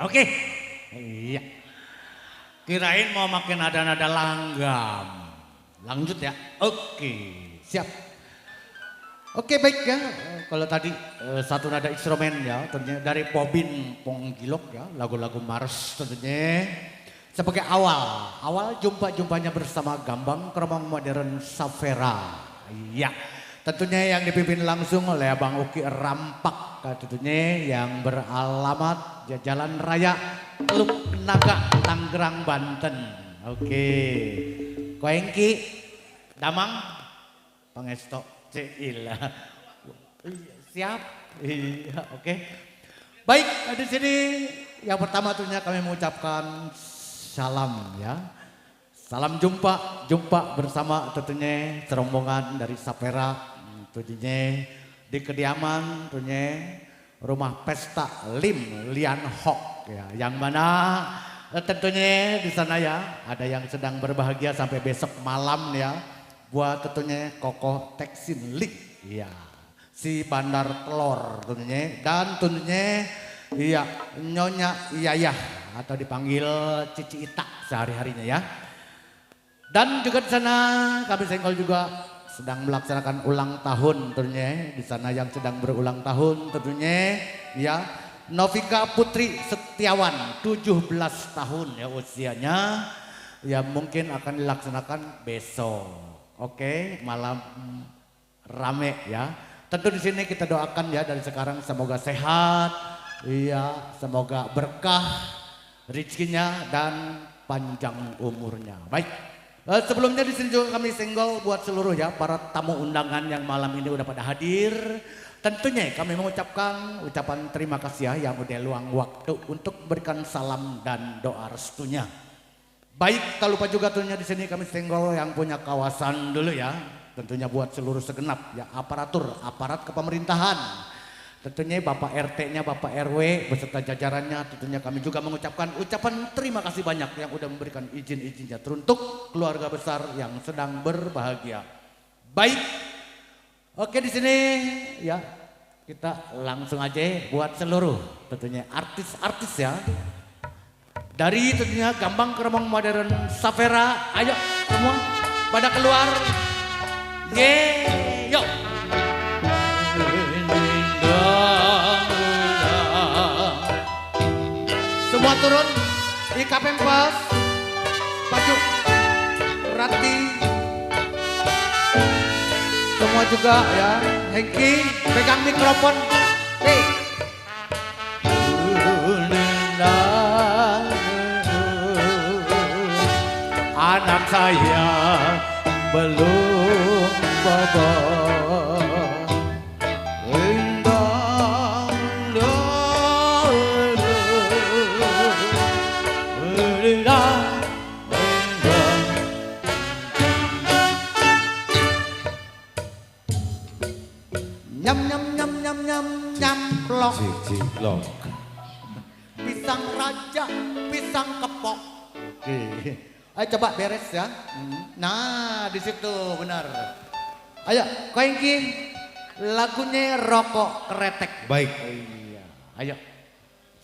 Oke. Iya. Kirain mau makin nada-nada langgam. Lanjut ya. Oke, siap. Oke baik ya, kalau tadi satu nada instrumen ya, tentunya dari Bobin Ponggilok ya, lagu-lagu Mars tentunya. Sebagai awal jumpa-jumpanya bersama Gambang Kromong Modern Savera. Iya, tentunya yang dipimpin langsung oleh Abang Uki Rampak, tentunya yang beralamat Jalan Raya Teluk Naga, Tangerang, Banten. Oke, Koengki, Damang, Pangesto. Cila, siap, iya, oke. Baik, di sini yang pertama tentunya kami mengucapkan salam ya, salam jumpa bersama tentunya serombongan dari Savera, tentunya di kediaman tentunya rumah pesta Lim Lian Hok ya, yang mana tentunya di sana ya ada yang sedang berbahagia sampai besok malam ya. Buat tentunya Kokoh Teksin Lik, iya, si Bandar Telor tentunya, dan tentunya iya Nyonya Iyayah atau dipanggil Cici Ita sehari-harinya ya. Dan juga di sana kami Senggol juga sedang melaksanakan ulang tahun tentunya, di sana yang sedang berulang tahun tentunya ya Novika Putri Setiawan 17 tahun ya usianya, ya mungkin akan dilaksanakan besok. Oke, malam rame ya. Tentu di sini kita doakan ya dari sekarang semoga sehat, iya, semoga berkah rezekinya dan panjang umurnya. Baik, sebelumnya di sini juga kami Senggol buat seluruh ya para tamu undangan yang malam ini udah pada hadir. Tentunya kami mengucapkan ucapan terima kasih ya yang udah luang waktu untuk memberikan salam dan doa restunya. Baik, tak lupa juga tentunya di sini kami Senggol yang punya kawasan dulu ya. Tentunya buat seluruh segenap ya aparat kepemerintahan. Tentunya Bapak RT-nya, Bapak RW beserta jajarannya, tentunya kami juga mengucapkan ucapan terima kasih banyak yang udah memberikan izin-izinnya teruntuk keluarga besar yang sedang berbahagia. Baik. Oke, di sini ya kita langsung aja buat seluruh tentunya artis-artis ya. Dari tentunya Gambang Kromong Modern Savera, ayo semua pada keluar. Yuk. Semua turun, Ika Pempas, Pacu, Rati, semua juga ya, Hengki, pegang mikrofon. Hey. Anak saya belum bobo. Nyamplok. Pisang raja, pisang kepok. Ayo coba beres ya. Nah, di situ benar. Ayo, Koengki, lagunya Rokok Kretek. Baik. Iya. Ayo,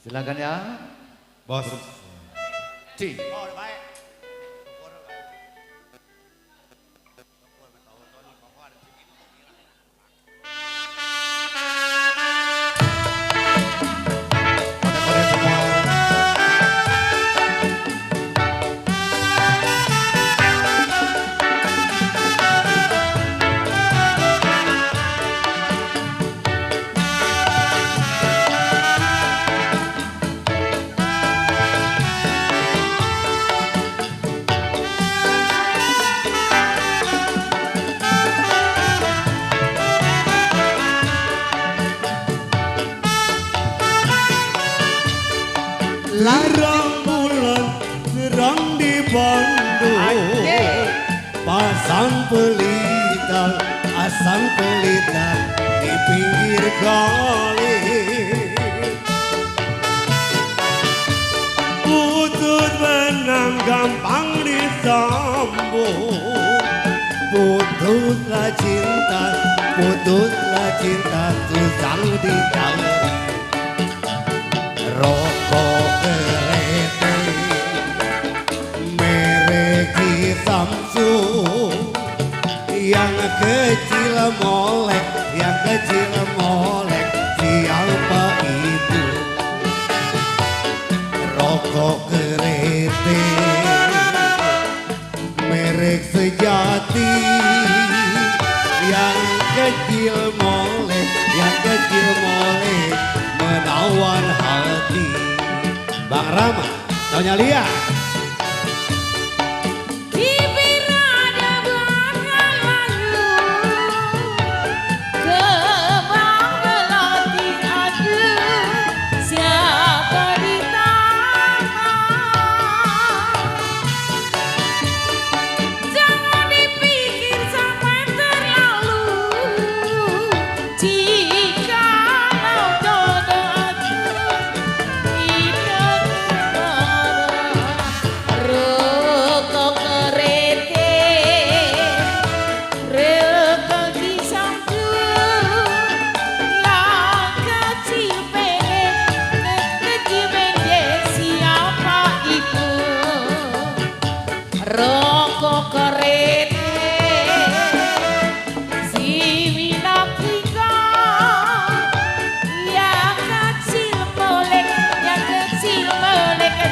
silakan ya, Bos. Ci. Larang bulan terang di Bandung, pasang pelita, asang pelita di pinggir kali. Putut benang gampang disambung, pututlah cinta susah dicari. rokok kerete merek sejati, yang kecil molek, yang kecil molek menawan hati. Bang Rama, Nyonya Lia. Rokok kerete si Winakika, yang kecil molek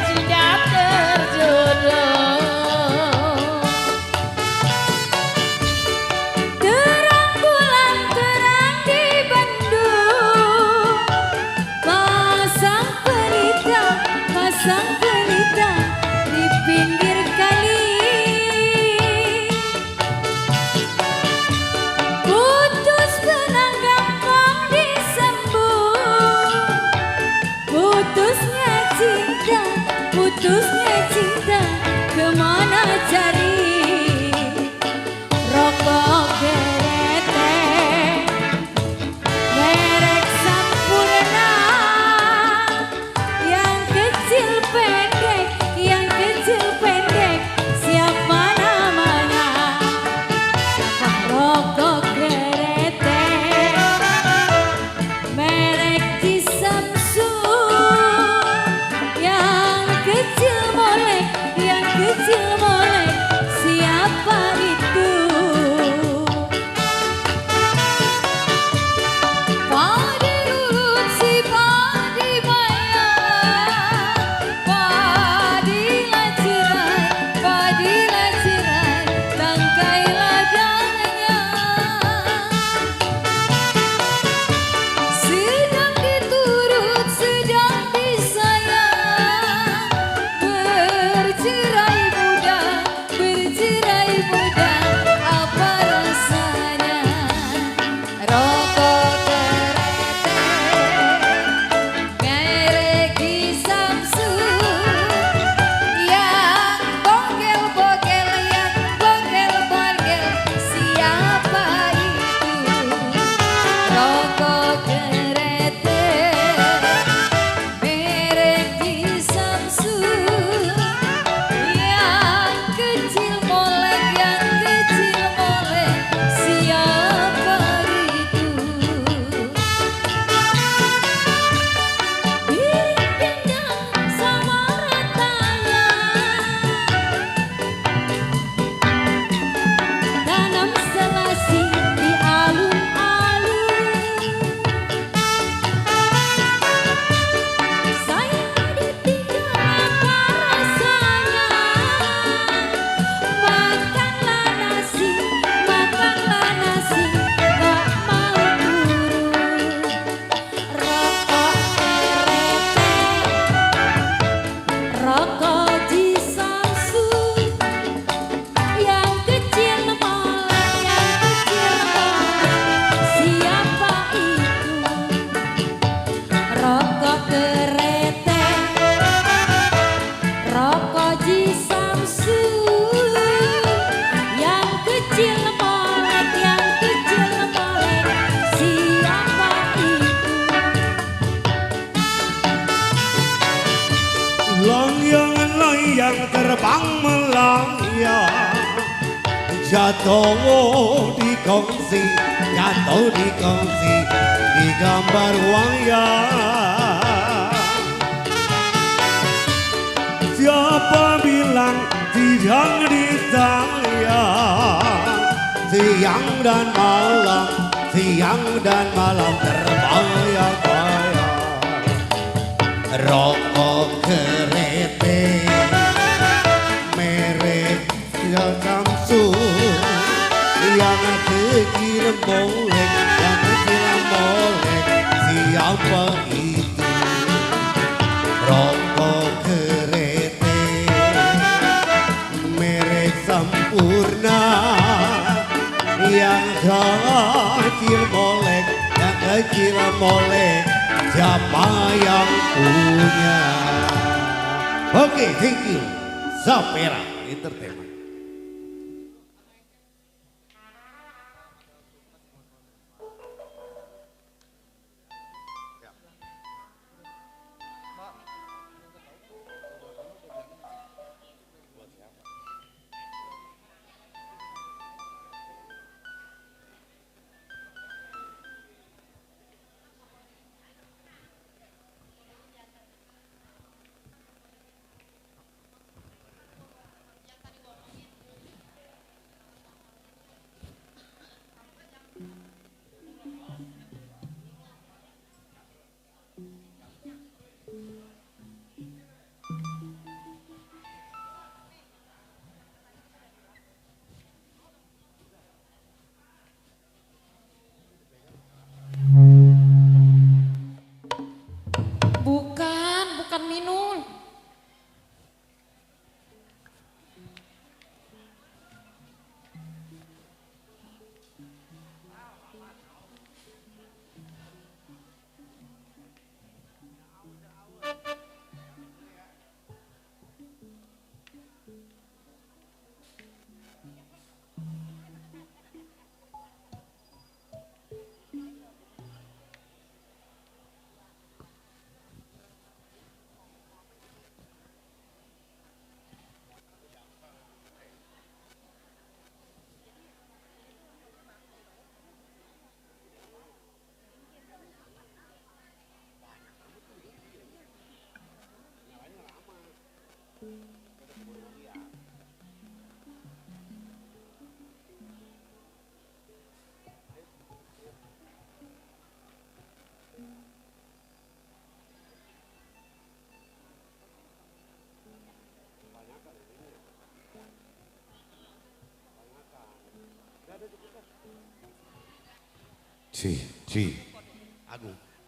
sudah terjodoh. Terang bulan terang di Bandung, pasang pelita di pinggir kali. Putusnya cinta kemana cari rokok kerete merek Sampurna, yang kecil pendek siapa namanya? Rokok kerete merek Cisamsu, yang kecil molek, siapa itu? Padi urut si padi bayar, padi lacirai, tangkai ladangnya. Sedang diturut, sedang disayang, bercerai muda, apa rasanya? Rokok kerete merek Cisamsu, yang bogel-bogel, siapa itu? Rokok kerete merek Cisamsu, yang kecil molek, siapa itu? Piring pinggang sama ratanya, tanam selasi di alun-alun. Saya ditinggal apa rasanya? Makanlah nasi, tak mau turun. Rokok kerete, rokok Cisamsu, yang kecil molek, siapa itu? Rokok kerete, rokok Cisamsu, yang kecil molek, siapa itu? Layang-layang terbang melayang, jatuh di kongsi di gambar wayang. Siapa bilang tidak disayang? Siang dan malam terbayang-bayang. rokok kerete merek Samsung yang kecil molek yang kecil molek siapa itu rokok kerete merek Sampurna yang kecil molek siapa yang punya. Oke, thank you Sapera Entertainment. Bukan Minul.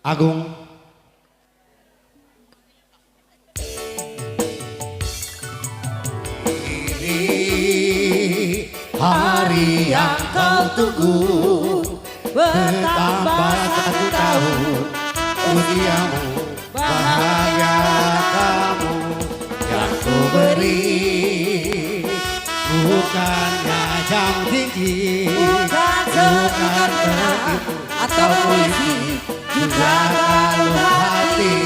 Agung. Ini hari yang kau tunggu, bertambah 1 tahun usiamu, bahagia kamu yang ku beri, bukannya jam tinggi, bukan begitu atau polisi, juga kalau hati.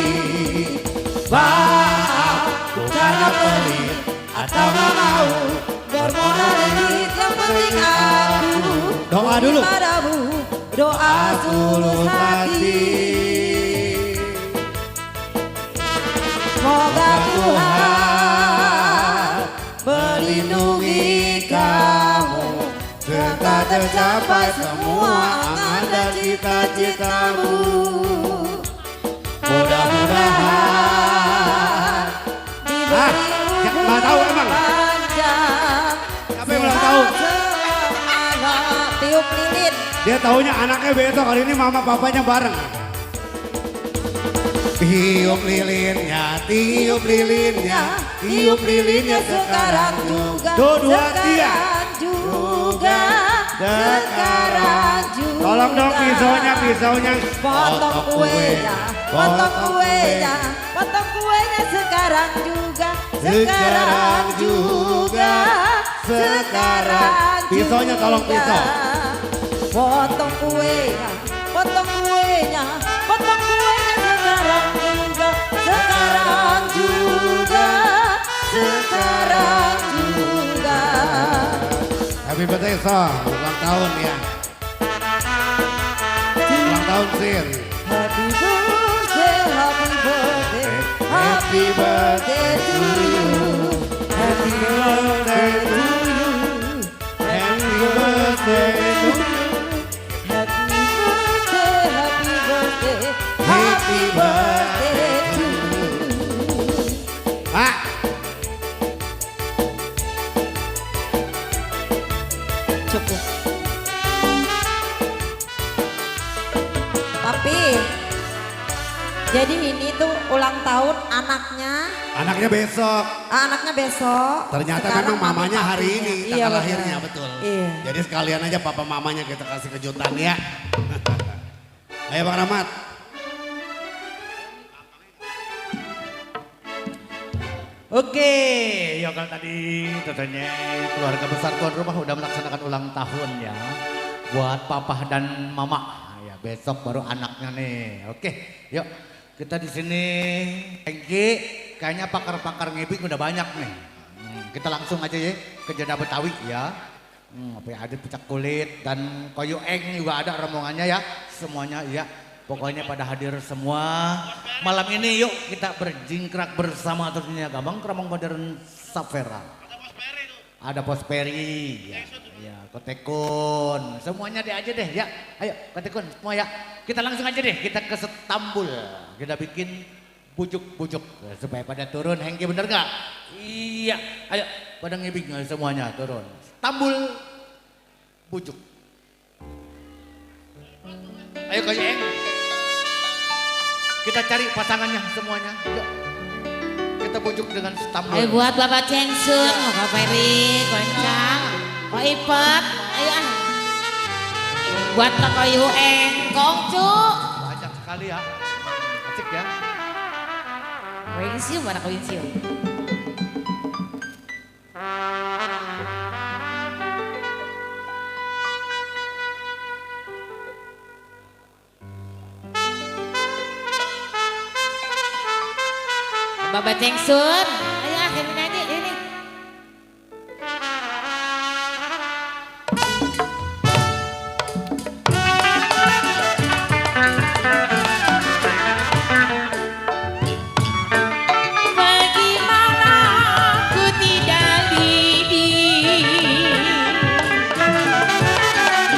Maaf, bukan pelit atau gak mau bermodal duit, yang penting aku doa dulu padamu, doa tulus hati. Semoga Tuhan melindungi kamu, serta tercapai semua angan dan cita-citamu. Mudah-mudahan diberi umur panjang, siapa yang ulang tahun? Semangat tiup lilin. Dia taunya anaknya besok, kali ini mama papanya bareng. Tiup lilinnya, tiup lilinnya, tiup lilinnya sekarang juga, sekarang juga, sekarang juga. Tolong dong pisaunya, potong kuenya, potong kuenya, potong kuenya sekarang juga, sekarang juga, sekarang juga. Pisaunya tolong pisau. Potong kuenya, potong kuenya, potong kuenya sekarang juga, sekarang juga, sekarang juga. Happy birthday Song, ulang tahun ya. Ulang tahun Sir. Happy birthday, happy birthday, happy birthday to you. Happy birthday to you. Happy birthday to you. Happy birthday, happy birthday, happy birthday to you. ulang tahun anaknya. Anaknya besok. Anaknya besok. Ternyata Sekarang memang mamanya hari ini Iya, tanggal betul. lahirnya betul. Iya. Jadi sekalian aja papa mamanya kita kasih kejutan ya. Ayo Bang Rahmat. Oke, ya kalau tadi tentunya keluarga besar tuan rumah udah melaksanakan ulang tahun ya. Buat papa dan mama. Ya besok baru anaknya nih. Oke, yuk kita di sini. Engki, kayaknya pakar-pakar ngibing udah banyak nih. Kita langsung aja ya ke Jeda Betawi ya. Apa ya, ada pecak kulit dan koyo eng juga ada rombongannya ya. Semuanya ya. Pokoknya pada hadir semua. Malam ini yuk kita berjingkrak bersama tentunya Gabang Keramang Modern Safera. Ada Posperi, ya, Kotekun, semuanya deh aja deh ya. Ayo Kotekun semua ya. Kita langsung aja deh, kita ke Setambul. Kita bikin bujuk-bujuk supaya pada turun. Hengki bener gak? Iya, ayo pada ngibing semuanya turun. Setambul, bujuk. Ayo Koyo Eng. Kita cari pasangannya semuanya. Yuk. Kita bujuk dengan Setambul. Ayo buat Bapak Cengsun, Kak Peri, Koncang, Kok Ipet, ayo ah. Buat Kak Koyu Eng, Kongcu. Banyak sekali ya. Asik ya. Koinsium, mana koinsium? Bapak Cengsun, ayo akhirnya nyanyi ini. Bagaimana ku tidak didik,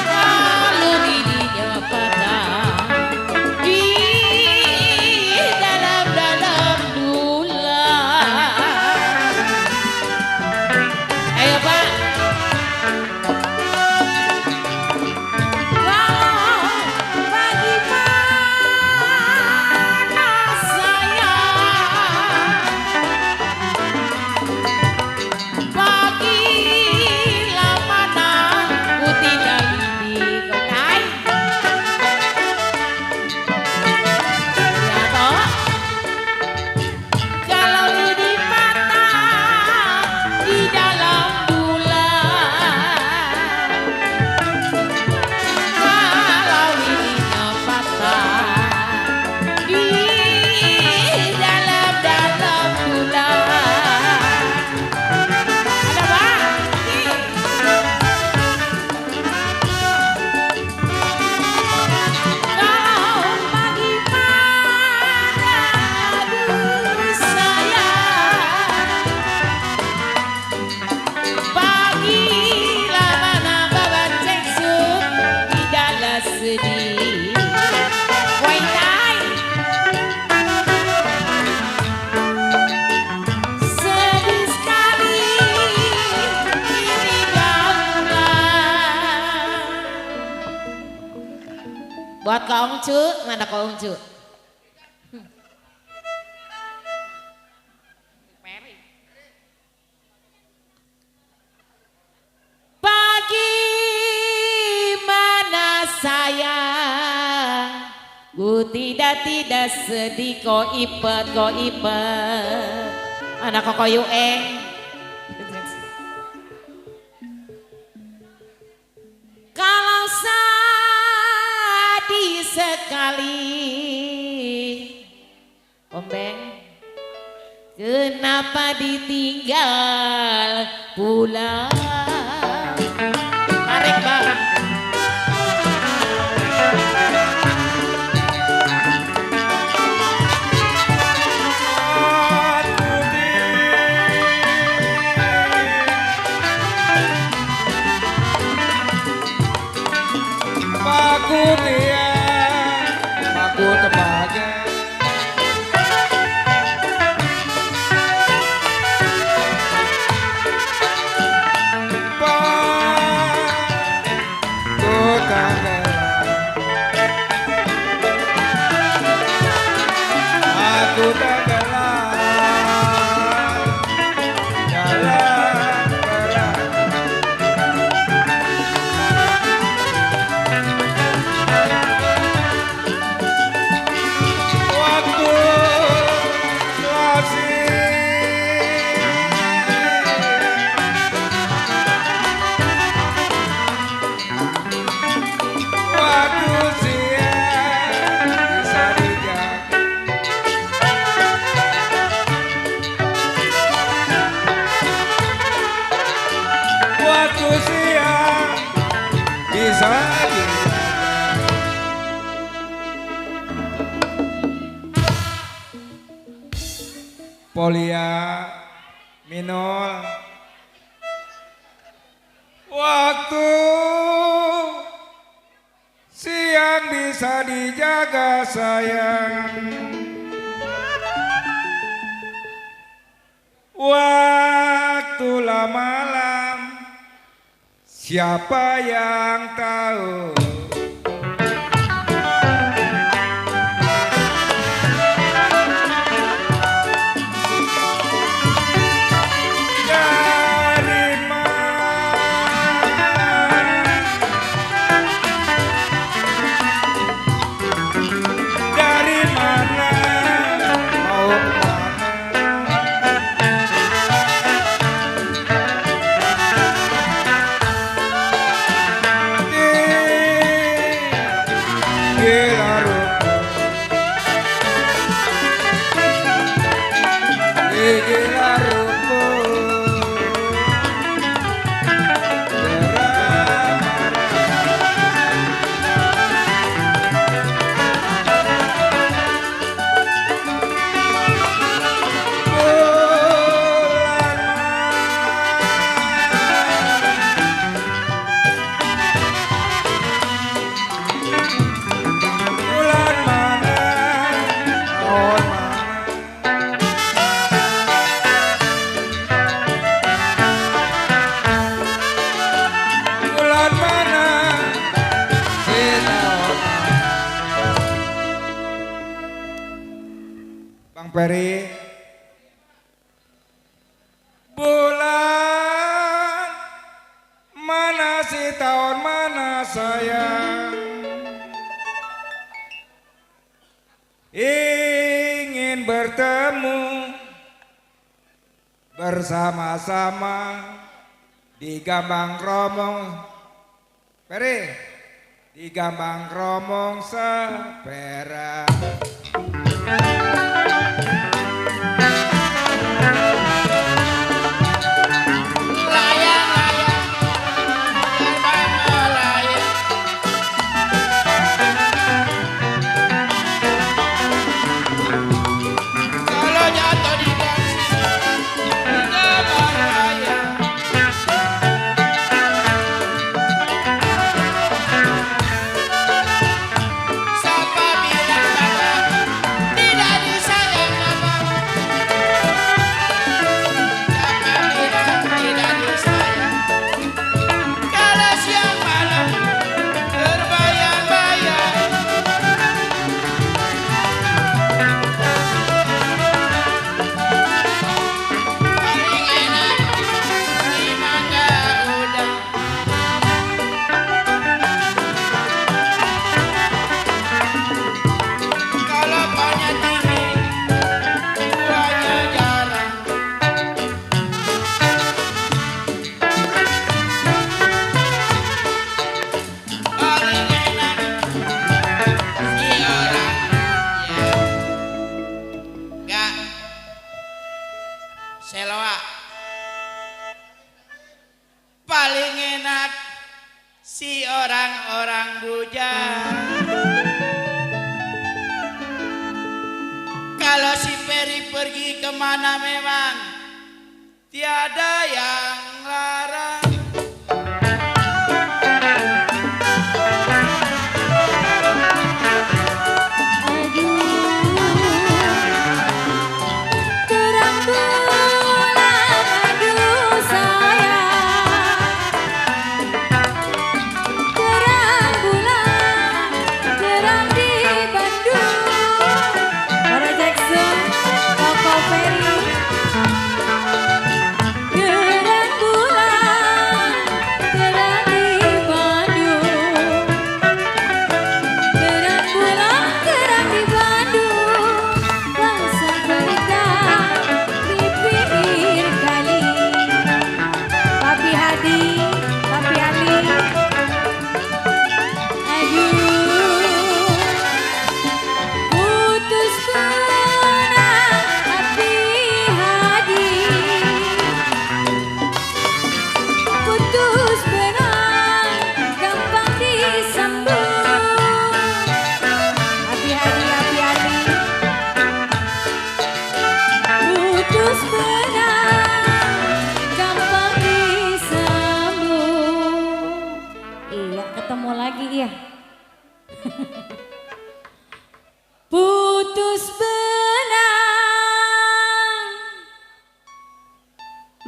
kalau didinya patah di dalam dulang. Ayo Pak. Bagaimana saya bagilah mana ku tidak didik konai. Ya toh, kalau lidi patah di dalam bulan, kalau lidinya patah di dalam bulan. Ada Pak? Kalau bagaimana aduh sayang, bagilah mana Bapak Cengsun tidaklah sedih. Woi tai, sedih sekali ini gaulan. Buat Kak Ongcu, mana Kak Ongcu? Bagaimana sayang, ku tidak sedih kok ipet. Anak kok Koyu Eng. Kalau sedih sekali, Ombeng, kenapa ditinggal pulang? Tarik Bang. Bye. Polia, Minul. Waktu siang bisa dijaga sayang. Waktulah malam, siapa yang tahu? Peri, bulan mana sih, tahun mana sayang, ingin bertemu bersama-sama di Gambang Kromong. Peri, di Gambang Kromong Sepera. Seloa paling enak si orang-orang bujang. Kalau si Peri pergi kemana memang tiada yang larang. Gerang bulan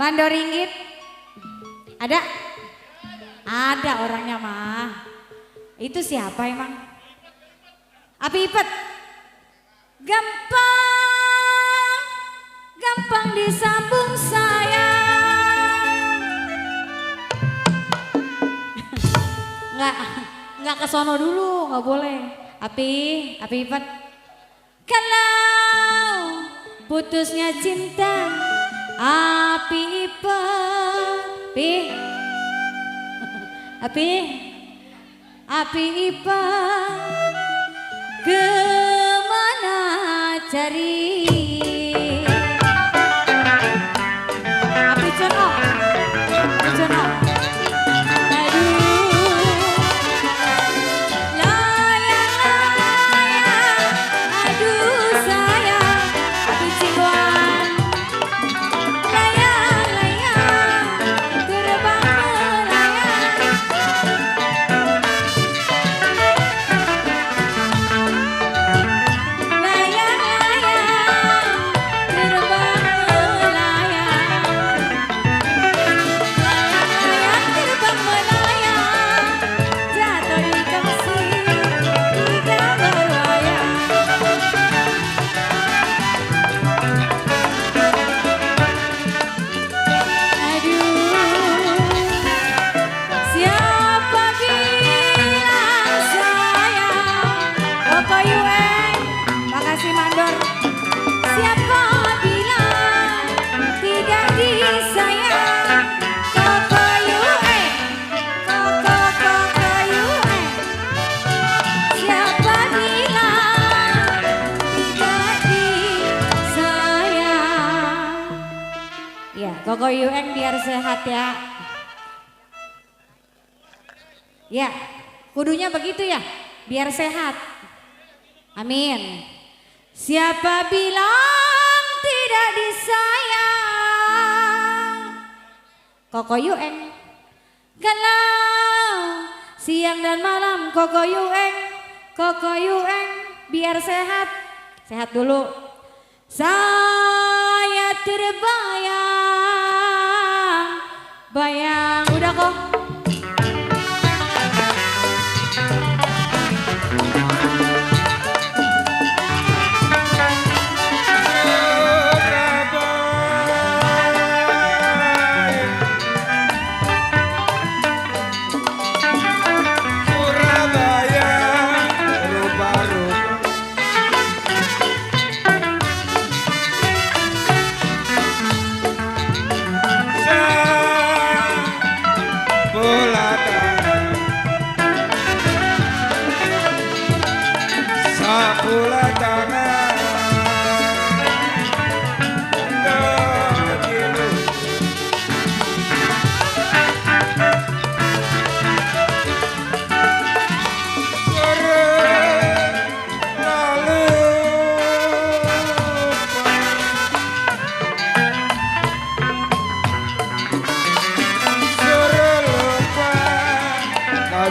Mandoringgit. Ada? Ada orangnya mah. Itu siapa emang? Api Ipet. Gampang, gampang disambung sayang. Nggak ke sono dulu, nggak boleh. Api Ipet. Kalau putusnya cinta, Api Ipet. Api Ipet. Kemana cari? Api Cono. Koko Yueng biar sehat ya. Ya, kudunya begitu ya, biar sehat. Amin. Siapa bilang tidak disayang? Koko Yueng. Kalau siang dan malam Koko Yueng biar sehat. Sehat dulu. Saya terbayang, udah kok.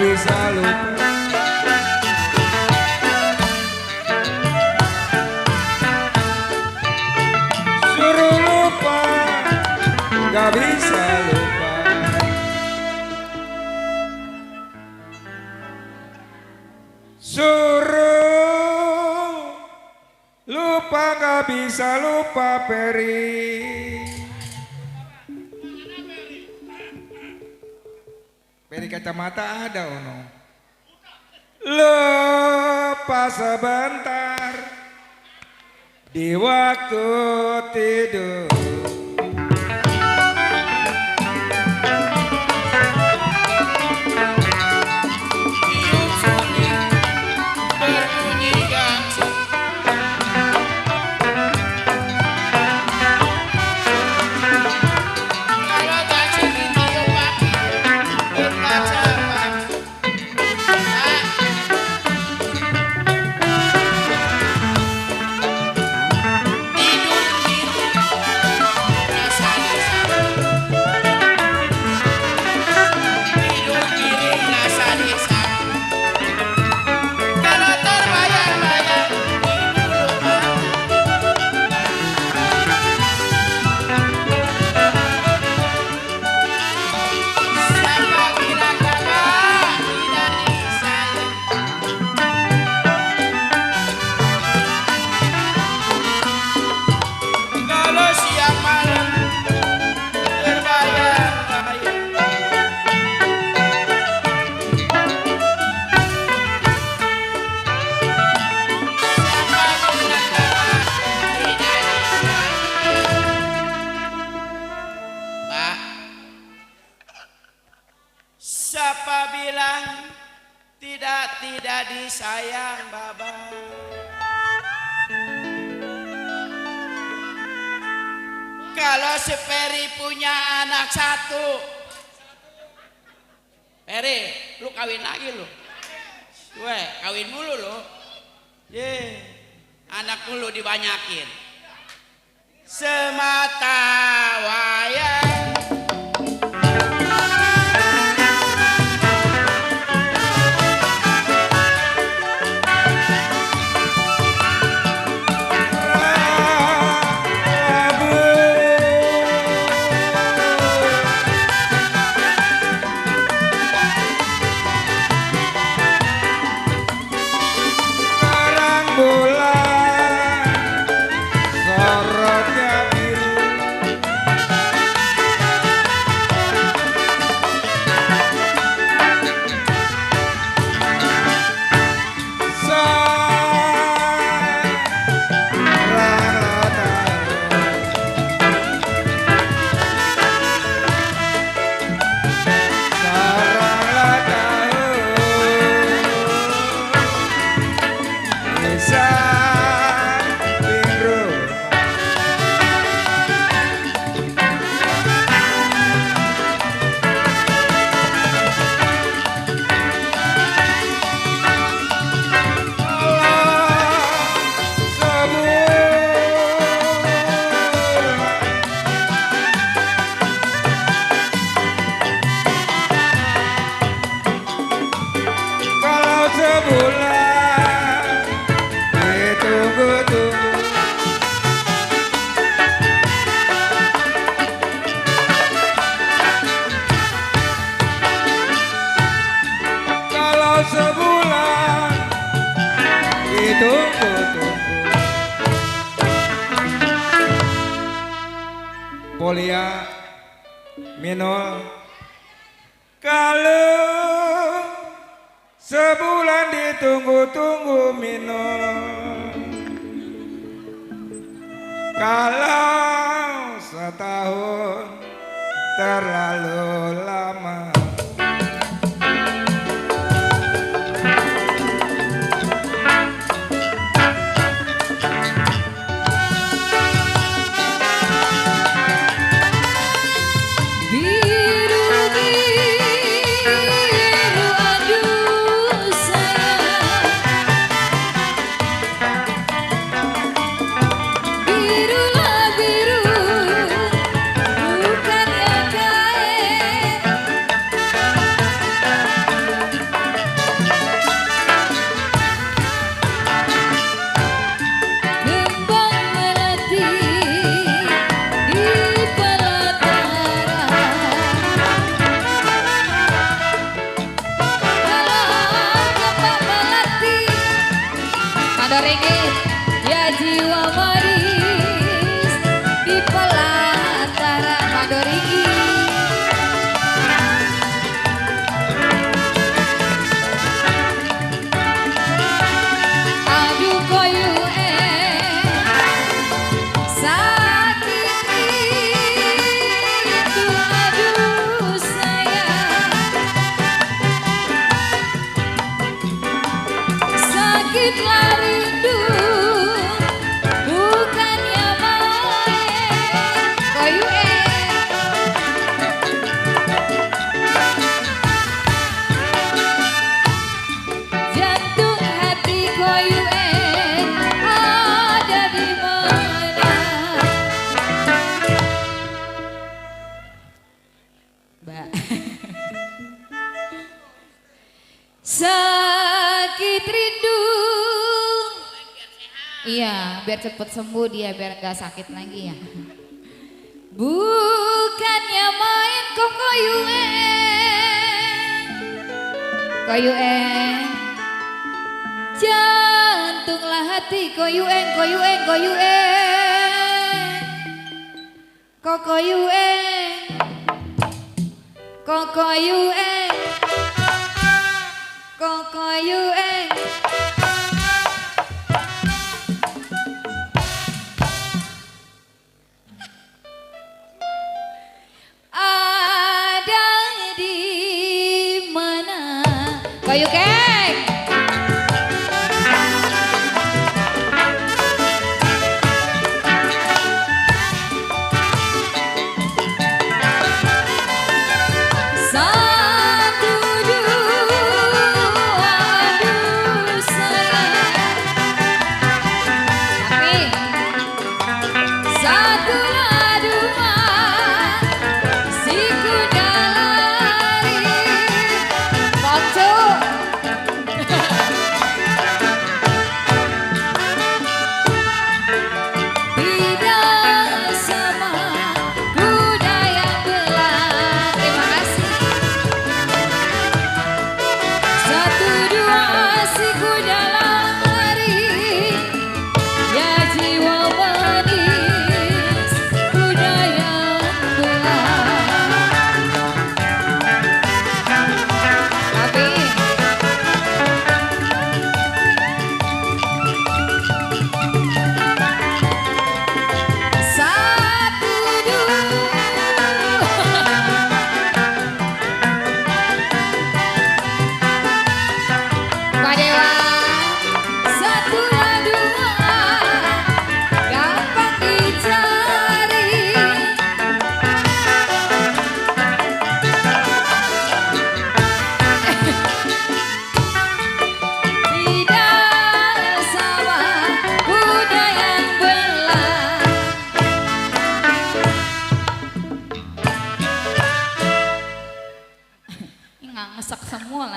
Bisa lupa. Suruh lupa, gak bisa lupa. Suruh lupa, gak bisa lupa Peri. Peri kacamata ada ono. Lupa sebentar di waktu tidur. Tiup suling berbunyi gangsing. Kalau gangsing ditiup papi berkaca papi. Tidur kasih sayang Baba. Kalau si Peri punya anak satu, Peri, lu kawin lagi lu. Gue kawin mulu lu. Ye, anak mulu dibanyakin. Semata wayang. Polia Minol, kalau sebulan ditunggu-tunggu Minol, kalau setahun terlalu lama. Ya jiwa manis di pelataran Madoringi. Aduh koyu sakit itu, aduh sayang, sakit lari. Sakit rindu, iya biar cepet sembuh dia, biar gak sakit lagi ya. Bukannya main kok koyuen, jantunglah hati koyuen, kok koyuen. Ada di mana koyu keng?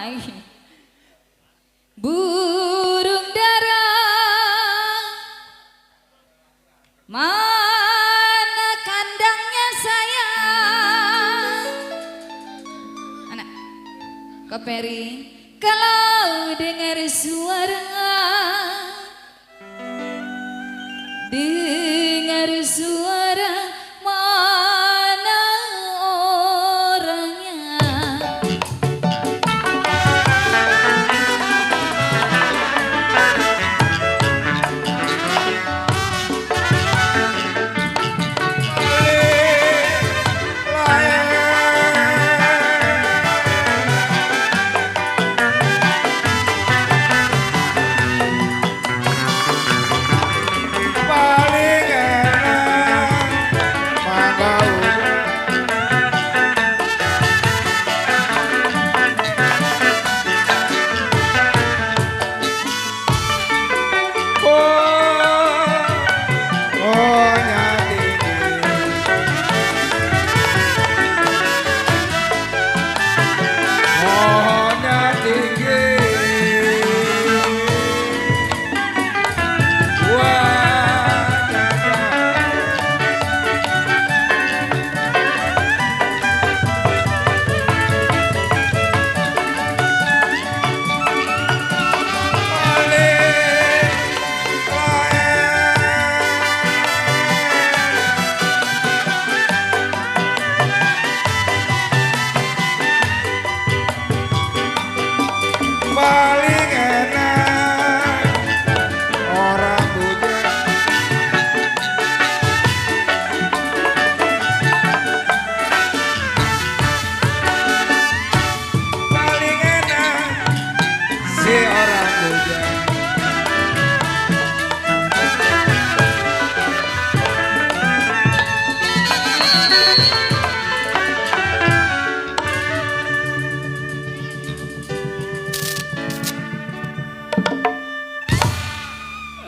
lagi. Burung dara mana kandangnya sayang. Anak Kak Peri, kalau dengar suara mana orangnya. Paling enak mangga pohonnya tinggi paling enak orang bujang. Paling enak si orang bujang.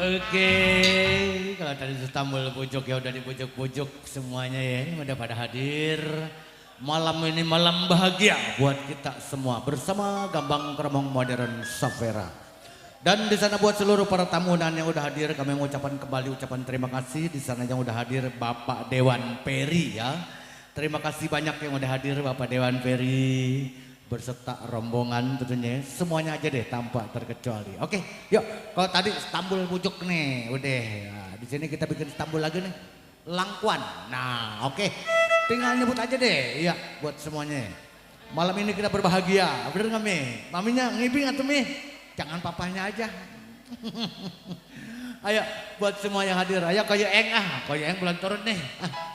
Oke, kalau tadi Istanbul pujuk ya udah di pujuk-pujuk semuanya ya, ini udah pada hadir. Malam ini malam bahagia buat kita semua bersama Gambang Kromong Modern Safera. Dan di sana buat seluruh para tamu dan yang udah hadir kami mengucapkan kembali ucapan terima kasih. Di sana yang udah hadir Bapak Dewan Peri ya. Terima kasih banyak yang udah hadir Bapak Dewan Peri berserta rombongan tentunya. Semuanya aja deh tanpa terkecuali. Oke, yuk. Kalau tadi Istanbul pujuk nih, udah. Nah, di sini kita bikin Istanbul lagi nih. Langkuan. Nah, oke. Tinggal nyebut aja deh. Iya, buat semuanya. Malam ini kita berbahagia. Bener nggak Mi? Maminya ngibing atau Mi? Jangan papanya aja. Ayo buat semua yang hadir. Ayo Koyo Eng Koyo Eng bulan turun nih.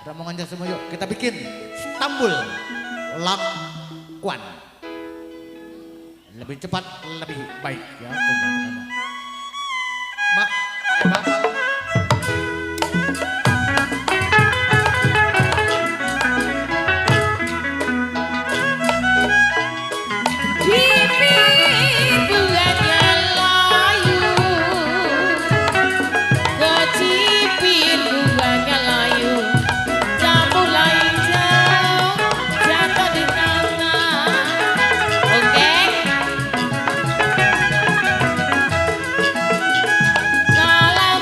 Rombongan aja semua yuk. Kita bikin Istanbul Langkuan. Lebih cepat, lebih baik ya. Mak, Bapak. Kalau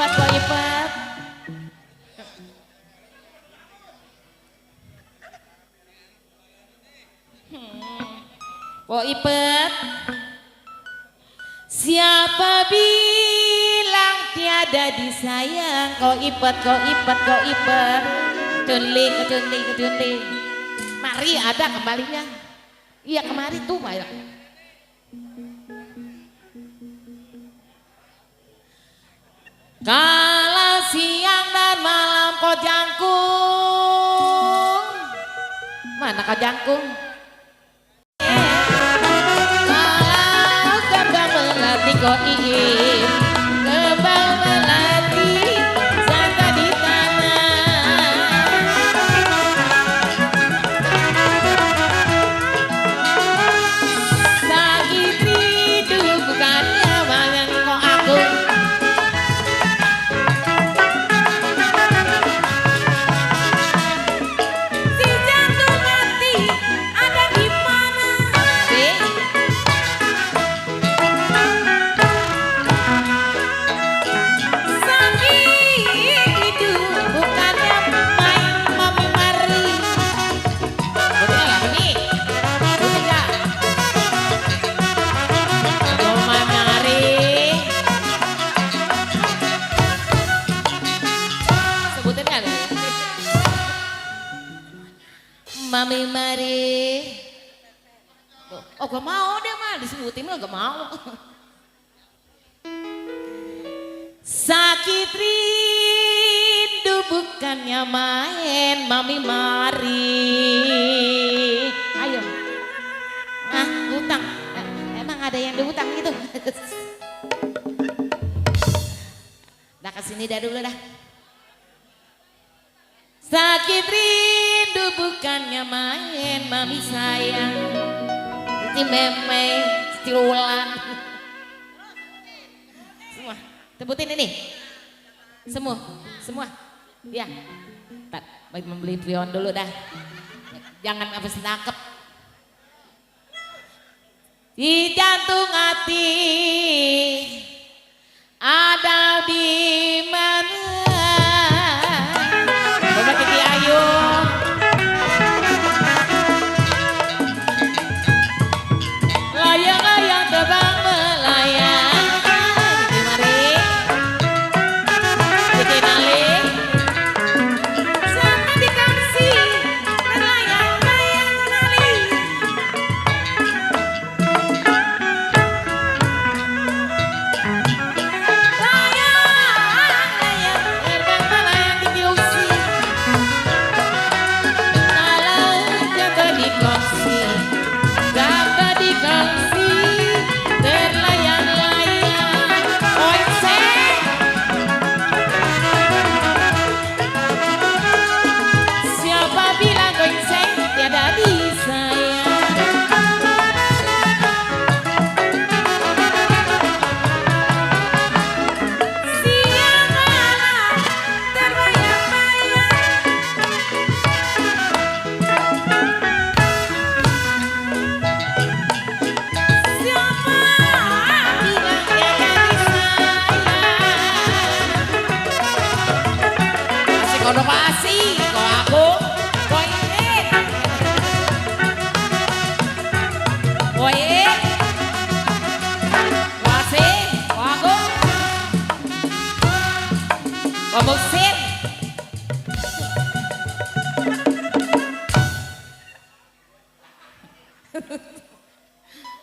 Ipet kok Ipet. Kok Ipet. Siapa bilang tiada disayang? Kok Ipet, kok Ipet, kok Ipet. Keculik, keculik, keculik. Mari ada kembalinya. Iya kemari tuh Pak. Kalau siang dan malam kau jangkung. Mana kau jangkung? Kalau kembang melati kau ingin. Kembang melati serta di tanah. Sakit hidup bukannya mangan kau aku. Mami mari. Oh gak mau dia mah disebutin lo gak mau. Sakit rindu bukannya main. Mami mari. Ayo. Ah hutang. Emang ada yang dihutang gitu. Dah kesini dah dulu dah. Sakit rindu bukannya main, mami sayang. Cici meme, cici ulan. Semua, sebutin ini. Semua, semua. Ya, ntar baik membeli prion dulu dah. Jangan apa setangkep. Di jantung hati ada di mana? Coba Kiki Ayu. Layang-layang terbang melayang. Kiki mari. Kiki nali. Sama dikasih melayang-layang nali. Layang-layang terbang melayang Kiki Usi. Kono pasti, kok aku, kok ini, kok ini, pasti, kok aku, kok musim,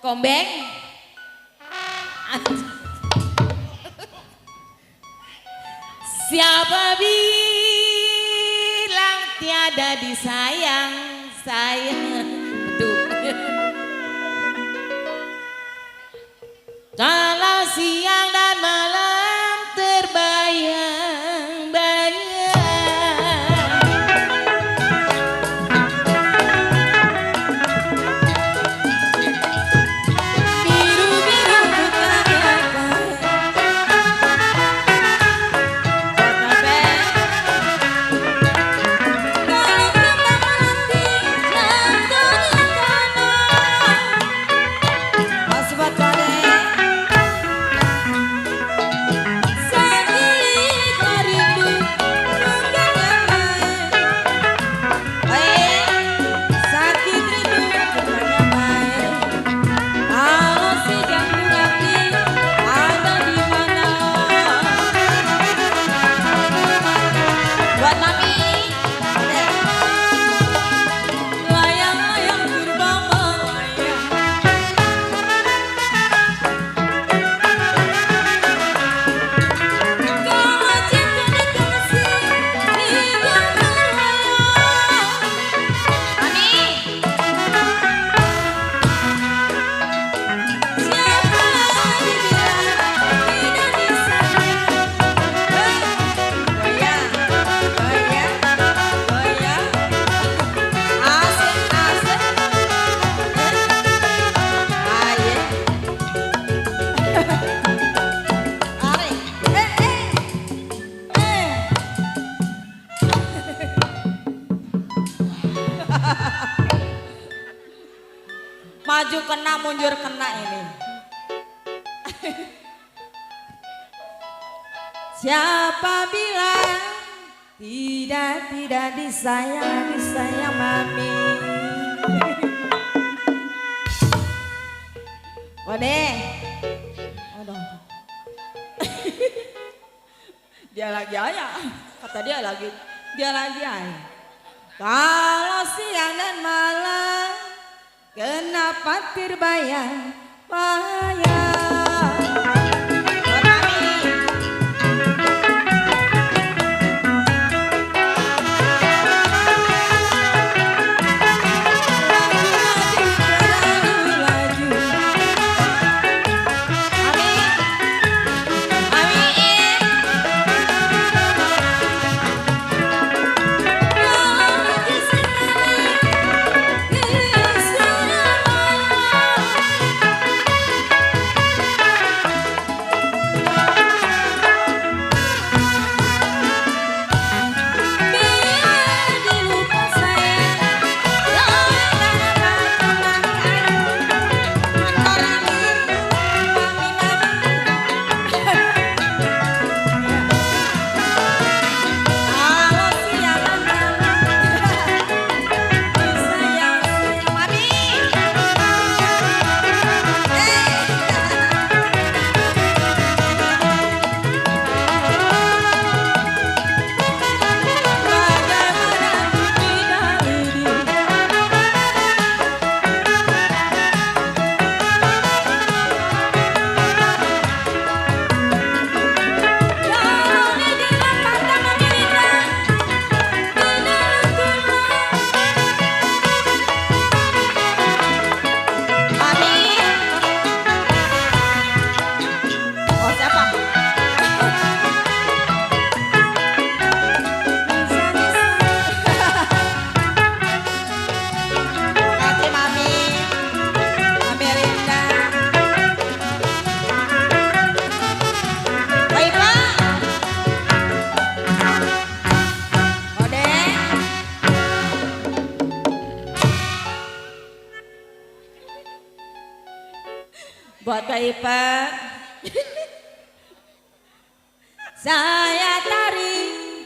kombeng, siapa bilang tiada disayang, sayang betul. Kalau siang dan malam terbayang-bayang. Biru-biru bukan Maju kena, mundur kena ini. Siapa bilang tidak disayang mami. Waduh. Aduh. Dia lagi aja, kata dia lagi aja. Kalau siang dan malam, kenapa terbayang? Buat Kak Ipa, saya tarik,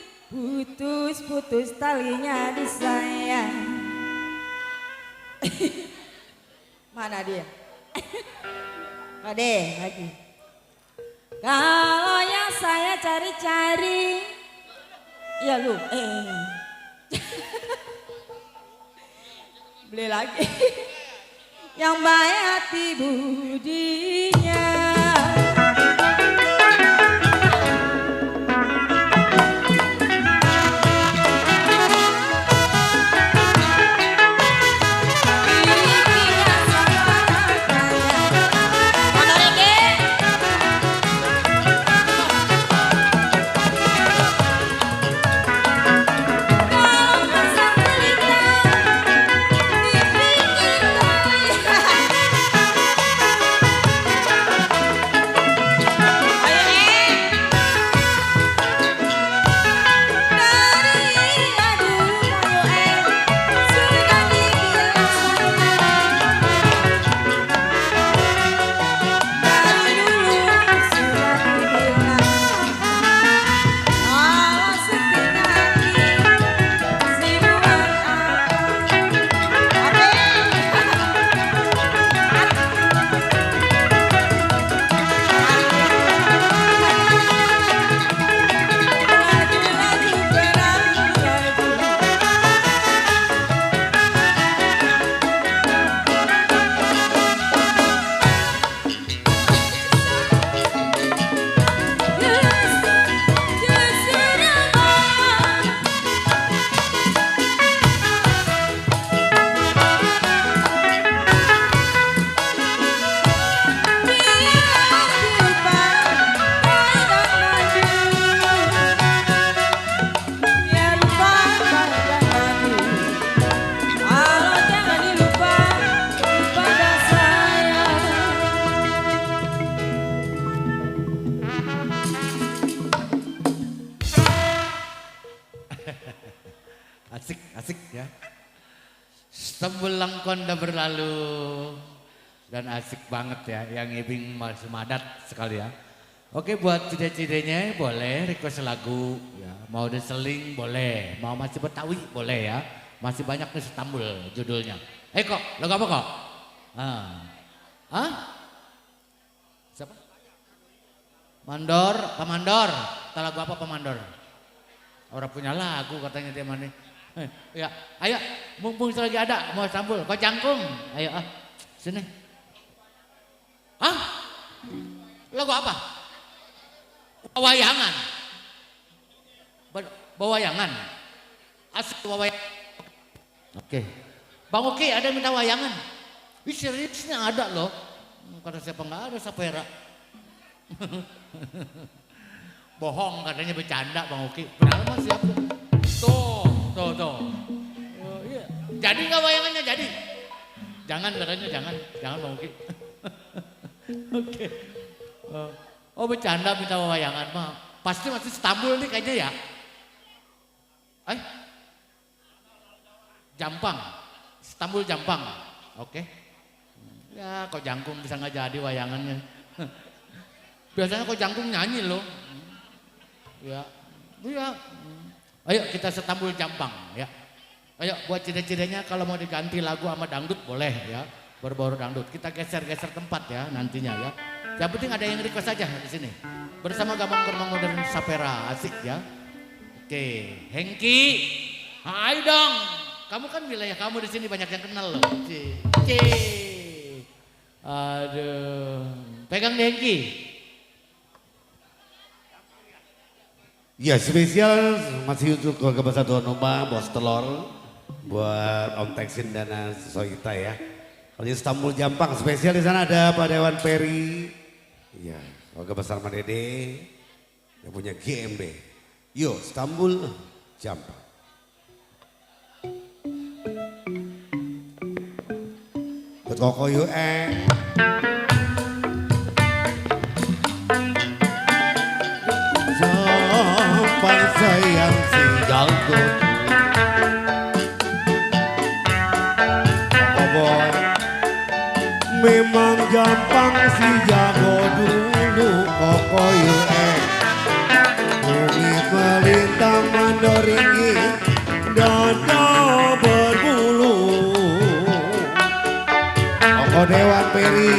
putus talinya di saya. Mana dia? Ade lagi. Kalau yang saya cari-cari, ya lu, beli lagi. Yang baik hati budinya. Asik ya. Sebulan konda berlalu, Dan asik banget ya, yang ibing semadat sekali ya. Oke, buat cide-cidenya boleh request lagu ya. Mau diseling boleh, mau masih Betawi boleh ya. Masih banyak nih Istanbul judulnya. Kok, lagu apa kok? Hah? Siapa? Mandor, Pak Mandor. Tak lagu apa Pak Mandor? Orang punya lagu katanya dia mana. Ya, ayo, mumpung lagi ada, mau Istanbul. Kok jangkung? Ayo, sini. Lagu apa? Wayangan. Bawayangan. Asik wayangan. Oke. Bang Oki ada yang minta wayangan. Ih seriusnya ada loh. Kata siapa nggak ada Sapera. Bohong katanya bercanda Bang Oki. Padahal mah siapa? Tuh. Iya. Jadi nggak wayangannya jadi? Jangan katanya jangan Bang Oki. Oke. Oh bercanda minta wayangan mah. Pasti masih Istanbul nih kayaknya ya. Jampang. Istanbul Jampang. Oke. Ya kok jangkung bisa nggak jadi wayangannya. Biasanya kok jangkung nyanyi loh. Ya. Ayo kita Istanbul Jampang ya. Ayo buat cide-cidenya kalau mau diganti lagu sama dangdut boleh ya. Baru-baru dangdut. Kita geser-geser tempat ya nantinya ya. Yang penting ada yang request aja di sini. Bersama Gabang Modern Sapera, asik ya. Oke, Hengki. Ayo dong. Kamu kan wilayah kamu di sini banyak yang kenal loh. Aduh. Pegang deh Hengki. Ya spesial masih untuk keluarga besar Tuan Rumah, Bos Telur. Buat Om Teksin dan Soita ya. Kalau di Istanbul Jampang spesial di sana ada Pak Dewan Peri. Iya, keluarga besar Mas Dede yang punya GMB. Yo, Istanbul Jampang. Buat Koko Yue. Jampang sayang si jago. Koko Boy. Memang Jampang si jago dulu Koko Yue. Bumi melintang mandoringi dada berbulu. Koko Dewan Peri.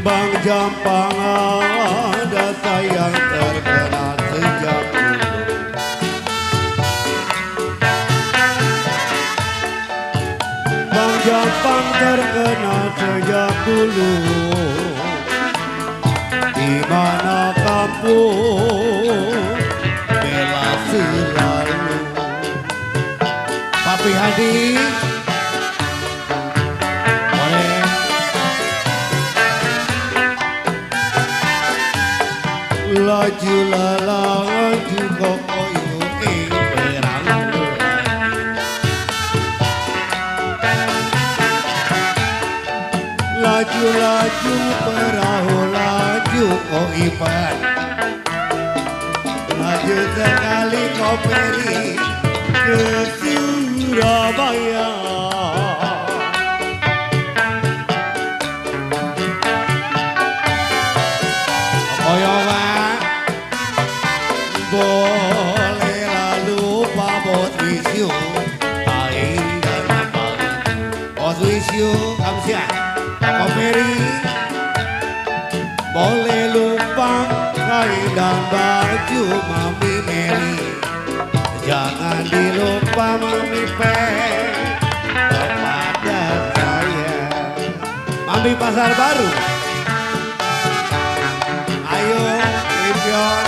Bang Jampang ada sayang terkenal sejak dulu. Bang Jampang terkenal sejak dulu. Di mana kampung bela selalu. Papi Hadi. Boleh. Laju laju Koko Yue perang. Laju perahu laju kok Ipan. Laju sekali kau Peri ke Surabaya. Koyowa boleh lalu Pak Bos Wisyu Aing dan Abang Bos Wisyu Kamsia Koko Peri. Boleh lupa kain dan baju Mami Mary. Jangan dilupa Mami Pe kepada saya. Mami Pasar Baru. Ayo Limpion.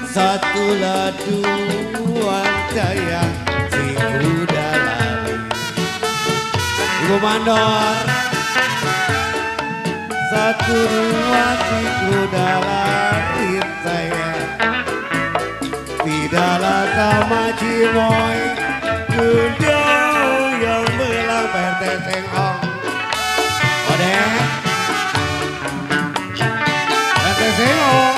Satu dua saya si kuda lari. Ibu Mandor. Satu dua si kuda lari saya. Tidaklah sama Cimoy kuda yang belang perteseng ong. Odeh perteseng ong.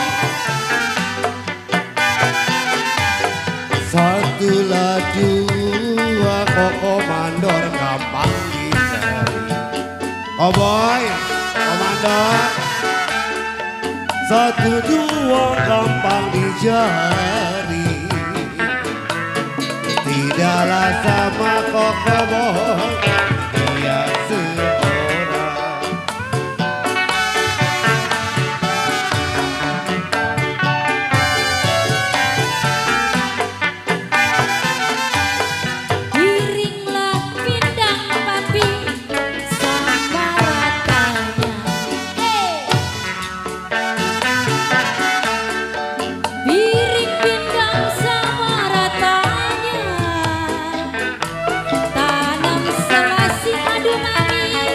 dua koko mandor gampang dicari. Boy, komandor. Satu dua gampang dicari. Tidaklah sama koko boy, dia seorang. Piringlah pindang papi sama ratanya. Piring pindang sama ratanya. Tanam selasi adu manis.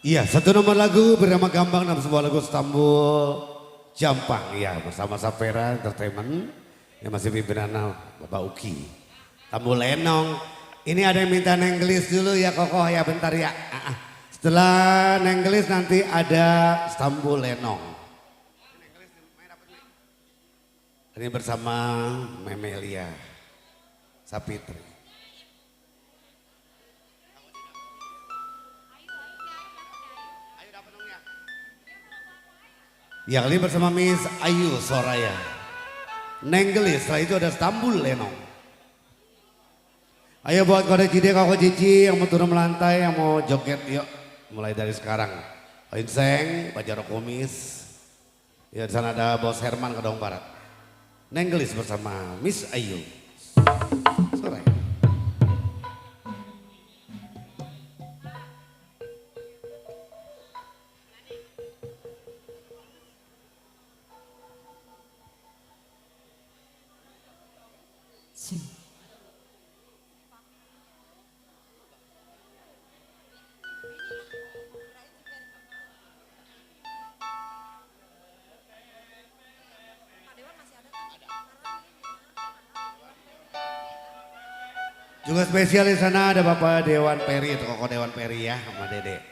Iya, satu nomor lagu bernama Gambang dalam sebuah lagu Istanbul Jampang. Iya, bersama Sapera Entertainment yang masih pimpinan Bapak Uki. Tambu Lenong. Ini ada yang minta nenggelis dulu ya Kokoh ya bentar ya. Setelah nenggelis nanti ada Istanbul Lenong. Ini bersama Memelia Sapitri. Ya kali bersama Miss Ayu Soraya. Nenggelis, setelah itu ada Istanbul Lenong. Ayo buat kode cide koko cici yang mau turun melantai, yang mau joget yuk. Mulai dari sekarang. Inseng, Bajaro Komis. Ya di sana ada Bos Herman Kedong Barat. Nenggelis bersama Miss Ayu Soraya. Juga spesial di sana ada Bapak Dewan Peri, itu Koko Dewan Peri ya sama Dede.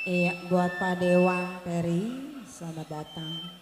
Iya, buat Pak Dewan Peri, selamat datang.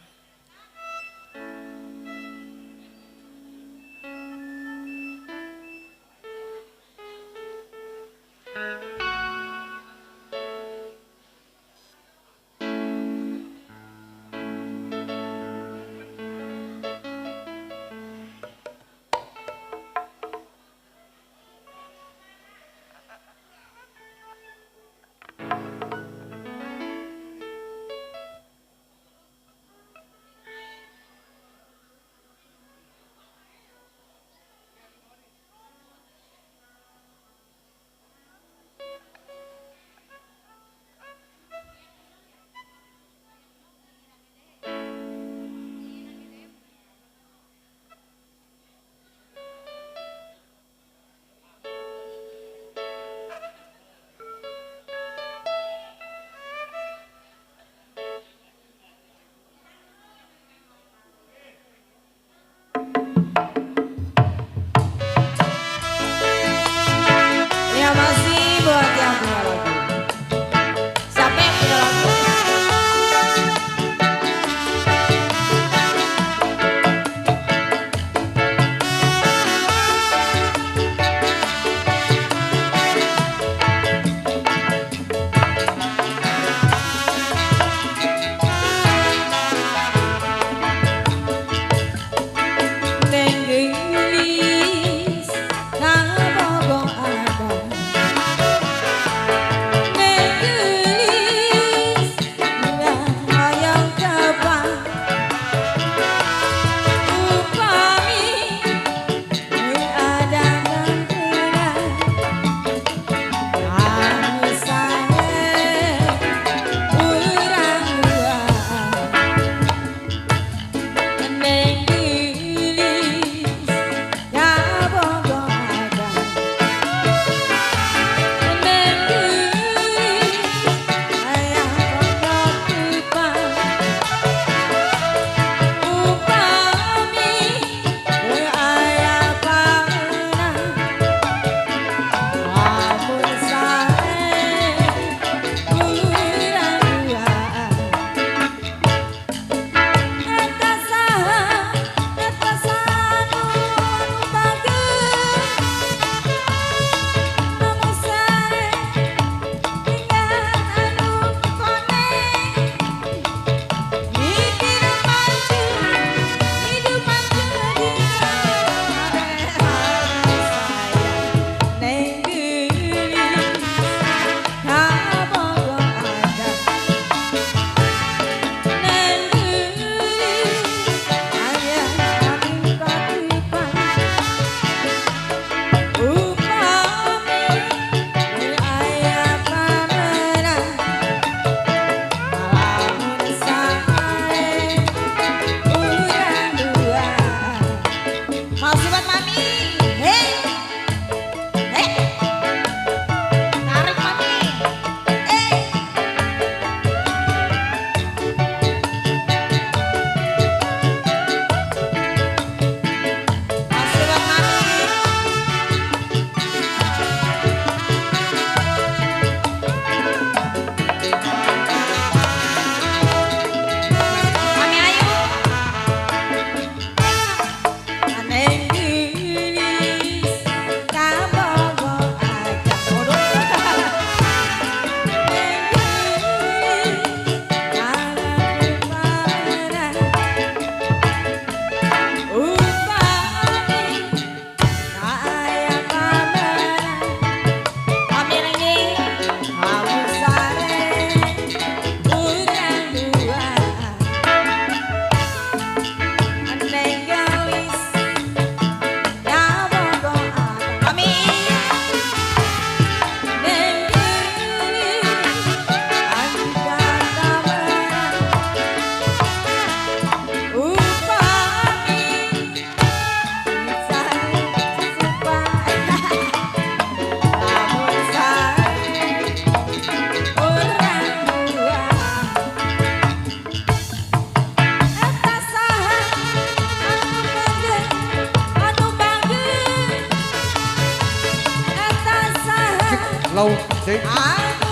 slow, sing. Aku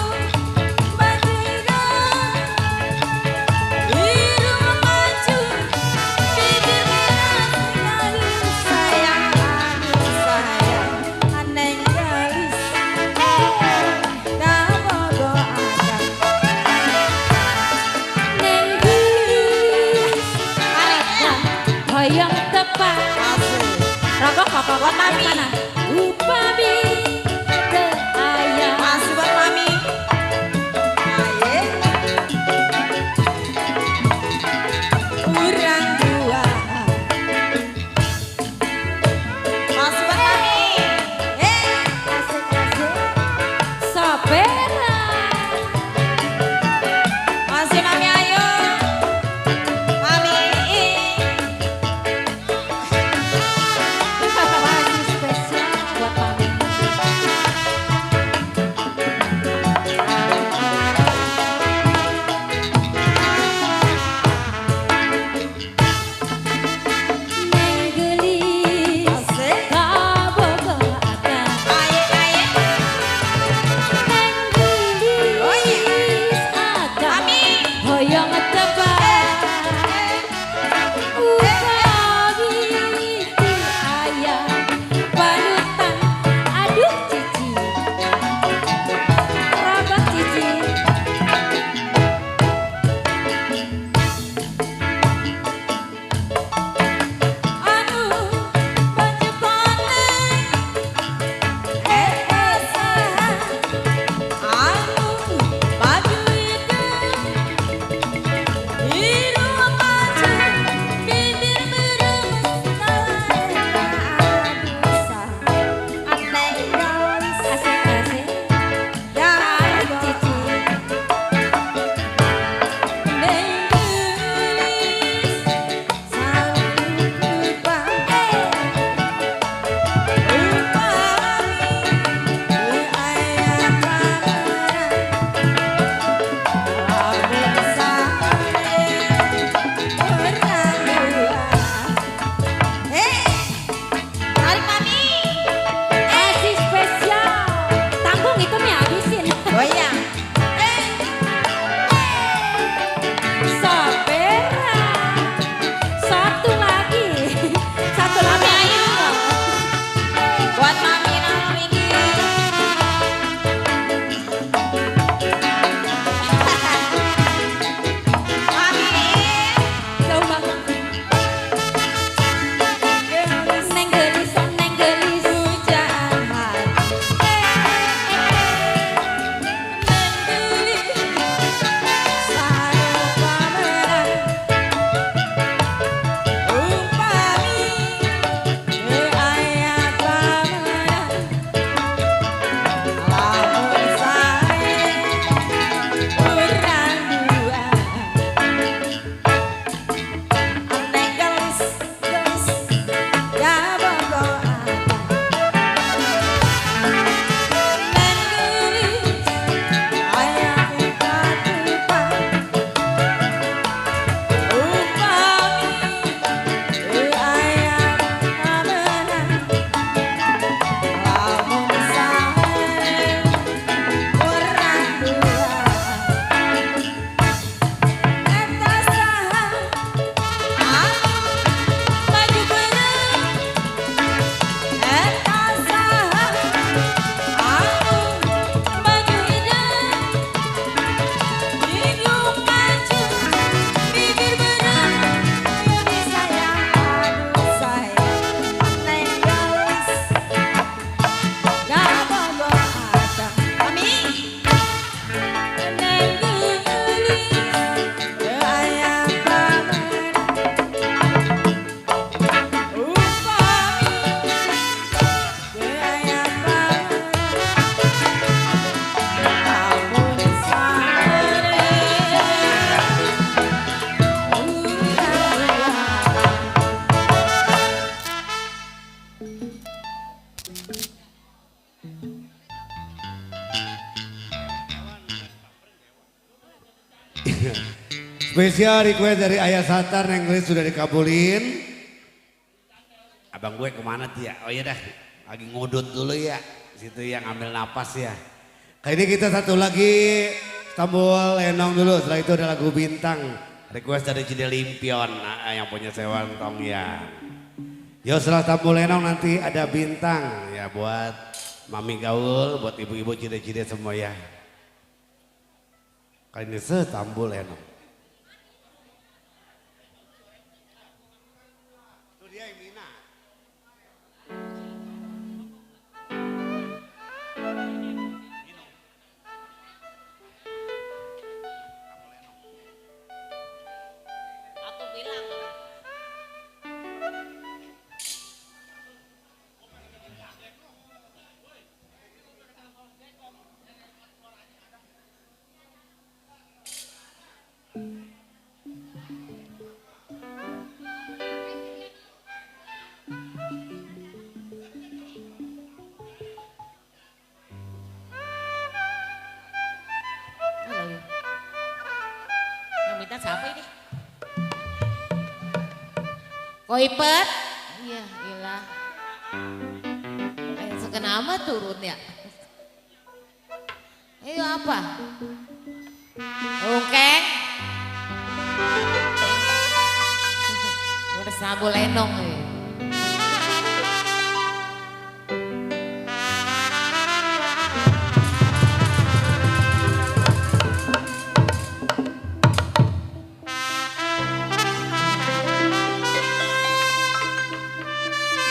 berdiri, biru maju, bibir merah sayang, aneh garis, gak bodoh akan. Neng gelis, Hoyong tepat. Rokok bapak buat mami. upami, Ke ayah. masih buat mami. Aye. Urang dua. Masih buat mami. Asik-asik. Sapera. Masih mami ayo. Mami. Masih spesial buat mami. Neng gelis. Asik. Gak bodoh akan. Aye aye. Neng gelis. Oh iya. Akan. Mami. Hoyong tepat. Upami di ayah. Panutan. Aduh cici. Rabak cici. Anu baju koneng sayang. Anu baju hitam biru maju bibir meremes aduh sayang aneh garis Asik-asik. dan cici neng gelis sanggup lupa Masih spesial. Tanggung itu nih habisin. Sapera. Satu lagi. Satu lagi ayo. Buat mami nama Miki. Mami. Coba. Neng gelis, neng gelis. Hujan hati. Sarung pameran. Upami. Ayat pameran. Lamun sae. Urang dua. Aneh gelis, gelis. Ya bogohan. Neng gelis. Ayat upat-upat. Upami. Ayat pameran. Lamun sae. Urang dua. Eta saha anu baju beureuh. Eta saha anu baju hideung. Bingung maju bibir beureuh. Ayo disayang aduh sayang neng gelis. Gak bogoh akang. Mami. Neng gelis. Ayam pameran. Upami. Ayam pameran. Lamun sae. Urang dua. Spesial request dari Ayah Satar yang Nenggelis sudah dikabulin. Abang gue kemana tuh ya? Oh iya dah, lagi ngudut dulu ya. Situ yang ambil napas ya. Kali ini kita satu lagi Istanbul Lenong dulu, setelah itu ada lagu Bintang. Request dari Cide Limpion yang punya Sewan Tongyan. Yo setelah Istanbul Lenong nanti ada Bintang ya buat Mami Gaul, buat ibu-ibu Cide-Cide semua ya. Kali ini Istanbul Lenong. Itu dia yang Mina. Aku bilang. Halo. Yang minta siapa ini? Koipet? Iya, iyalah. Sekenama turun ya. Ayo apa? Ungkeng? Udah Istanbul Lenong nih.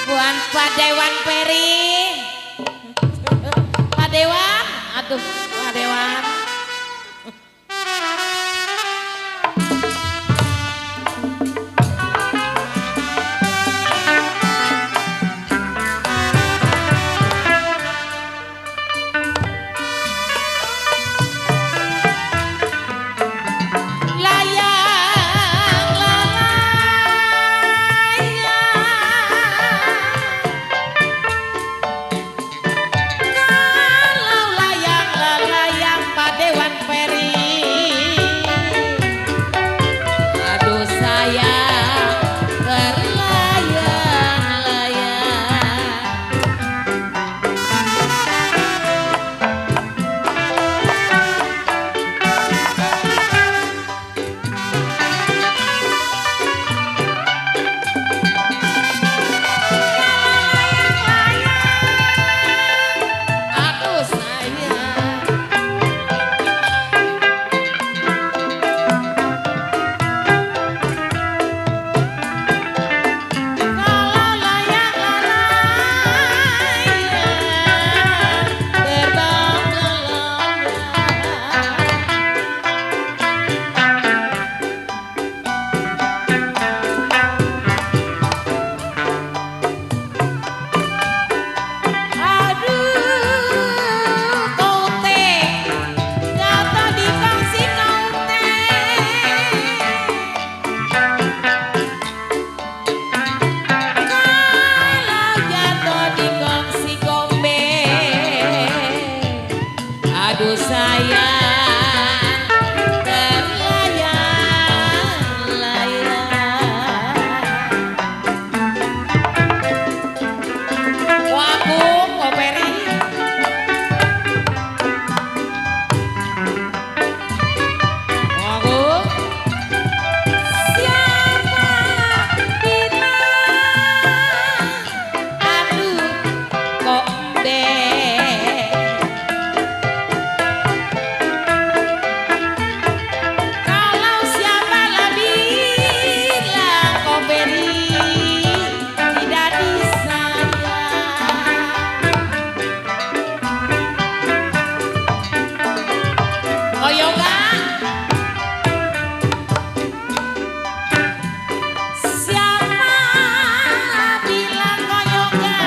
Buan Pak Dewan Peri. Pak Dewan, aduh Pak Dewan. Aduh sayang terlayang-layang. Waku Koperi. Waku. Siapa bilang aduh kok kalau siapa bilang kau beri tidak disayang. Oh yoga. Siapa bilang kau yoga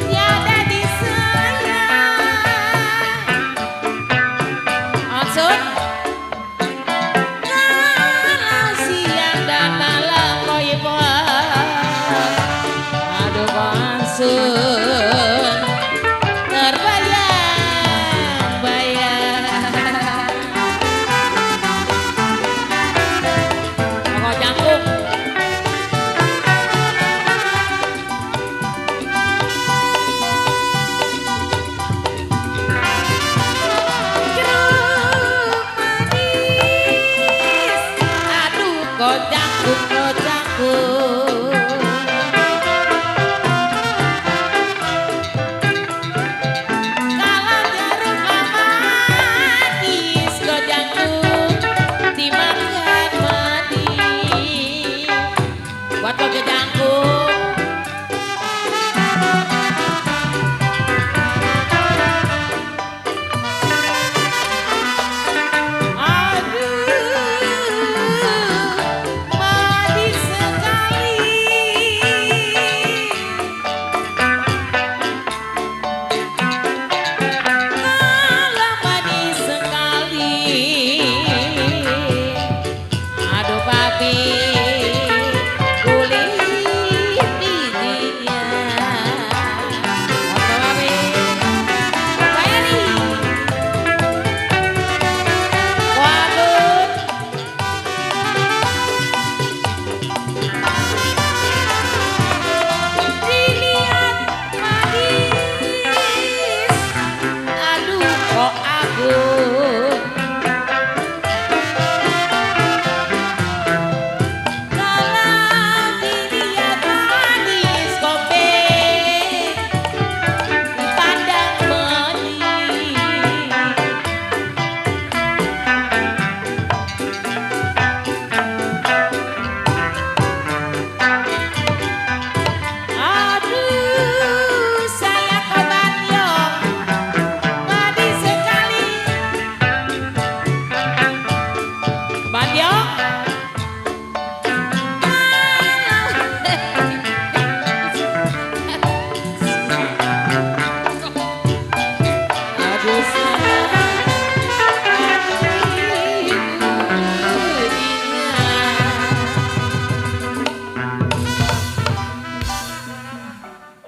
tiada disayang. Maksud kalau siang dan malam kau aduh konsun terbayang-bayang. Pokok jangkung.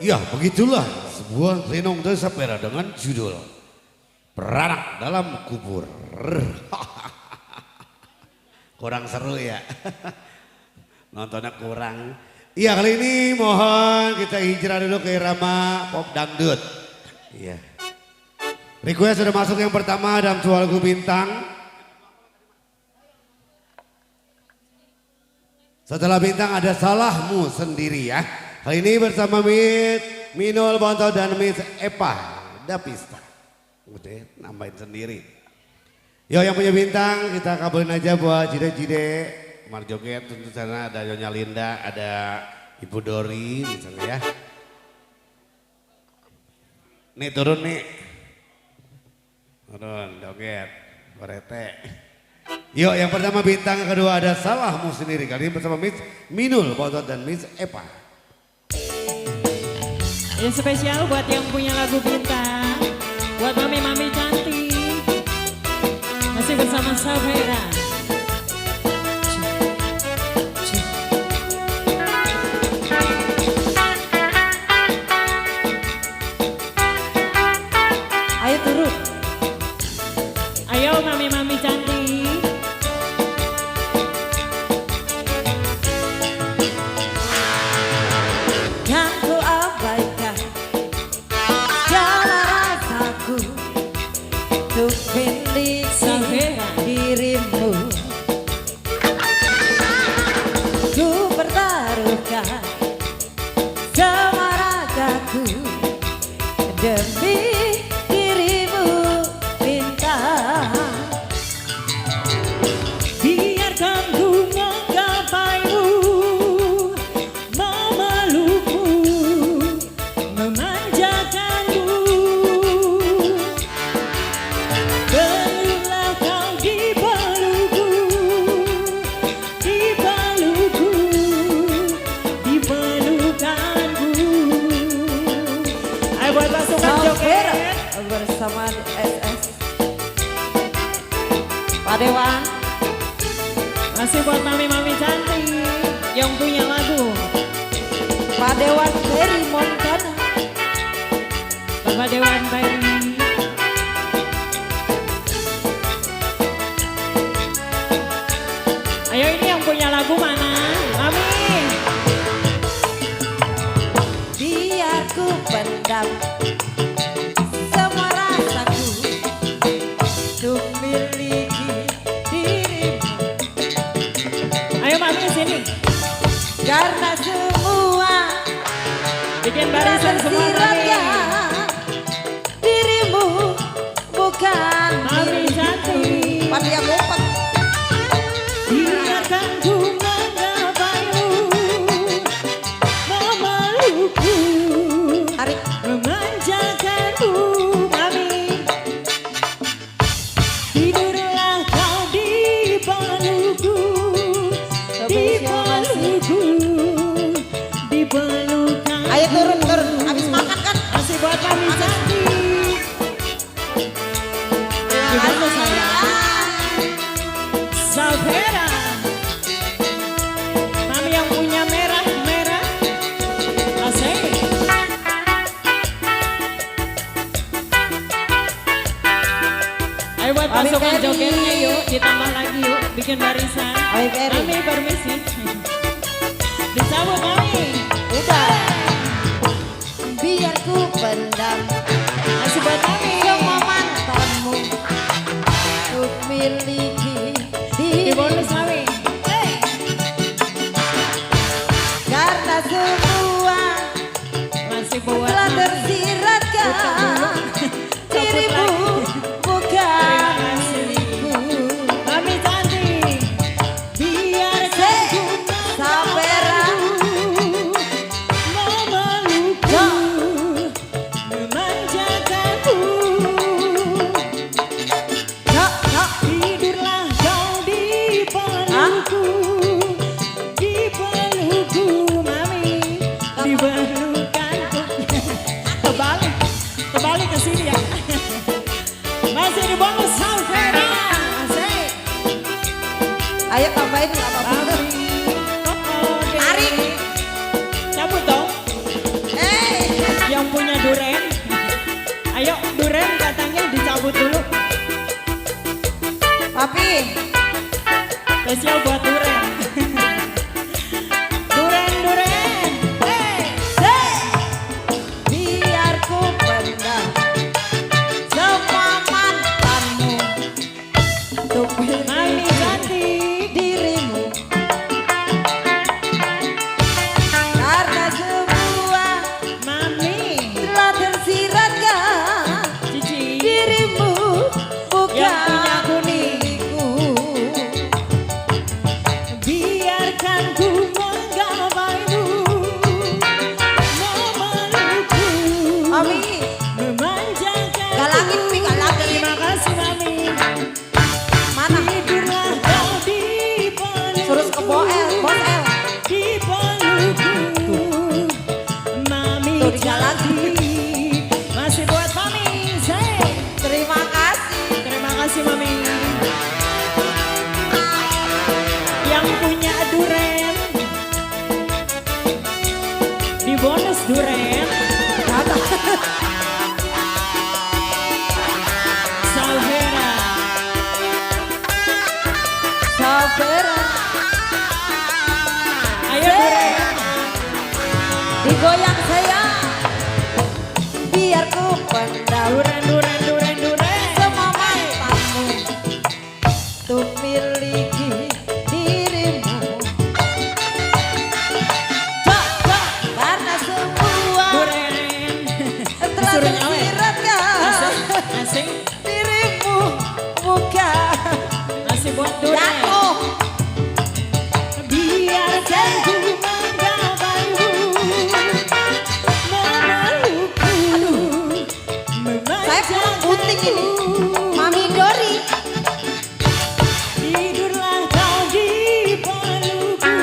Ya begitulah sebuah lenong desa pera dengan judul Beranak dalam Kubur. Kurang seru ya. Nontonnya kurang. Iya kali ini mohon kita hijrah dulu ke irama pop dangdut. Iya. Request sudah masuk yang pertama dalam sebuah lagu bintang. Setelah bintang ada Salahmu Sendiri ya. Kali ini bersama Minul Bonto dan Miss Epa Dapista. Udah nambahin sendiri. Yo yang punya bintang kita kabulin aja buat Jide-Jide. Mar Joget tentu sana ada Nyonya Linda, ada Ibu Dori misalnya ya. Nih turun nih. Turun joget. Berete. Yo yang pertama bintang, yang kedua ada Salahmu Sendiri. Kali ini bersama Miss Minul Bonto dan Miss Epa. Yang spesial buat yang punya lagu bintang, buat mami-mami cantik, masih bersama Savera. Ayo turun. Ayo mami-mami cantik. Yang ku abaikan segala rasaku untuk miliki Savera. dirimu. Ku pertaruhkan semua ragaku demi dirimu bintang. Biarkan ku menggapaimu, memelukmu, memanjakanmu. Peluklah kau di pelukku, di pelukku, di pelukanku. Ayo buat pasukan joget. Bersama SS Pak Dewan. Masih buat mami-mami cantik yang punya lagu. Pak Dewan dari Montana. Bapak Dewan Bairi. Ayo ini yang punya lagu mana? Mami. Biar ku pendam semua rasaku untuk miliki dirimu. Ayo Mami sini. Karena semua Bikin barisan semua Mami. tersiratkan dirimu bukan Mami cantik. Pada yang ngumpet. Biarkan ku menggapaimu, memelukku, Tarik. memanjakanmu, Mami. Tidurlah kau di pelukku, di pelukku, di pelukan. Ayo turun, turun. Habis makan kan? Masih buat Mami cantik. Gimana sayang? Savera. Mami yang punya merah-merah. Asik. Ayo buat Mami pasukan Ferry. jogetnya yuk. Ditambah lagi yuk. Bikin barisan. Mami Ferry. Mami permisi. Dicabut Mami. Udah. Biar ku pendam Masih buat Mami. semua mantanmu untuk miliki Di dirimu. bonus Mami. Karena semua Masih buat telah Mami. tersiratkan dirimu bukan milikku. Mami cantik. Biarkan ku Savera. Spesial buat Duren. Duren, Duren. Biar ku pendam semua mantanmu untuk Mami cantik. dirimu, karena semua Mami. telah tersiratkan Cici. dirimu Yang punya bukan milikku. Biarkan ku menggapaimu, memelukku, Mami, memanjakan. galangin Pi, galangin. Terima kasih Mami. Mana? Tidurlah kau di pelukku. Terus ke Bos El. Di pelukku. Mami Tuh, digalangin. cantik. Masih buat Mami. Say. Terima kasih. Terima kasih Mami. Yang punya Duren. Di bonus Duren. Salvera. Sabera, Ayo Duren. digoyang sayang, biar ku pendam Duren, Duren, Duren, Duren. semua mantanmu untuk miliki dirimu. Karena semua Duren. telah Disuruh nyawe. tersiratkan Asing. dirimu bukan Masih buat Duren. jatuh. Biarkan ku menggapaimu, memelukku, Saya pulang puting ini. Mami Dori, Tidurlah kau di pelukku,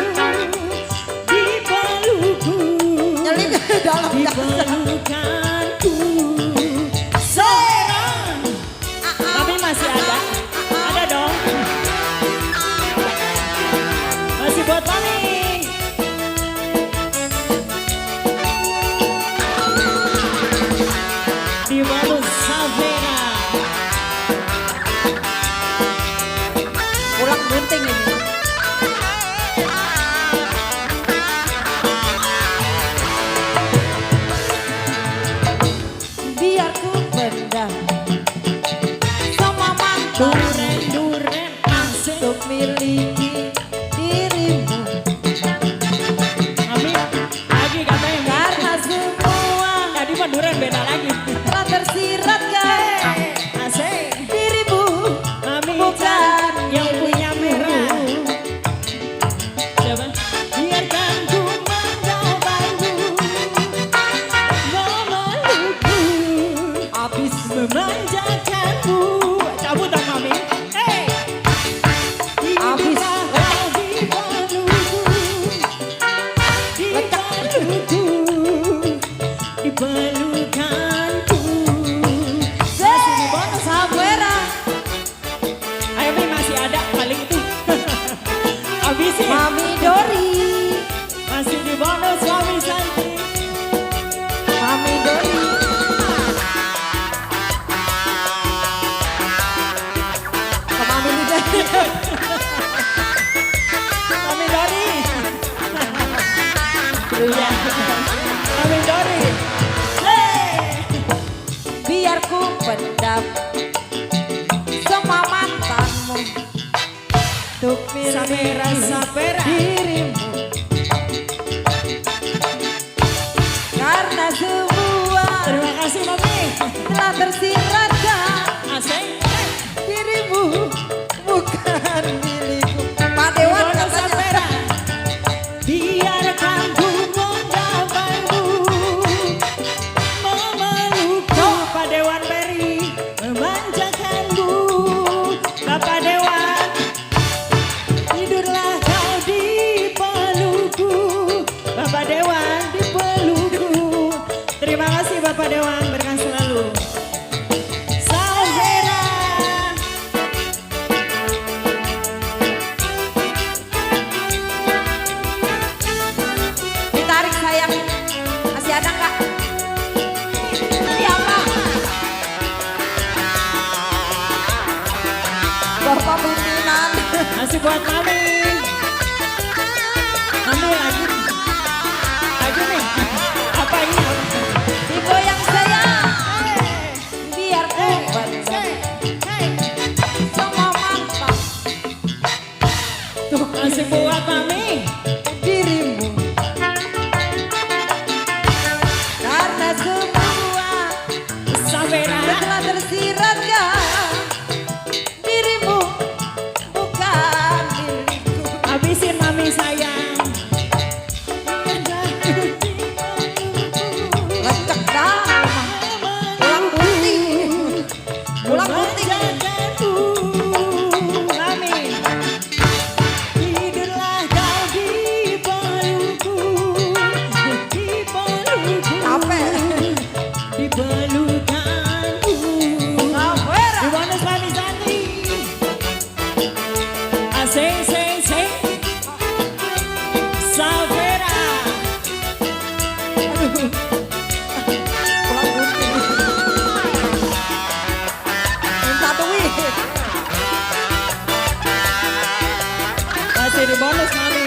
di pelukku, nyelip dalam di pelukanku. Seorang, tapi masih ada dong. Masih buat Mami. Di bonus Savera. pulang bunting ini. Biar ku pendam semua mantan Duren, Duren, asik. untuk miliki dirimu. Mami, lagi katanya. Karena semua Tadi mah Duren beda lagi. telah tersiratkan Asik. dirimu Mami bukan yang punya merah. milikku. Coba. Biarkan ku menggapaimu, memelukku, Abis memanjakanmu. Cabut dong Mami. Hey. Abis. Tidurlah kau di pelukku, di pelukku, di pelukanku. Masih di bonus. Sabera, Ayo Mi, masih ada paling itu. Habisin. Mami Dori, Masih di bonus Mami Santi. Mami Dori. Ke Mami Lida. Mami Dori. Iya. Mami Dori. Hey. Biar ku pendam semua mantanmu untuk Sapera, miliki sapera. dirimu. Karena semua Terima kasih Mami. telah tersiratkan Asik. dirimu bukan milikku. Pak Dewan Bonus katanya. sapera. Biarkan ku menggapaimu, memelukku. Pak Dewan Peri memanjakanmu. Bapak Dewan, tidurlah kau di pelukku. Bapak Dewan di pelukku. Terima kasih Bapak Dewan, berkah selalu. Savera. Ditarik sayang. Masih ada nggak? Iya Pak. Bapak pimpinan. Masih buat Mami. Pulang bunting. Minta duit. Masih di bonus mami.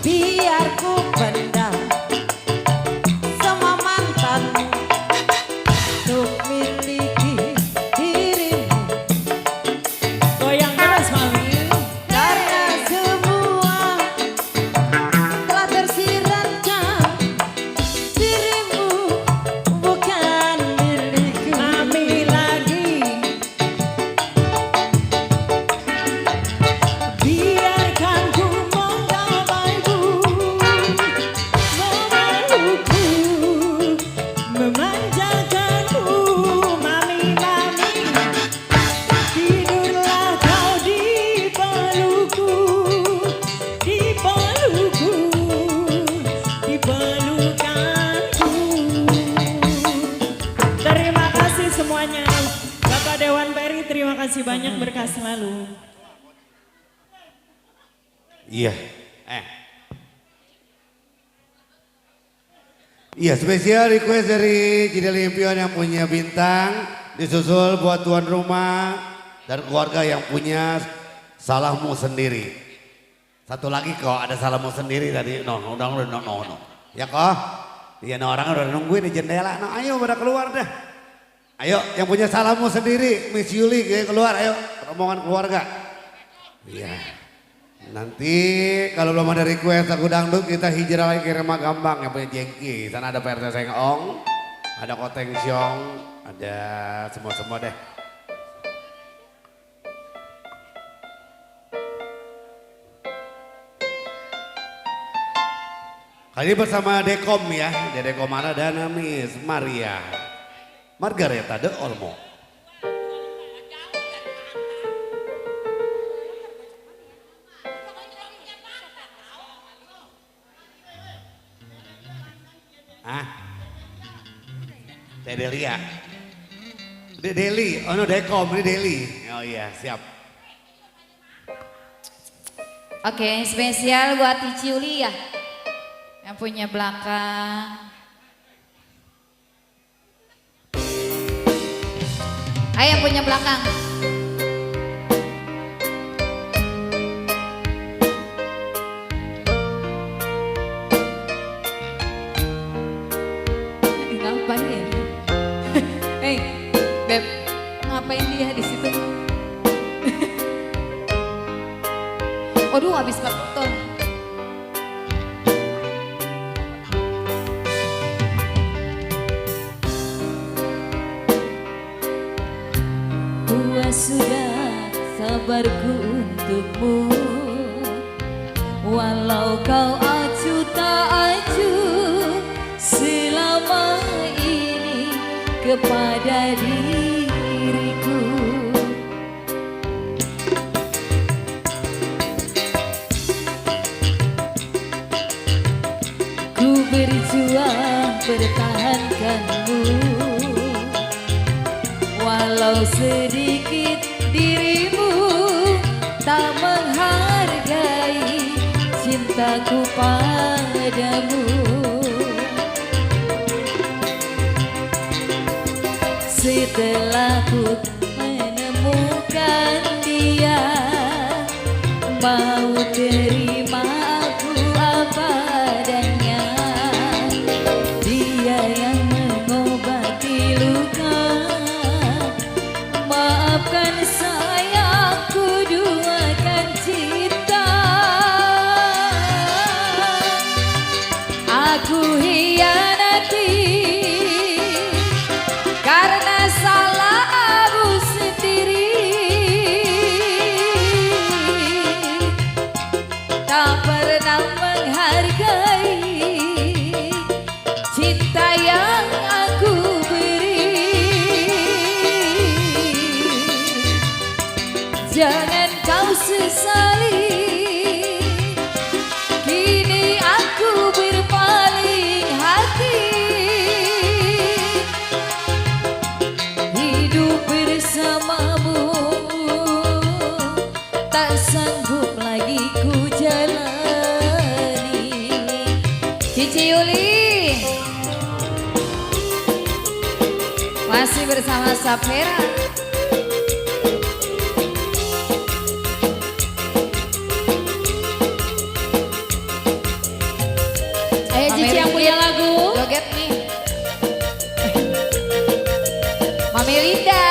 Biar ku pendam semua mantanmu untuk miliki dirimu. Goyang terus mami. Karena semua telah tersiratkan, dirimu bukan milikku. Mami lagi. Biarkan ku mengabaimu, memelukku, memanjakanmu. Mami, mami, tidurlah kau di pelukku, di pelukku, di pelukanku. Terima kasih semuanya. Bapak Dewan Peri, terima kasih banyak, berkah selalu. Iya. Iya, spesial request dari Cide Limpion yang punya bintang, disusul buat tuan rumah dan keluarga yang punya salahmu sendiri. Satu lagi kok ada salahmu sendiri tadi. No. Ya kok? Iya, orang udah nungguin di jendela. No, ayo pada keluar dah. Ayo, yang punya salahmu sendiri, Miss Yuli keluar, ayo rombongan keluarga. Iya. Nanti kalau belum ada request aku dangdut kita hijrah lagi ke Remah Gambang yang punya Jengki. Sana ada PRT Sengong, ada Koteng Siong, ada semua deh. Kali ini bersama Dekom ya, di Dekom mana dan Miss Maria Margareta de Olmo. Delia. Deli, oh no Dekom, ini Deli. Oh iya, siap. Oke, spesial buat Cici Uli ya. Yang punya belakang. Ayo yang punya belakang. Ngapain ya? Hei, Beb, ngapain dia di situ? Waduh, habis 4 ton. Puas sudah sabarku untukmu, walau kau acuh tak acuh selama ini kepada diriku. Ku berjuang pertahankanmu, walau sedikit dirimu tak menghargai cintaku padamu. Setelah ku menemukan dia, mau terima aku apa adanya. Dia yang mengobati luka, maafkan sayangku, duakan cinta. Aku hianati karena salah aku sendiri. tak sanggup lagi ku jalani. Cici Yuli masih bersama Sapera. Ayo Cici yang punya lagu. Joget nih. Mami Linda,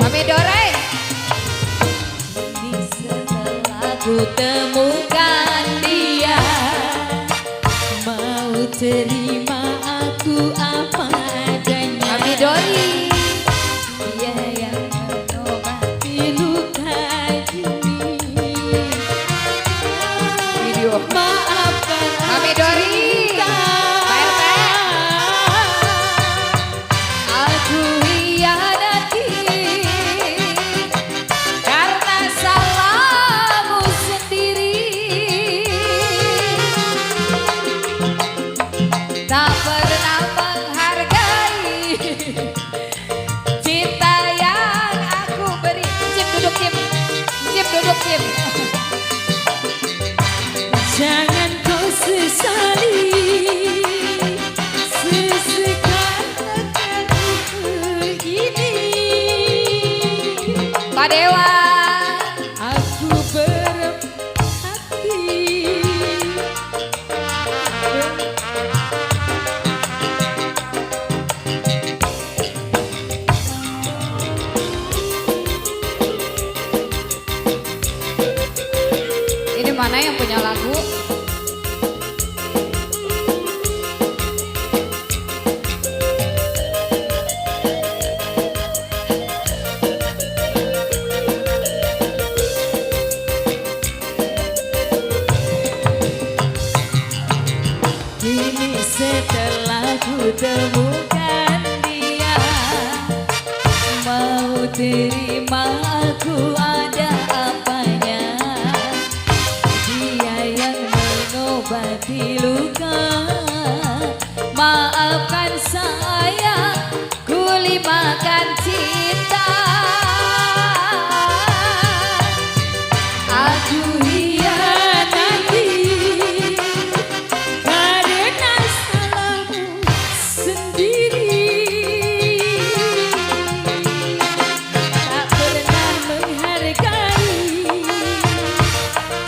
Mami Dore. Ini setelah ku temukan dia, mau terima aku apa adanya. Mami Dori, dia yang mengobati luka ini. Video maafkan Mami Dori. Aku hianati karena salahmu sendiri. Tak pernah menghargai cinta yang aku beri. Cip duduk Cip, Cip duduk Cip. Jangan kau sesali sesekali ini. Pak Dewa, Aku berhati. ini mana yang punya lagu? Kini setelah ku temukan dia, Mau terima aku ada apanya. Dia yang mengobati luka. Maafkan saya, ku limpahkan cinta. Aku hianati karena salahmu sendiri. Tak pernah menghargai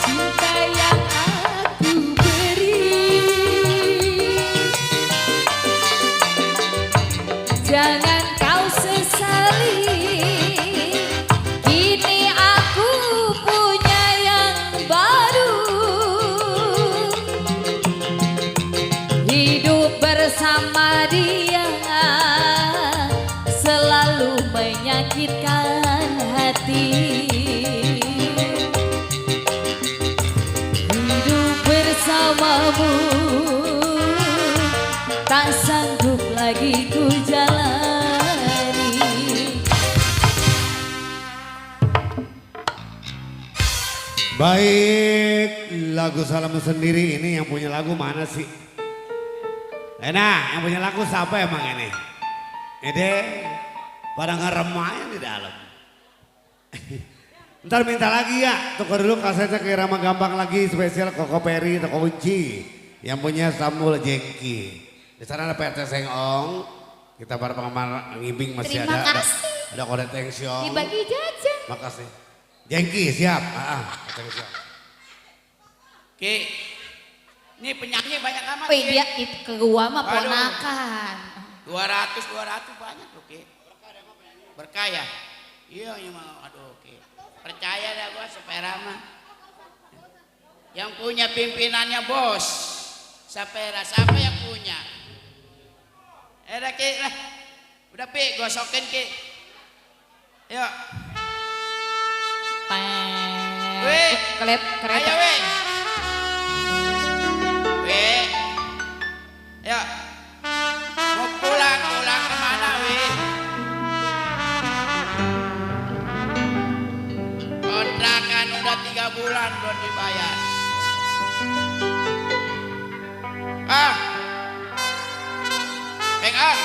cinta yang aku beri. Jangan kau sesali, kini aku punya yang baru. Hidup bersama dia selalu menyakitkan hati. Hidup bersamamu tak sanggup lagi ku jalani. Baik, lagu Salam Sendiri ini yang punya lagu mana sih? Enak, yang punya lagu siapa emang ini? Ede, pada ngeremain di dalam. Ntar minta lagi ya, tukar dulu kasetnya ke Irama Gampang lagi, spesial Koko Peri, Toko Uci. Yang punya Samuel Jengki. Di sana ada PT Sengong, kita para pengamal ngibing masih Terima ada. kasih. Ada Kode Tengsyong. Dibagi jajan. Makasih. Jengki siap. Siap. Ki, ini penyanyi banyak amat. Wih Ki. dia itu ke gua mah Waduh. ponakan. 200 banyak loh Ki. Berkah ya? Iya memang, aduh Ki. Percaya dah gua Sapera mah. Yang punya pimpinannya bos. Sapera, siapa yang punya? Dah Ki, lah. Udah Pi, gosokin Ki. Yuk. Weh. Kelep kereta. Ayo weh. Weh. Ya. Mau pulang kemana weh? Kontrakan udah 3 bulan belum dibayar. Pegang.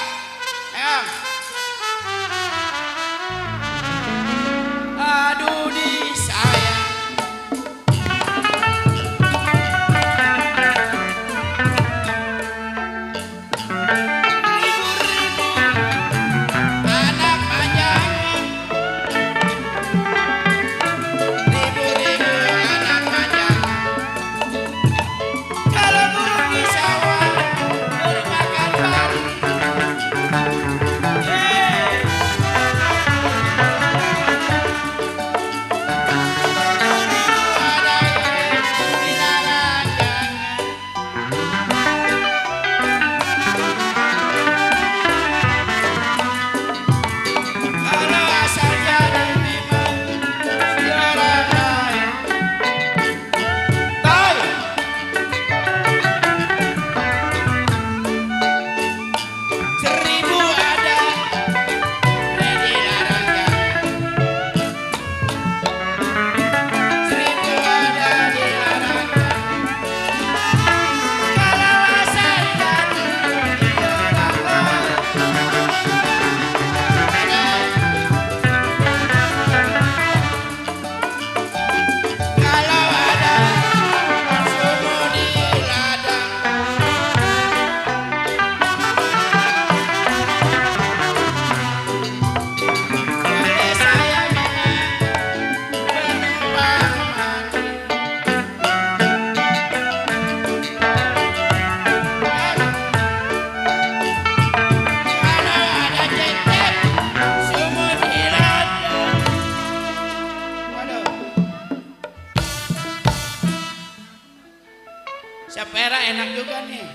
sepera enak juga nih.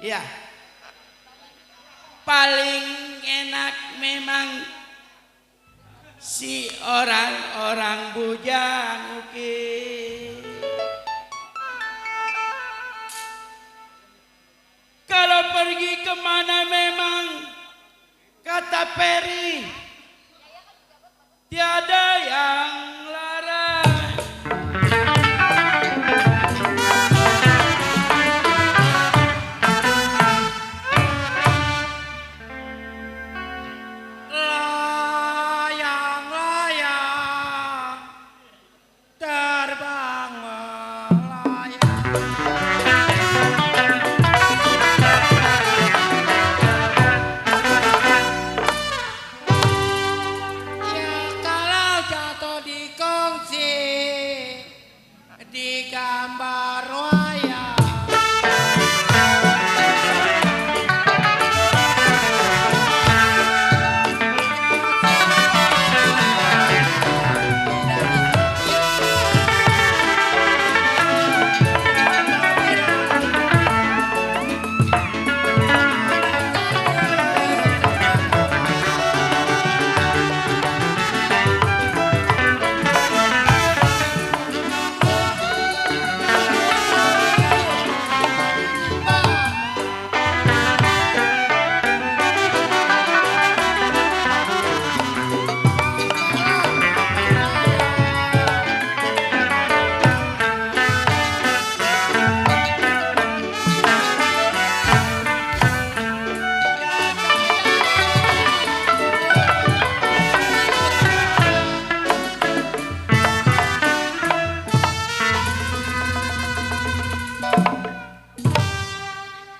Iya. Paling enak memang si orang-orang bujang. Oke. Kalau pergi kemana memang kata Peri tiada yang larang. Layang-layang terbang melayang. Ya kalau jatuh di kongsi di gambar wayang.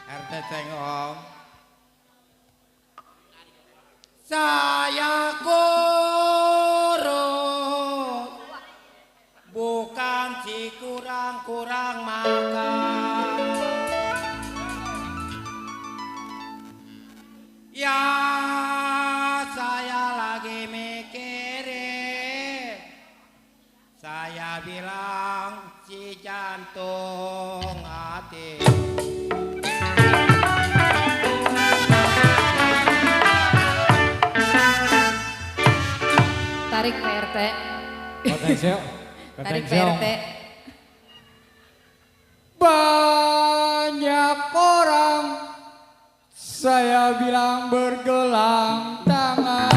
RT Cengong. Saya kurus, bukan si kurang-kurang makan. Ya saya lagi mikirin, saya bilang si jantung hati. Tarik Pak RT. Tarik Pak RT. Banyak orang saya bilang bergelang tangan.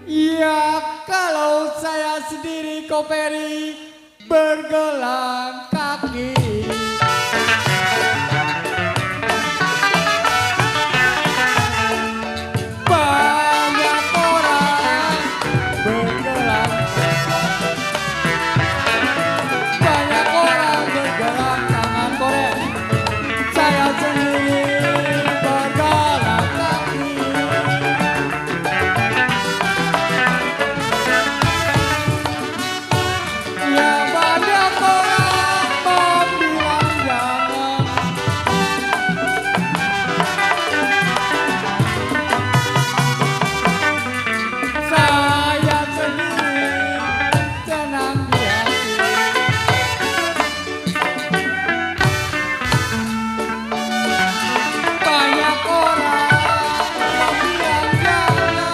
Ya kalau saya sendiri Koperi bergelang kaki. Banyak orang bergelang tangan. Banyak orang bergelang tangan korek. Saya sendiri bergelang kaki. Ya banyak orang bilang jangan. Saya sendiri tenang di hati. Banyak orang bilang jangan.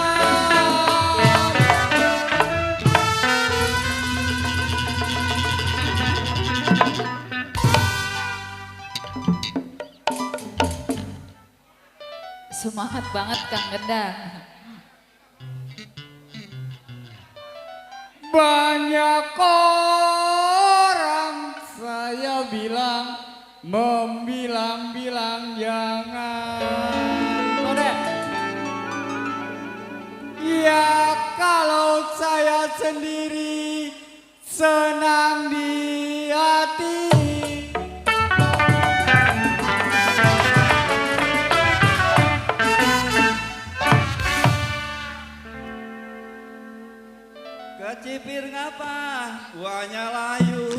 Semangat banget Kang Gendang. Banyak orang saya bilang membilang-bilang jangan. Kode. Ya kalau saya sendiri senang di hati. Kecipir ngapa? Buahnya layu.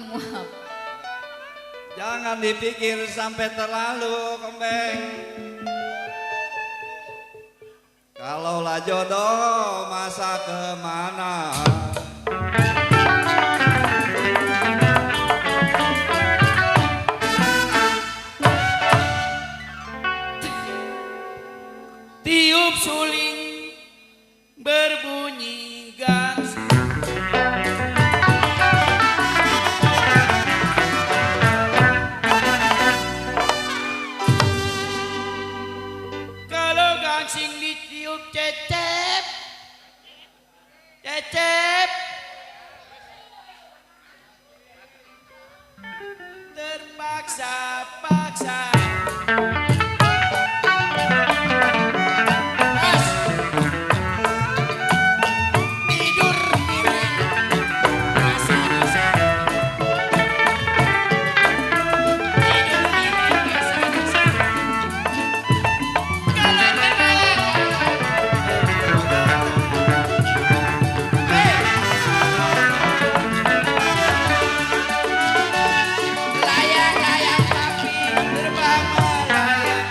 muap. Jangan dipikir sampai terlalu kembeng. Kalaulah jodoh masa kemana. Tiup suling berbunyi gans. Kalau gangsing ditiup cecep, cecep, terpaksa-paksa. Tidur miring, rasa-rasa. Tidur miring, rasa-rasa. Kalau terbayang, layang-layang tapi terbang melayang.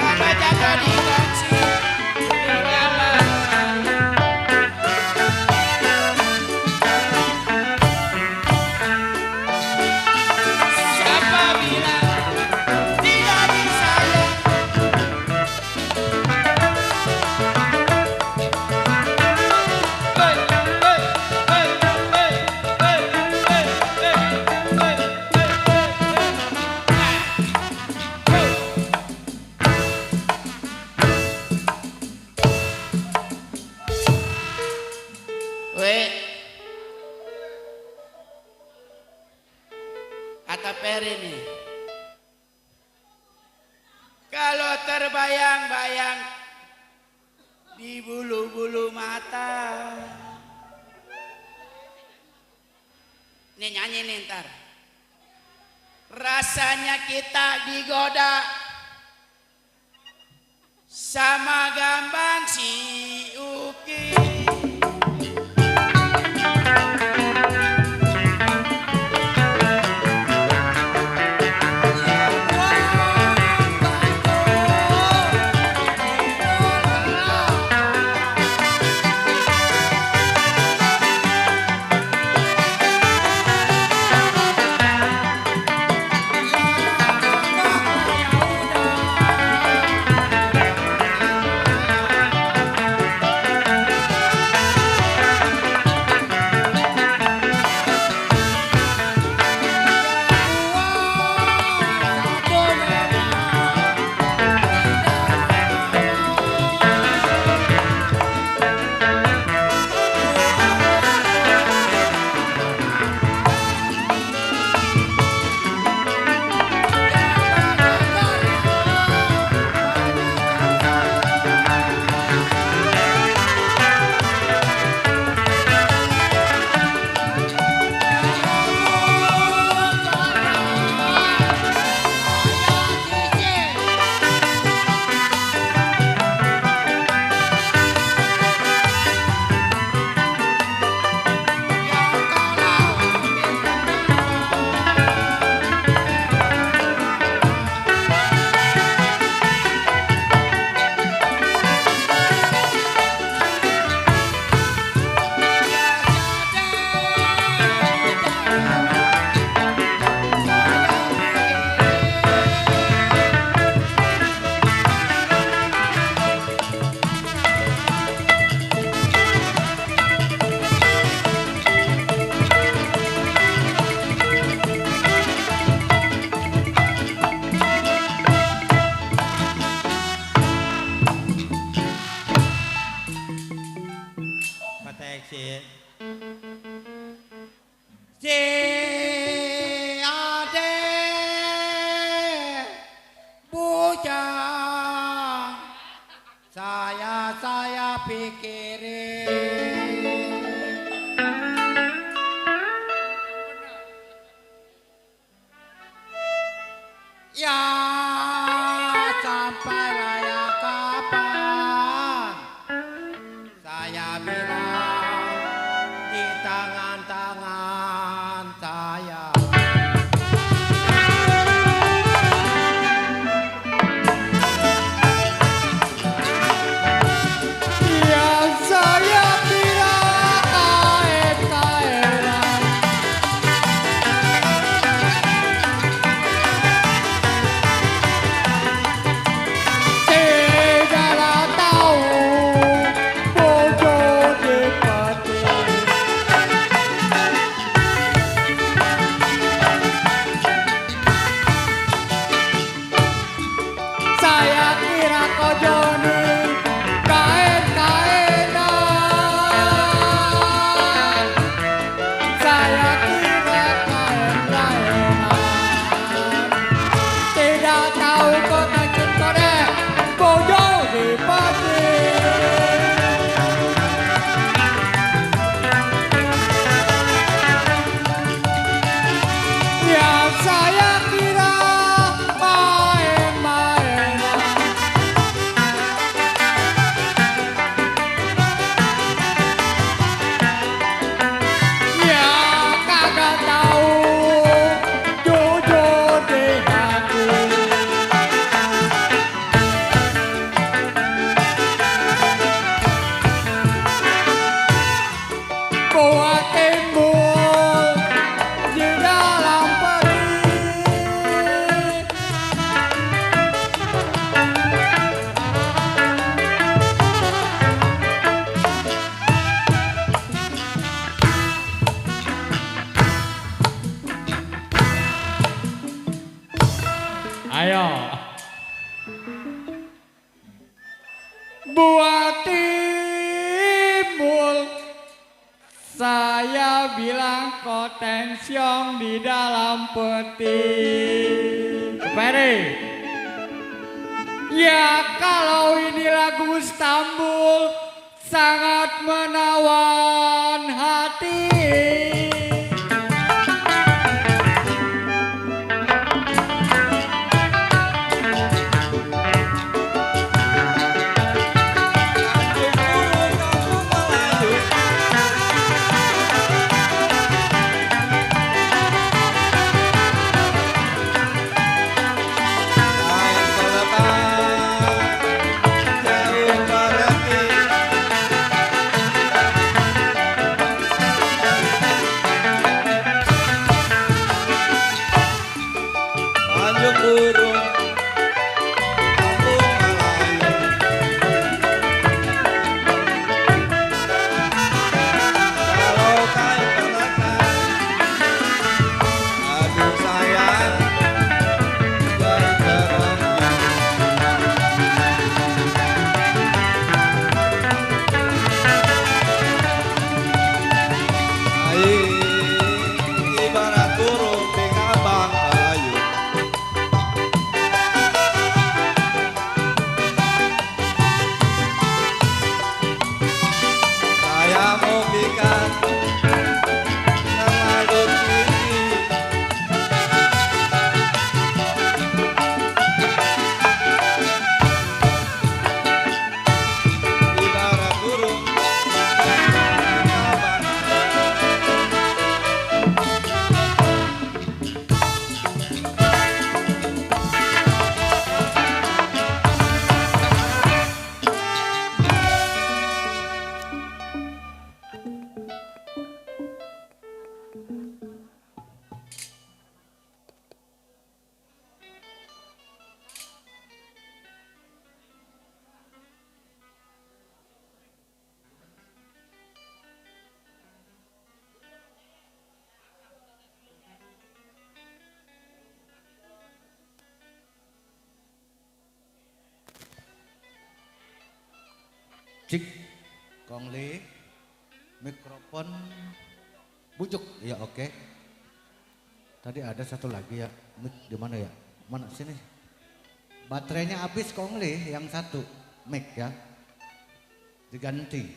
Kalau jatuh di taksi, terbang melayang. Siapa bilang tidak disayang? Weh, kata Peri nih, kalau terbayang-bayang di bulu-bulu mata. Nih nyanyi nih ntar. Rasanya kita digoda sama gambang si Uki. Ayo. Buat timbul saya bilang kotensiong di dalam peti. Peri. Ya kalau ini lagu Istanbul sangat menawan hati. Cik, Kongli, mikrofon, bujuk, ya oke. Tadi ada satu lagi ya, mic di mana ya? Mana sini? Baterainya habis Kongli, yang satu mic ya, diganti.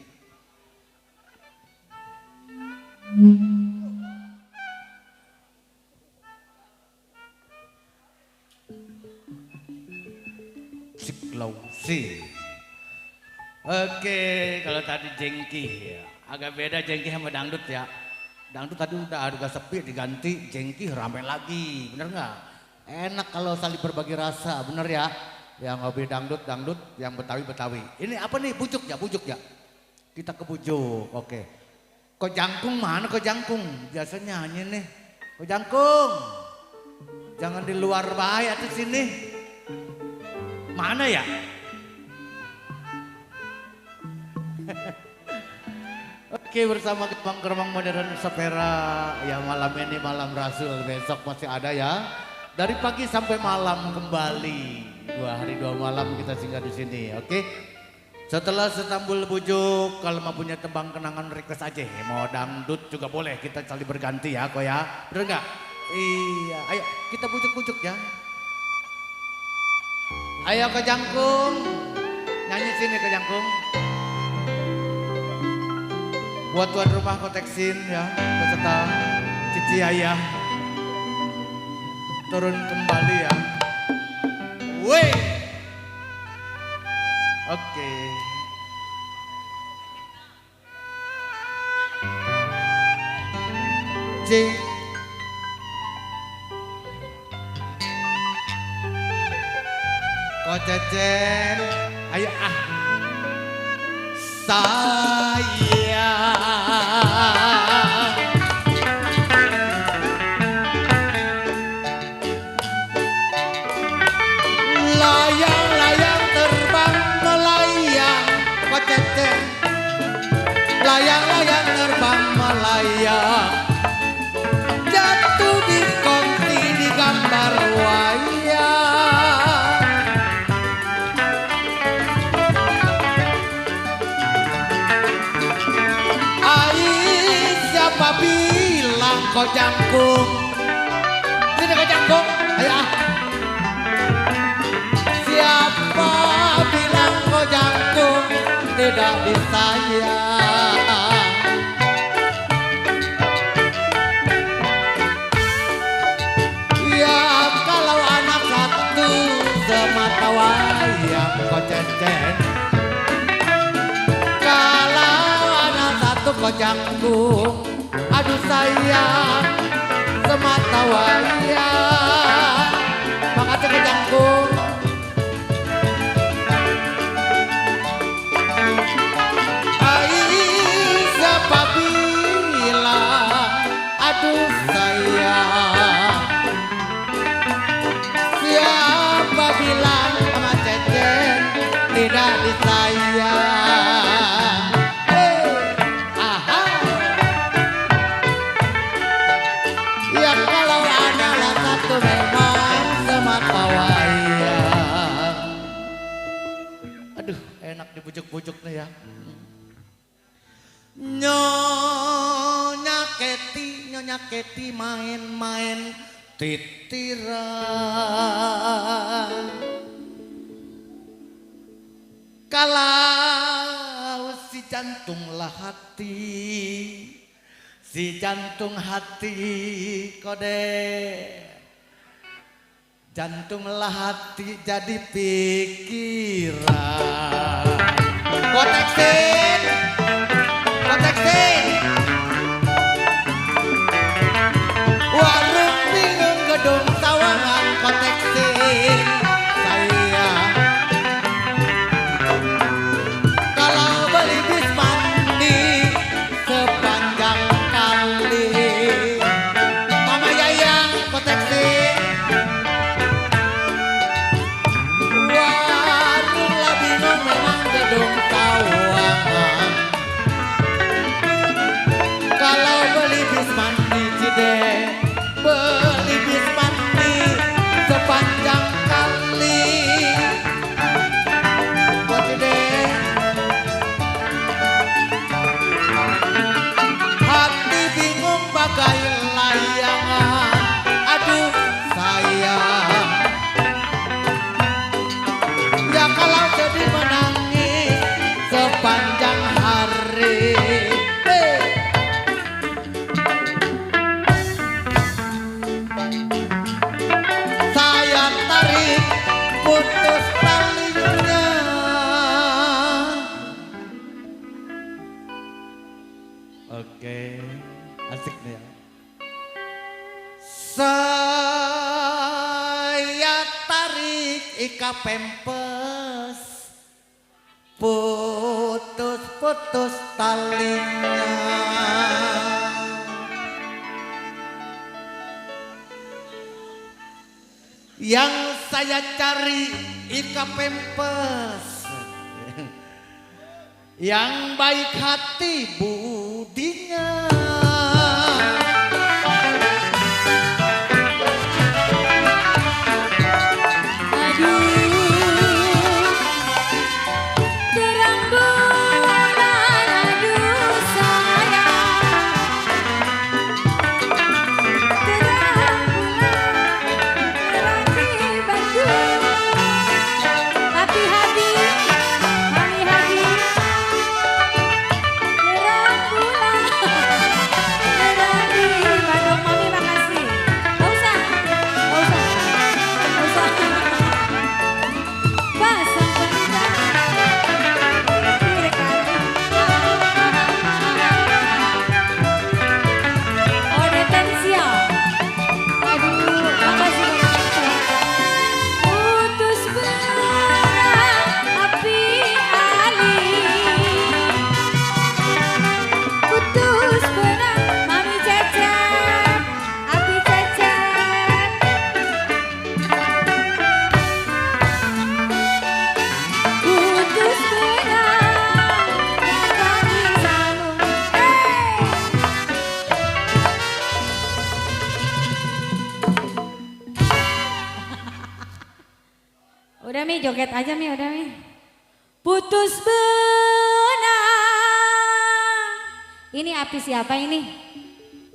Siklausi. Oke, kalau tadi jengki ya. Agak beda jengki sama dangdut ya. Dangdut tadi udah agak sepi diganti jengki rame lagi, bener nggak? Enak kalau saling berbagi rasa, bener ya? Yang hobi dangdut, yang Betawi. Ini apa nih, bujuk ya? Kita ke bujuk, oke. Kok jangkung mana kok jangkung? Biasanya nyanyi nih, kok jangkung. Jangan di luar bahaya tuh sini. Mana ya? Oke, bersama Gerbang Modern Sepera ya, malam ini malam Rasul, besok masih ada ya. Dari pagi sampai malam kembali, 2 hari 2 malam kita singgah di sini. Oke. Setelah Istanbul bujuk, kalau mau punya tembang kenangan request aja. Mau dangdut juga boleh, kita saling berganti ya kok ya. Bener nggak? Iya, ayo kita bujuk-bujuk ya. Ayo ke jangkung, nyanyi sini ke jangkung. Buat tuan rumah konteksin ya, beserta Cici Ayah. Turun kembali ya. Weh. Oke. C. Kok Cecen, ayo ah. Layang-layang terbang melayang, kok Cecen. Layang-layang terbang melayang, jatuh di konti di gambar wayang. bilang kau jangkung. Sini kau jangkung, ayo. Siapa bilang kau jangkung tidak disayang. Ya kalau anak satu semata wayang kau cecen. Kalau anak satu kau jangkung, aduh sayang semata wayang. Makasih kau jangkung. Siapa bilang aduh sayang. Siapa bilang sama Cecen tidak disayang. Aha. Ya kalau adalah satu memang semata wayang. Aduh enak dibujuk-bujuk nih ya. Nyonya Keti main-main titiran. Kalau si jantunglah hati, si jantung hati kode. Jantunglah hati jadi pikiran. Koteksin. Koteksin. Warung bingung gedung sawangan koteksin sayang. Kalau beli bis mandi sepanjang kali. Mama Yayang koteksin. Warung lah bingung memang gedung sawangan. Kalau beli bis mandi Cide, beli bis mandi sepanjang kali. Buat Cide, hati bingung bagai layangan. Aduh sayang. Ya kalau sedih menangis sepanjang hari. Saya tarik putus talinya. Oke, asik nih ya. Saya tarik ika pempes, putus-putus talinya. Yang saya cari ika pempes, yang baik hati budinya. Udah Mi, joget aja Mi, udah Mi. Putus benang. Ini api siapa ini?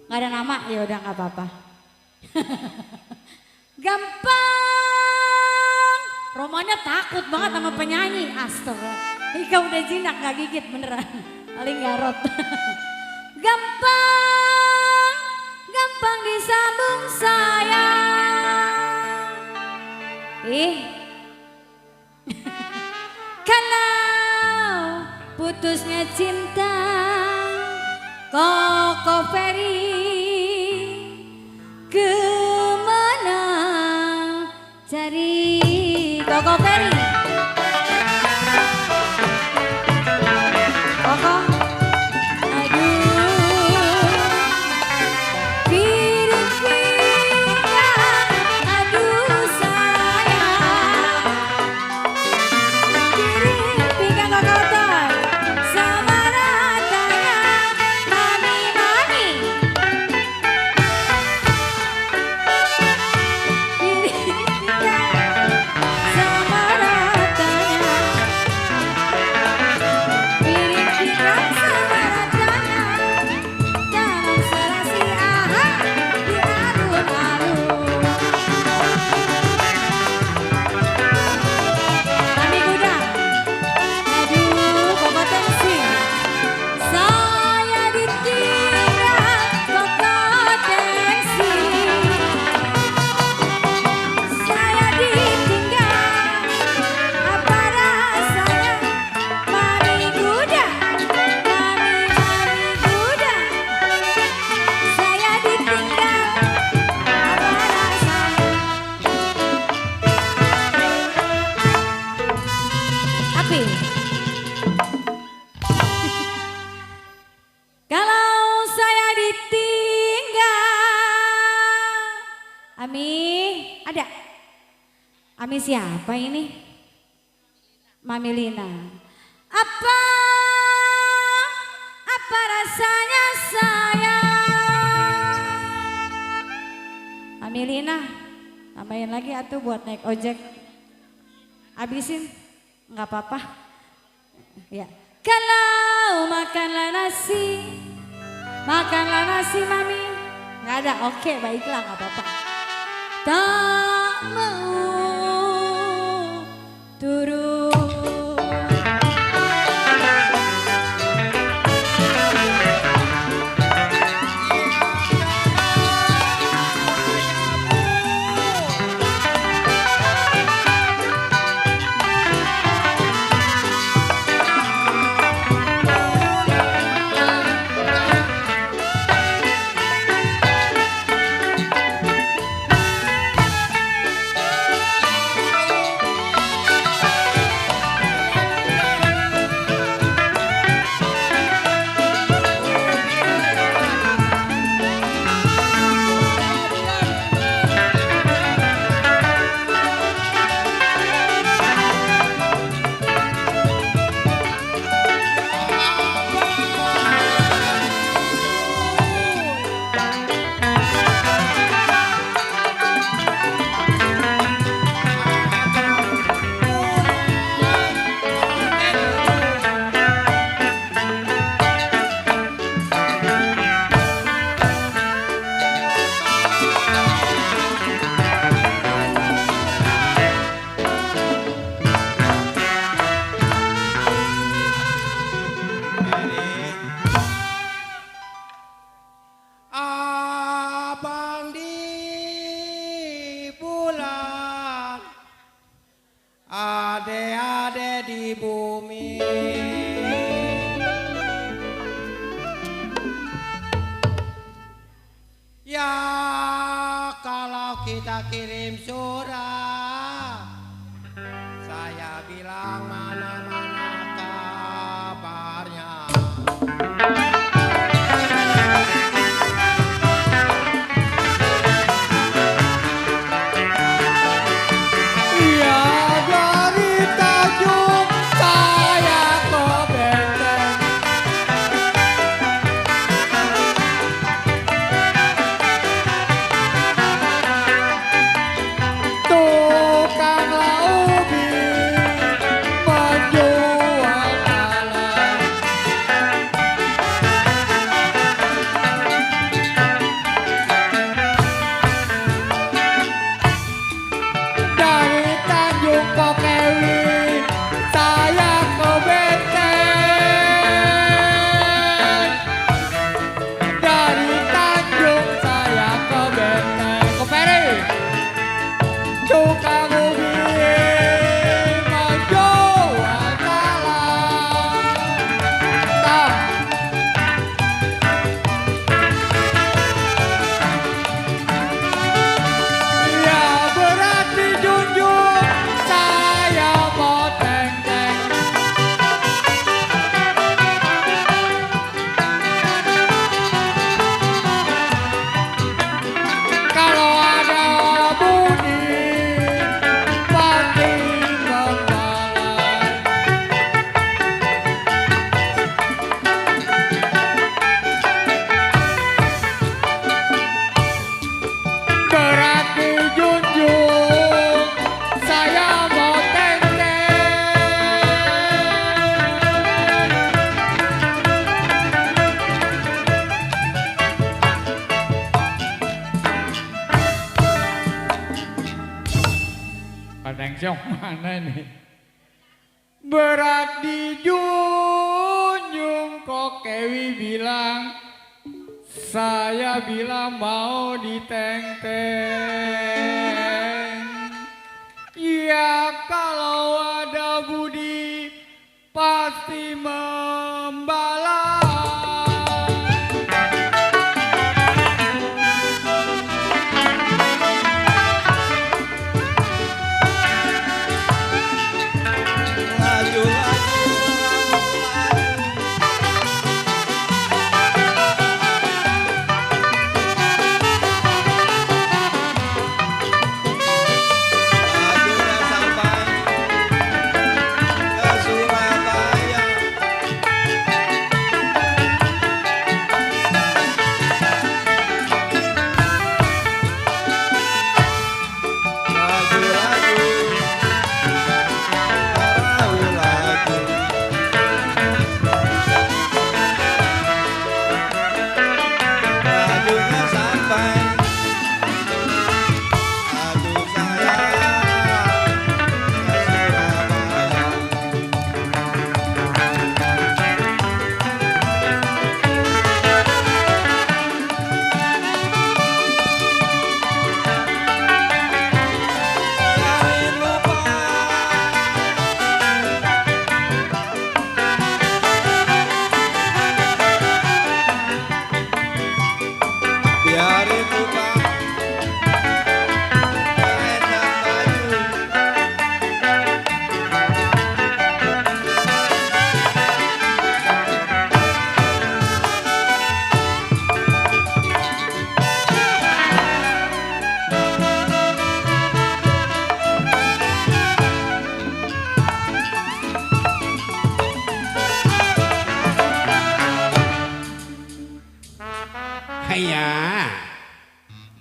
Nggak ada nama, ya udah nggak apa-apa. Gampang. Romanya takut banget sama penyanyi. Astaga. Ika udah jinak nggak gigit beneran. Paling garot. Gampang, gampang disambung sayang. Kalau putusnya cinta, Koko Ferry kemana cari Koko Ferry? Koko, aduh, piring-piringan, aduh sayang, piring-piringan Koko Toy, sama ratanya mami-mami. Piring-piringan sama ratanya, piring-piringan sama ratanya, jangan serasi aha di alun-alun. Mami gudang, aduh Koko tensi, saya ditinggal Koko tensi, saya ditinggal, apa rasanya mami gudang, mami gudang, saya ditinggal, apa rasanya? Api. Kalau saya ditinggal, Ami, ada? Ami siapa ini? Mami Lina. Apa rasanya sayang? Mami Lina, tambahin lagi atuh buat naik ojek. Habisin, nggak apa-apa. Ya. Kalau makanlah nasi mami. Nggak ada, oke baiklah nggak apa-apa. Tak mau turun. Abang di bulan, ade-ade di bumi. Ya kalau kita kirim surat, saya bilang mana-mana kabarnya. Ya dari tajuk saya ke benteng, brengsek mana nih? Berat dijunjung kok Kewi bilang, saya bilang mau diteng-teng. Ya kalau ada budi pasti membalas.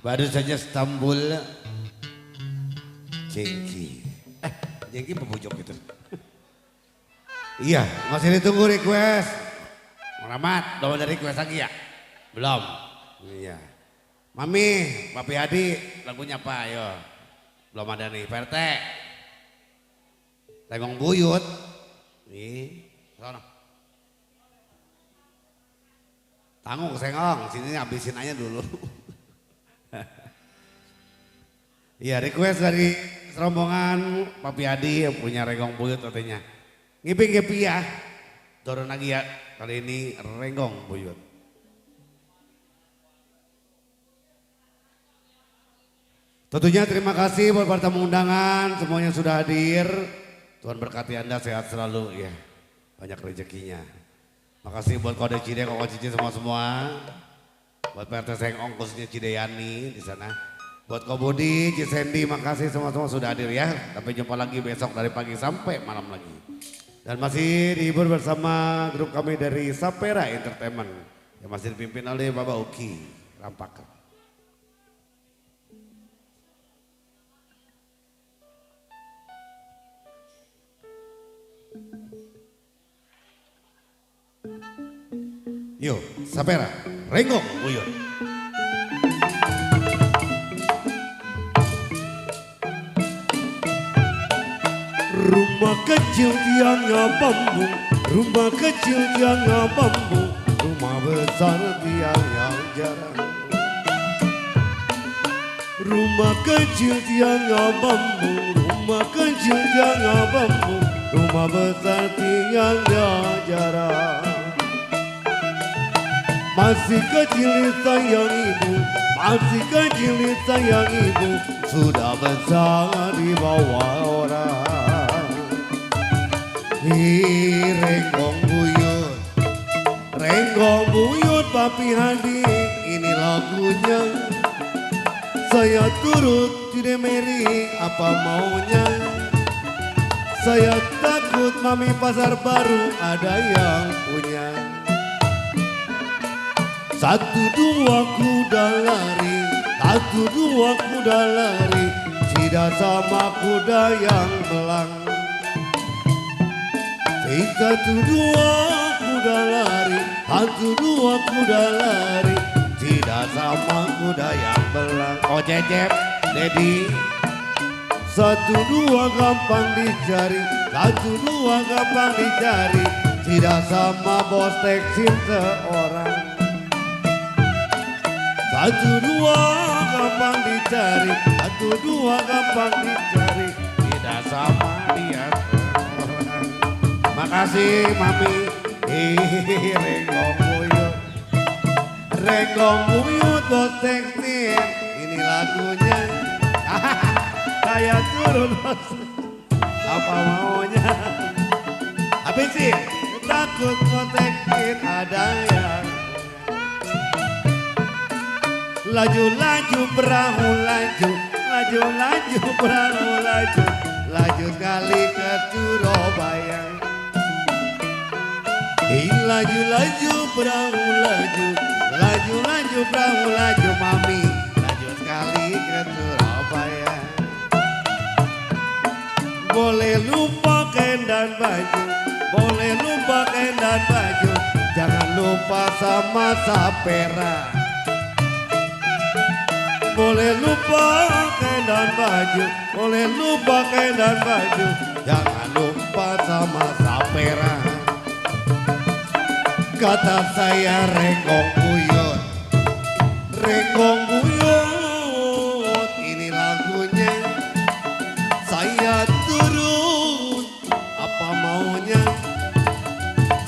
Baru saja Istanbul Jengki. Jengki pebujok gitu. Iya, masih ditunggu request. Rahmat, udah ada request lagi ya? Belum. Iya. Mami, Papi Adi, lagunya apa? Ayo. Belum ada nih, PRT. Lenggong buyut. Nih, sana. Tanggung sengong, sini habisin aja dulu. Iya, request dari rombongan Papi Adi yang punya renggong buyut katanya. Ngiping ngipi ya. Turun lagi ya. Kali ini renggong buyut. Tentunya terima kasih buat para tamu undangan semuanya sudah hadir. Tuhan berkati Anda sehat selalu ya. Banyak rezekinya. Makasih buat Kode Cide, Koko Cici semua. Buat PRT Sengong khususnya Cideyani di sana. Buat Kobudi, Cisendi, makasih semua-semua sudah hadir ya. Sampai jumpa lagi besok dari pagi sampai malam lagi. Dan masih dihibur bersama grup kami dari Sapera Entertainment. Yang masih dipimpin oleh Bapak Uki Rampakan. Yuk, Sapera, Renggong Buyut. Rumah kecil tiangnya bambu, rumah kecil tiangnya bambu, rumah besar tiangnya jarang. Rumah kecil tiangnya bambu, rumah kecil tiangnya bambu, rumah besar tiangnya jarang. Masih kecil sayang ibu, masih kecil sayang ibu, sudah besar di bawah orang. Renggong buyut, renggong buyut Papi Hadi, ini lagunya. Saya turut tidak meri apa maunya. Saya takut mami pasar baru ada yang punya. Satu dua kuda lari, satu dua kuda lari, tidak sama kuda yang belang. Satu dua kuda lari, satu dua kuda lari, tidak sama kuda yang belang. Oh Cecep, Dedi, Satu dua gampang dicari, satu dua gampang dicari, tidak sama bos teksin seorang. Satu dua gampang dicari, satu dua gampang dicari, tidak sama dia seorang. Makasih mami, renggong buyut, renggong buyut bos teksin, ini lagunya. Saya turun bos, apa maunya? Habis sih takut kontekin ada yang laju-laju perahu laju, laju-laju perahu laju, laju kali ke Surabaya. Laju-laju perahu laju, laju-laju perahu laju mami, laju sekali ke Surabaya. Boleh lupa kain dan baju, boleh lupa kain dan baju, jangan lupa sama sapera. Boleh lupa kain dan baju, boleh lupa kain dan baju, jangan lupa sama sapera. Kata saya renggong buyut, renggong buyut, ini lagunya. Saya turun, apa maunya?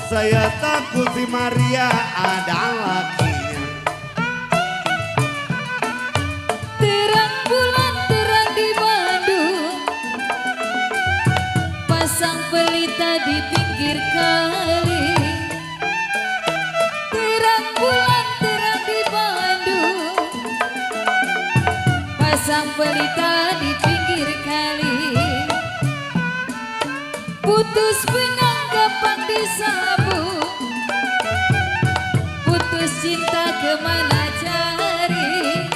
Saya takut si Maria ada lakinya. Terang bulan terang di Bandung, pasang pelita di pinggir kali. Terang bulan terang di Bandung, pasang pelita di pinggir kali. Putus benang gampang disambung, putus cinta kemana cari.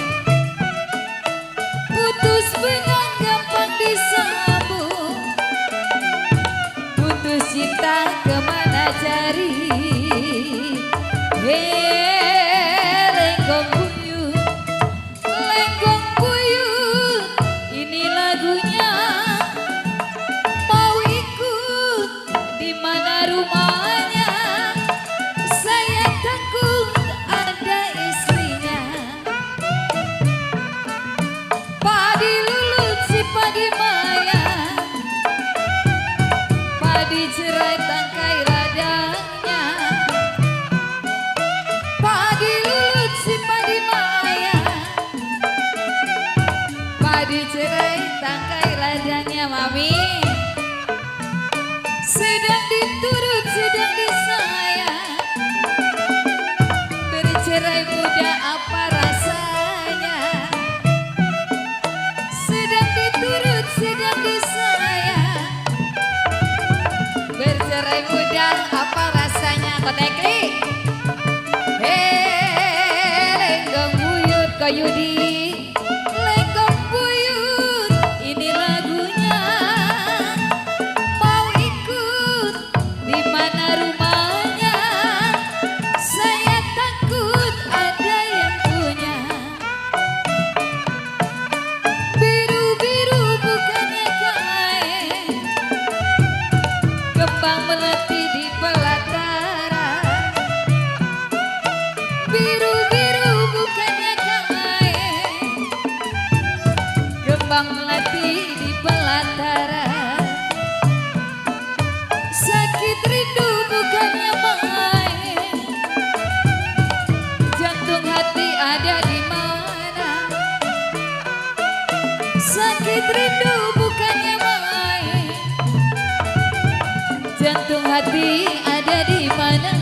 Putus benang gampang disambung, putus cinta kemana cari. Lenggong buyut, lenggong buyut, ini lagunya. Mau ikut di mana rumahnya? Saya takut ada istrinya. Padi lulut si padi maya, padi cerai tangkai ladangnya. Padi lulut si padi maya, padi cerai tangkai ladangnya mami. Sedang diturut sedang disayang, bercerai muda apa rasanya? Sedang diturut sedang disayang, bercerai muda apa rasanya? Kotekli lenggong buyut Koyudi, lenggong buyut, ini lagunya. Mau ikut di mana rumahnya? Saya takut ada yang punya. Biru-biru bukannya kain, kembang melati di pelataran. Biru-biru bukannya kain, kembang melati di pelataran. Sakit rindu bukannya main, jantung hati ada di mana? Sakit rindu bukannya main, jantung hati ada di mana?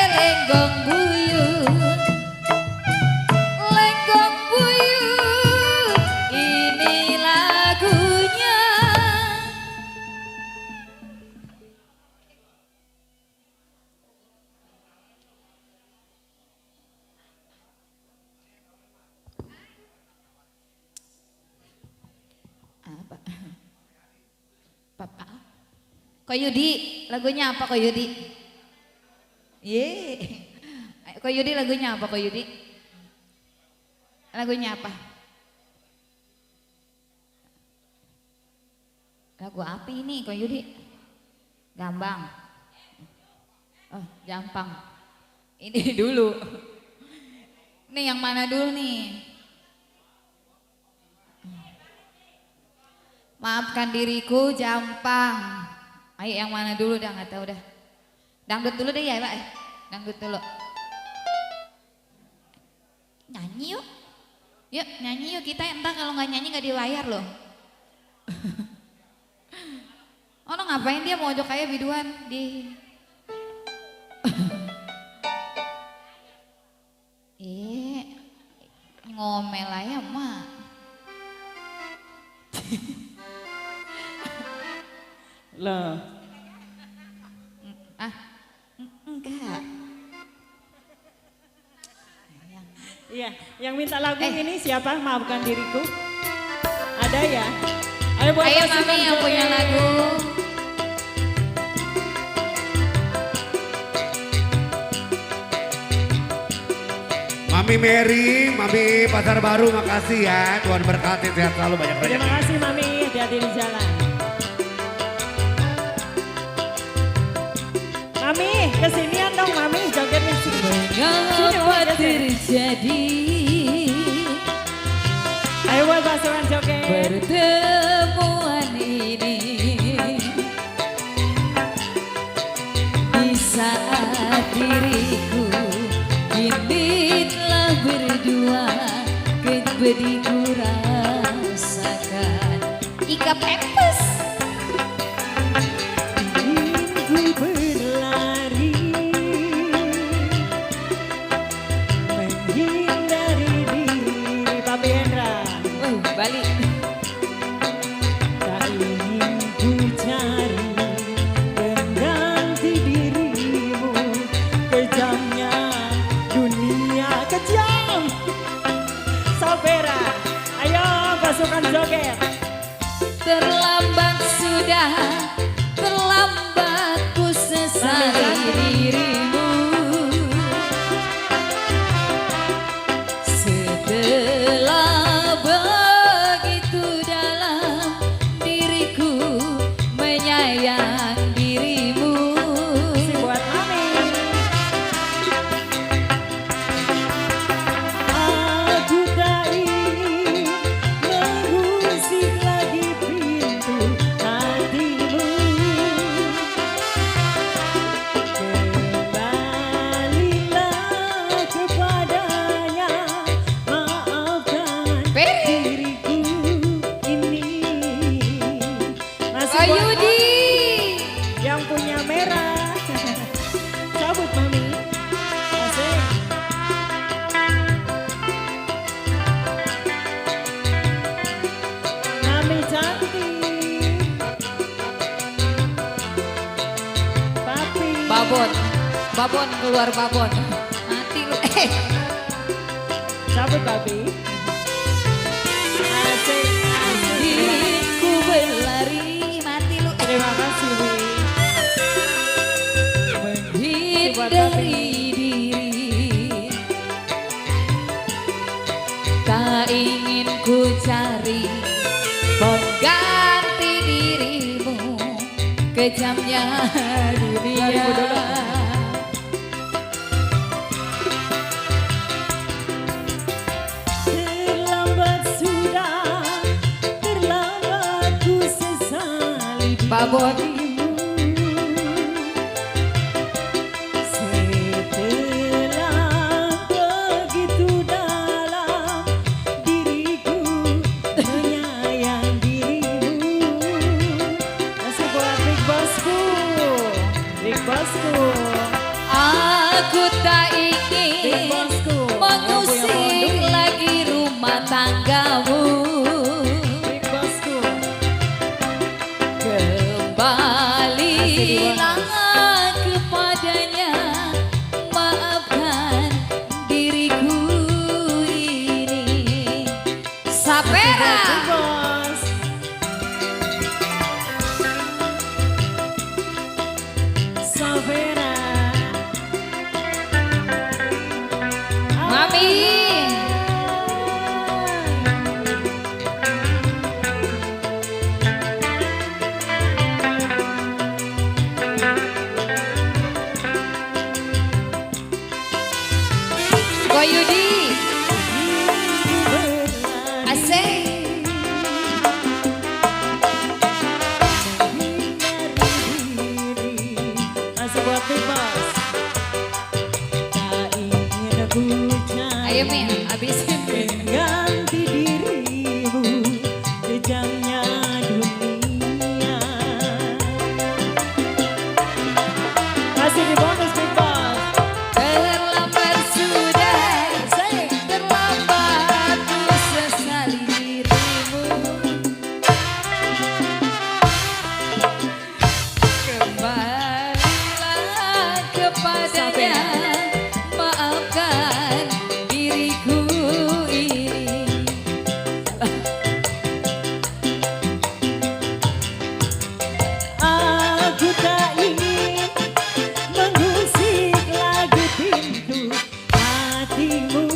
Lenggong buyut, lenggong buyut, ini lagunya. Apa? Papa. Koyudi, lagunya apa Koyudi? Koyudi lagunya apa Koyudi? Lagunya apa? Gua api ini kok Yudi? Gambang. Oh, gampang. Ini dulu. Nih yang mana dulu nih? Maafkan diriku Jampang. Ayo yang mana dulu dah nggak tahu dah. Dangdut dulu deh ya Pak. Dangdut dulu. Nyanyi yuk. Yuk nyanyi yuk kita entah kalau nggak nyanyi nggak dibayar loh. Oh no, ngapain dia mau ojok kayak biduan di. Ngomel aja mak. Loh. Enggak. Iya, yang minta lagu ini siapa? Maafkan diriku. Ada ya? Ayo buat Ayo pasukan Mami yang joget. punya lagu. Mami Mary, Mami Pasar Baru, makasih ya. Tuhan berkati, sehat selalu, banyak-banyak. Terima kasih Mami, hati-hati di jalan. Mami, kesinian dong Mami, joget nih sini. Mengapa terjadi Ayo buat pasukan joget. pertemuan ini di saat diriku kini telah berdua kebediku rasakan Ika Pepes. Ingin ku berlari menghindari diri Papi Hendra. Balik. Tak ingin ku cari pengganti dirimu. Kejamnya dunia kejam. Sopera, ayo pasukan joget. Terlambat sudah, terlambat ku sesali dirimu. Setelah begitu dalam diriku menyayang dirimu. Si buat Mami. Aku tak ingin mengusik lagi pintu hatimu. Kembalilah kepadanya, maafkan diriku ini. Masih buat Ayudi. yang punya merah. Cabut Mami. Asik. Mami cantik. Papi. Babon, babon keluar babon. Mati lu. Cabut Papi. Asik. Asik. Ku berlari mati lu. Terima kasih Wi. Menghindari diri, tak ingin ku cari pengganti dirimu. Kejamnya dunia. 2000 dulu. Terlambat sudah, terlambat ku sesali Babon. dirimu. Setelah begitu dalam diriku menyayang dirimu. Masih buat Big Bossku, Big Bossku. Aku tak Big ingin Bossku. mengusik lagi rumah tanggamu. Big Bossku. Kembali Yudi. Asik. Masih buat bebas. Tak ingin aku Ayo Min, habisin. ganti dirimu kejamnya dunia. Masih di bonus bebas. Terlambat sudah, terlambat ku sesali dirimu. Kembalilah kepadanya, maafkan diriku ini. Aku tak ingin mengusik lagi pintu hatimu.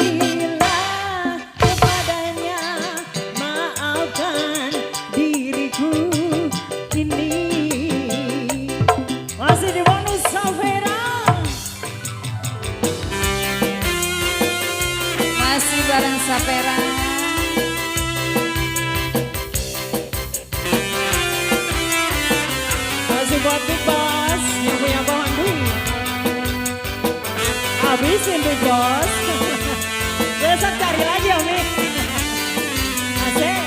Kembalilah kepadanya, maafkan diriku ini. Masih di bonus Savera. Masih bareng Sapera. Masih buat Big Boss yang punya pohon duit. Habisin Big Boss. Besok cari lagi Omi. Asik.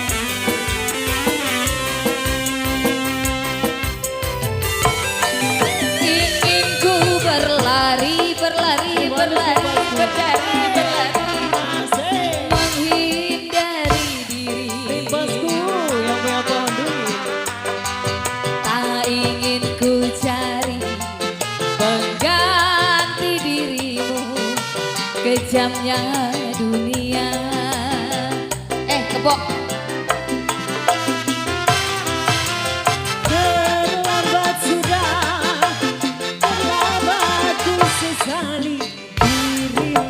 Ingin ku berlari, berlari, berlari, berlari, berlari, Asik. menghindari diri. Big Bossku yang punya pohon duit. Tak ingin ku cari pengganti dirimu, kejamnya dunia. Kebok. Terlambat sudah, terlambat ku sesali dirimu.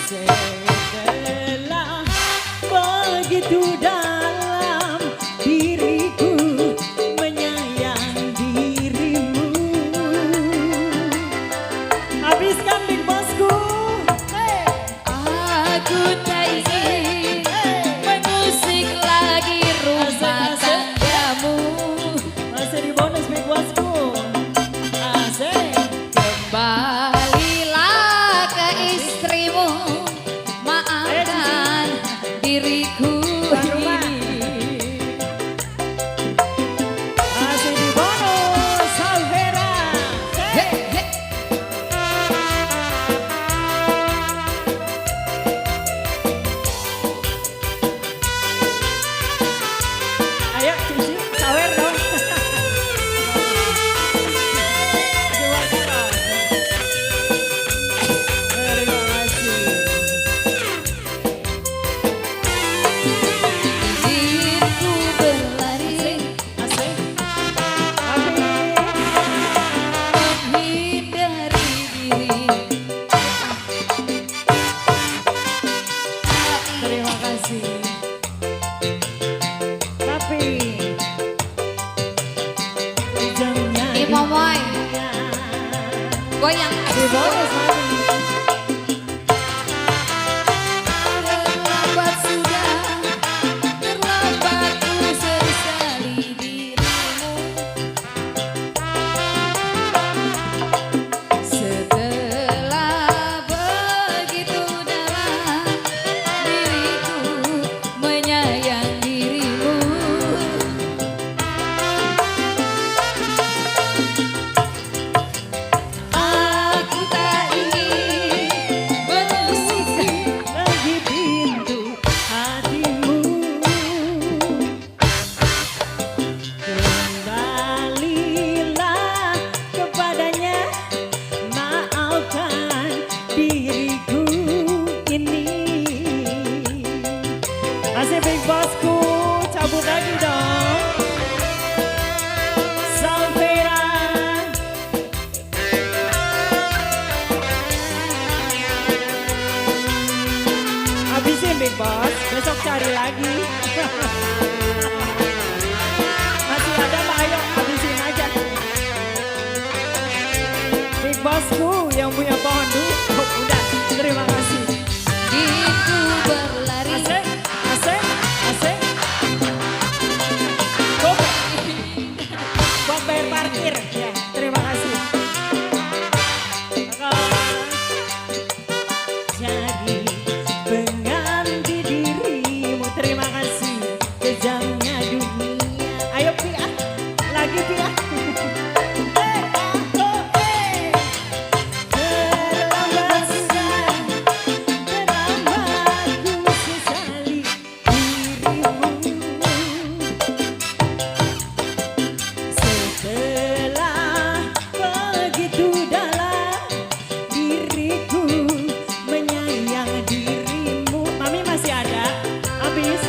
Setelah begitu dalam diriku menyayang dirimu. Habiskan Big Bossku. Aku tak ingin mengusik lagi rumah tanggamu. Masih di bonus Big Bossku. Asik. Kembalilah ke istrimu, maafkan diriku ini. Masih di bonus Salvera. He, he. Ayo Cici, sawer dong. Terima kasih. Ingin ku berlari, Asik. Tapi menghindari diri. terima kasih. Tapi jamnya Ini Momoy, dunia. goyang. Di bonus lagi. Terlambat sudah, terlambat ku sesali dirimu. Setelah begitu dalam diriku menyayang dirimu. Aku tak ingin bosku yang punya pohon dulu. Oh, udah, terima kasih. Itu berlari. Asik, asik, asik. Gope. Buat bayar parkir. Ya, terima kasih. Jadi pengganti dirimu, terima kasih. Kejamnya dunia. Ayo Pia, lagi Pia.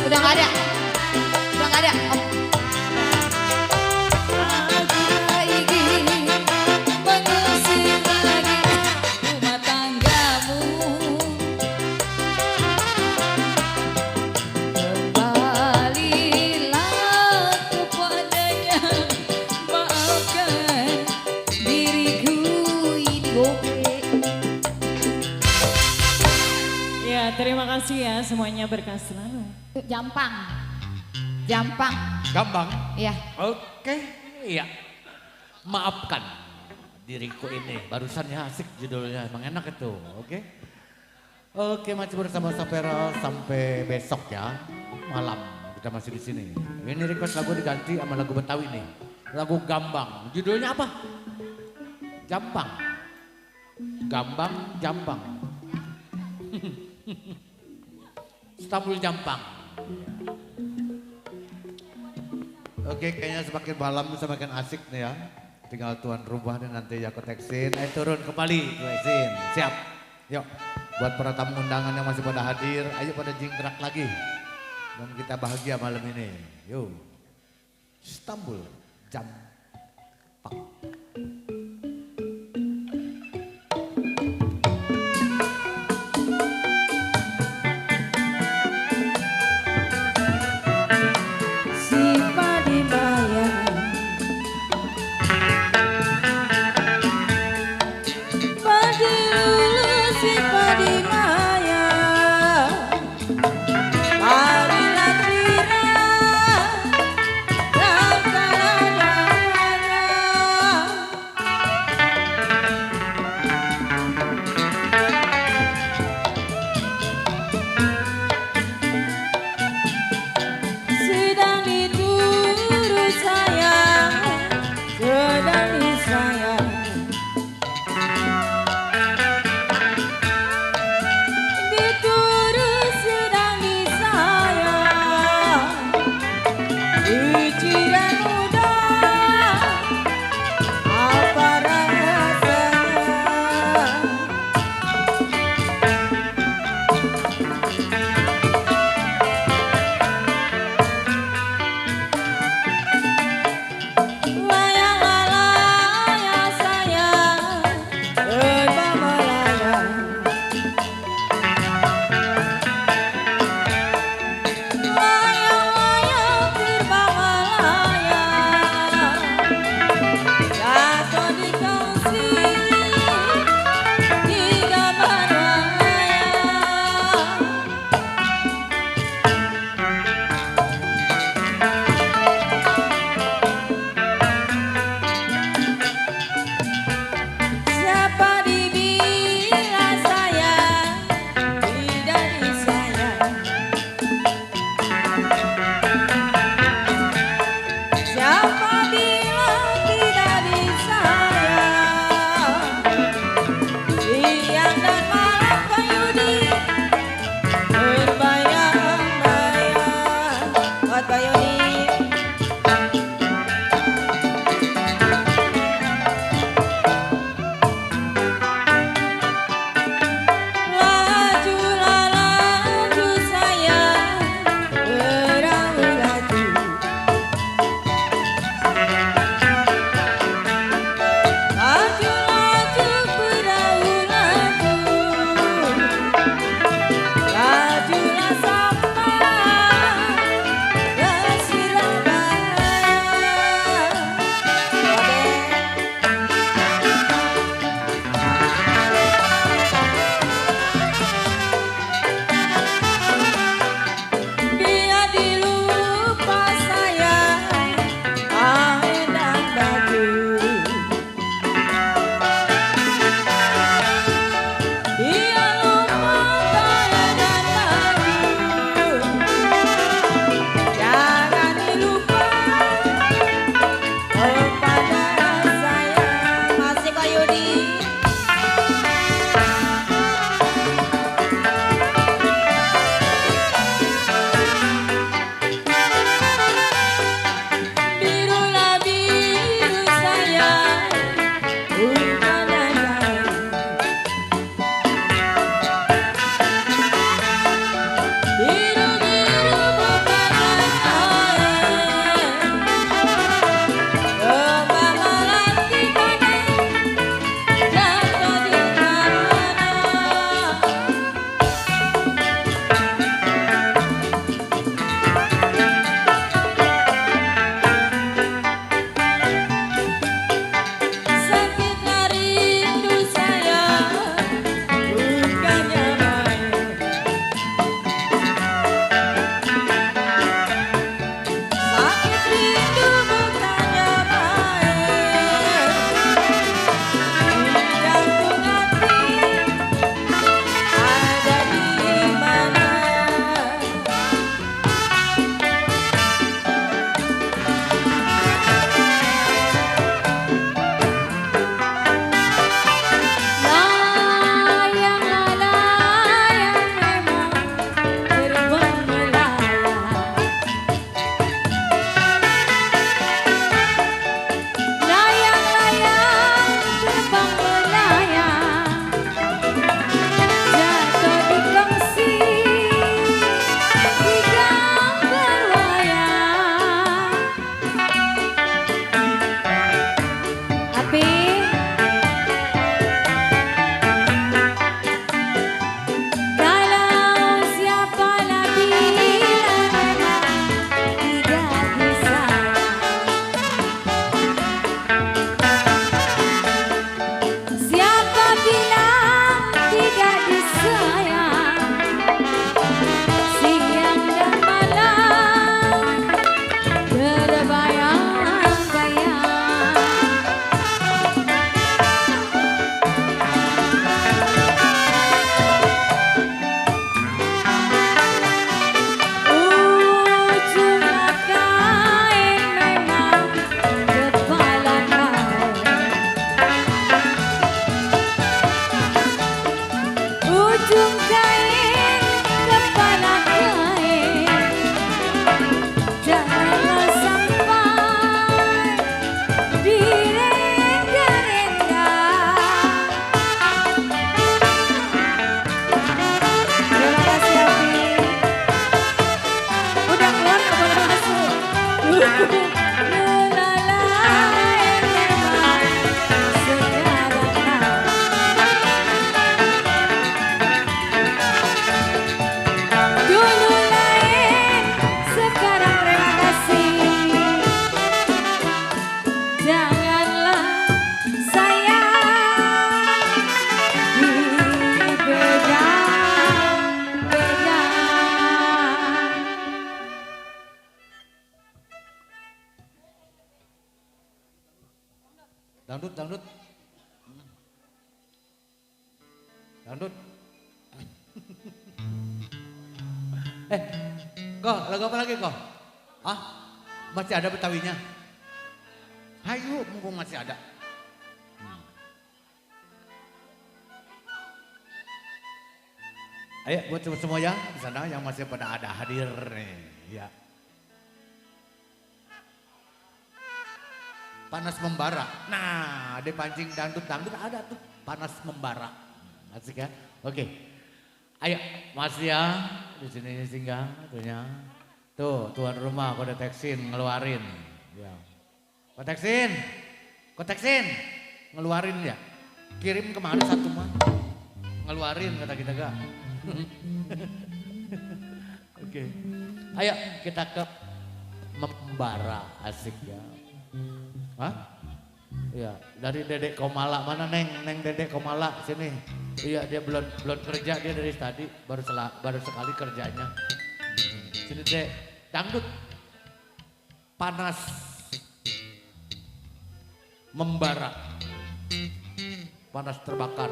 Udah nggak ada. Udah nggak ada. Oh. Lagi mengusir lagi rumah tanggamu. Kembalilah kepadanya, maafkan diriku ini gope. Ya, terima kasih ya semuanya, berkah selalu. Jampang. Jampang. Gampang. Iya. Oke, iya. Maafkan diriku ini. Barusannya asik judulnya, emang enak itu. Oke. Oke, masih bersama Sapera sampai besok ya. Malam kita masih di sini. Ini request lagu diganti sama lagu Betawi nih. Lagu Gambang. Judulnya apa? Jampang. Gambang, Jampang. Istanbul Jampang. Oke, kayaknya semakin malam semakin asik nih ya. Tinggal tuan rumah dan nanti aku teksin. Ayo turun kembali, teksin. Siap. Yuk, buat para tamu undangan yang masih pada hadir, ayo pada jingkrak lagi. Dan kita bahagia malam ini. Yuk, Istanbul Jampang. Dangdut, dangdut. Dangdut. Kok lagu apa lagi kok? Ah, masih ada Betawinya? Ayo, mumpung masih ada. Ayo buat semua ya di sana yang masih pada ada hadir nih, ya. Panas membara. Nah, di pancing dangdut ada tuh panas membara. Asik ya. Oke. Ayo, masih ya di sini singgah tuhnya. Tuh, tuan rumah kode teksin ngeluarin. Ya. Koteksin. Ngeluarin ya. Kirim kemarin satu mah. Ngeluarin kata kita gak. Oke. Ayo kita ke membara, asik ya. Hah? Iya, dari Dedek Komala. Mana Neng Dedek Komala sini. Iya, dia belum kerja, dia dari tadi baru sekali kerjanya. Sini Dek, dangdut. Panas membara. Panas terbakar.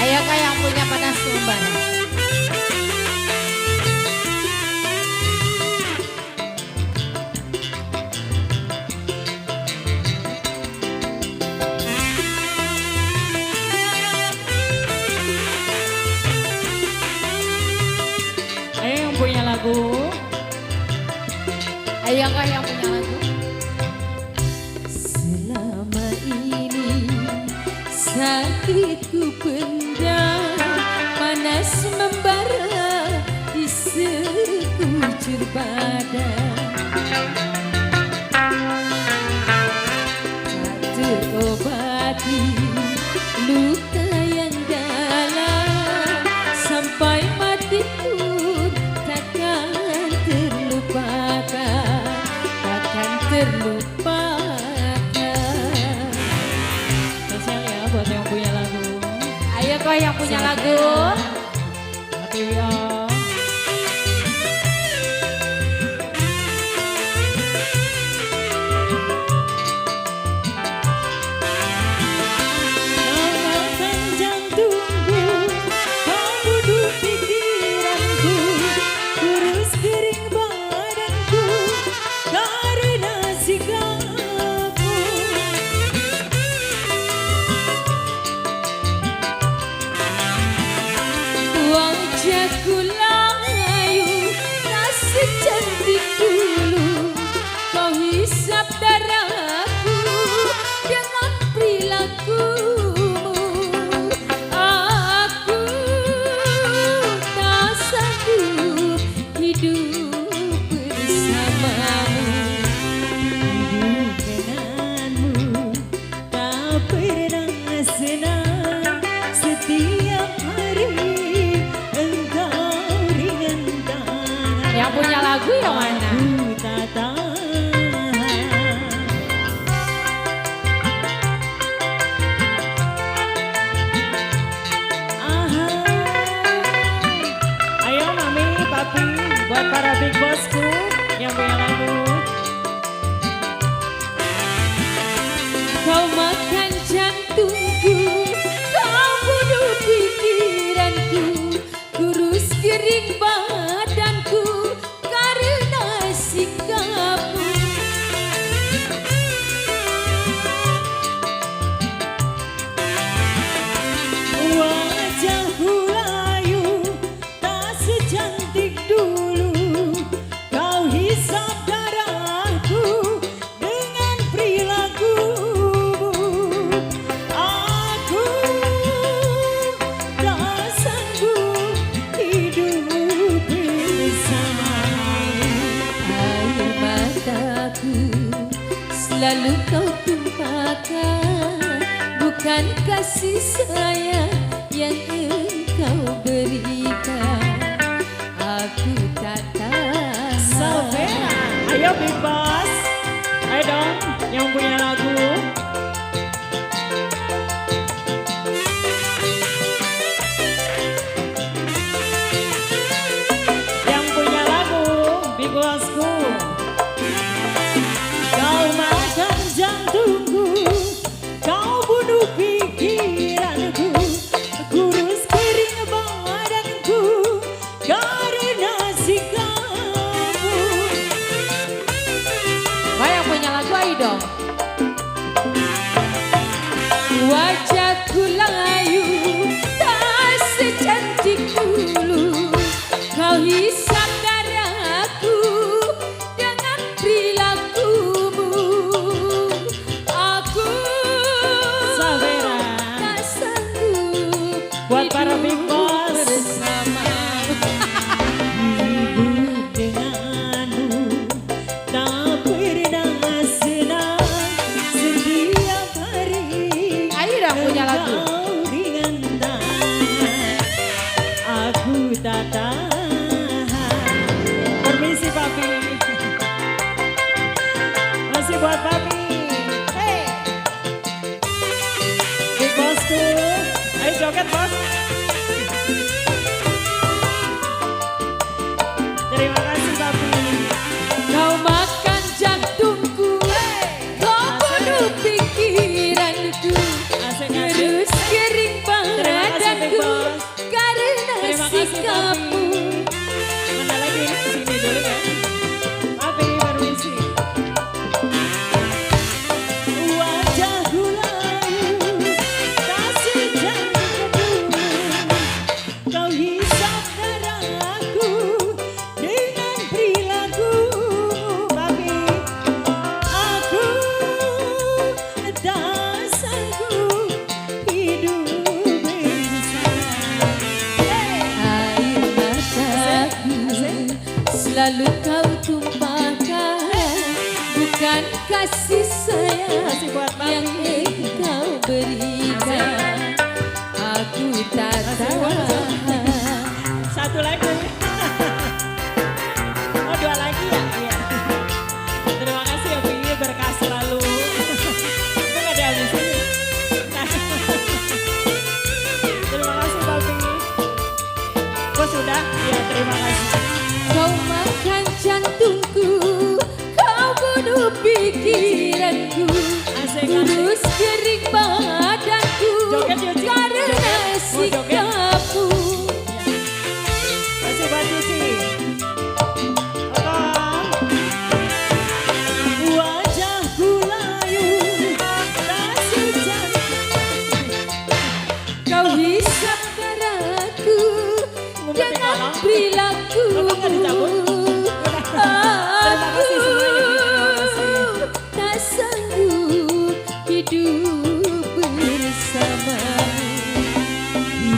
Ayakah yang punya panas membara? Ayo yang punya lagu. Ayakah yang punya lagu? Selama ini sakitku pendam, panas membara di sekujur badan. Tak terobati luka yang dalam, sampai mati pun takkan terlupakan, takkan terlupakan. Spesial ya buat yang punya lagu. Ayo kok yang punya lagu? Hati ya. Nomakan jantungku, kau bunuh pikiranku, kurus kering badanku karena sikapmu. Wajahku layu, tak secantik dulu. Kau hisap darahku dengan perilakumu. Aku tak sanggup hidup bersamamu. Hidup denganmu tak pernah senang, setiap hari engkau ringan tangan. Yang punya lagu yang mana? Ku tak tahan. Aha. Ayo mami, papi, buat para big bossku yang punya lagu. Kau makan jantungku, kau bunuh pikiranku, kurus kering badanku karena sikapmu. Wajahku layu, tak secantik dulu. Kau hisap darahku dengan perilakumu. Aku tak sanggup hidup bersamamu. selalu kau tumpahkan, bukan kasih sayang yang engkau berikan. Aku tak tahan. Salvera, ayo Big Boss. Ayo dong, yang punya lagu. Yang punya lagu, Big Bossku. Kau makan jantungku, kau bunuh pikiranku, kurus kering badanku karena sikapmu. Wah, yang punya lagu ayo dong. Wajahku layu tak secantik dulu, kau hisap darahku dengan perilakumu. Aku Salvera, tak sanggup buat para Big Boss. bersama. Hidup denganmu tak pernah senang, setiap hari Ayo dong punya lagu. engkau ringan tangan, aku tak tahan. Permisi Papi, masih buat Papi. Hey. Big Bossku, ayo joget Bos. Terima kasih Papi. Kau makan jantungku, kau bunuh pikiranku, Asik-asik. terus kering Terima kasih, Big badanku Boss. karena Terima kasih sikapmu. Papi. Mana lagi? Sini dulu ya. Papi permisi. Wajahku layu tak secantik dulu, kau hisap darahku dengan perilakumu. Papi, aku tak sanggup hidup bersama. Air mataku selalu kau tumpahkan, bukan kasih sayang Masih buat Papi. yang engkau berikan. Aku tak Masih buat Papi. tahan. Satu lagi. Oh, dua lagi ya? Iya. Terima kasih ya Pi, berkah selalu. Itu nggak dihabisin. Terima kasih Papi. Kok sudah? Iya, terima kasih. Kau makan jantungku, kau bunuh pikiranku, Asik, kurus kering badanku Joget yuk, Ci. karena Joget. Mau joget? sikapmu. Masih buat Cici. Wajahku layu tak secantik. Kau hisap darahku Ngumpet di dengan kolam. perilaku. Bapak nggak dicabut? Terima kasih semuanya, Bi. Terima kasih. Tak sanggup hidup bersamamu.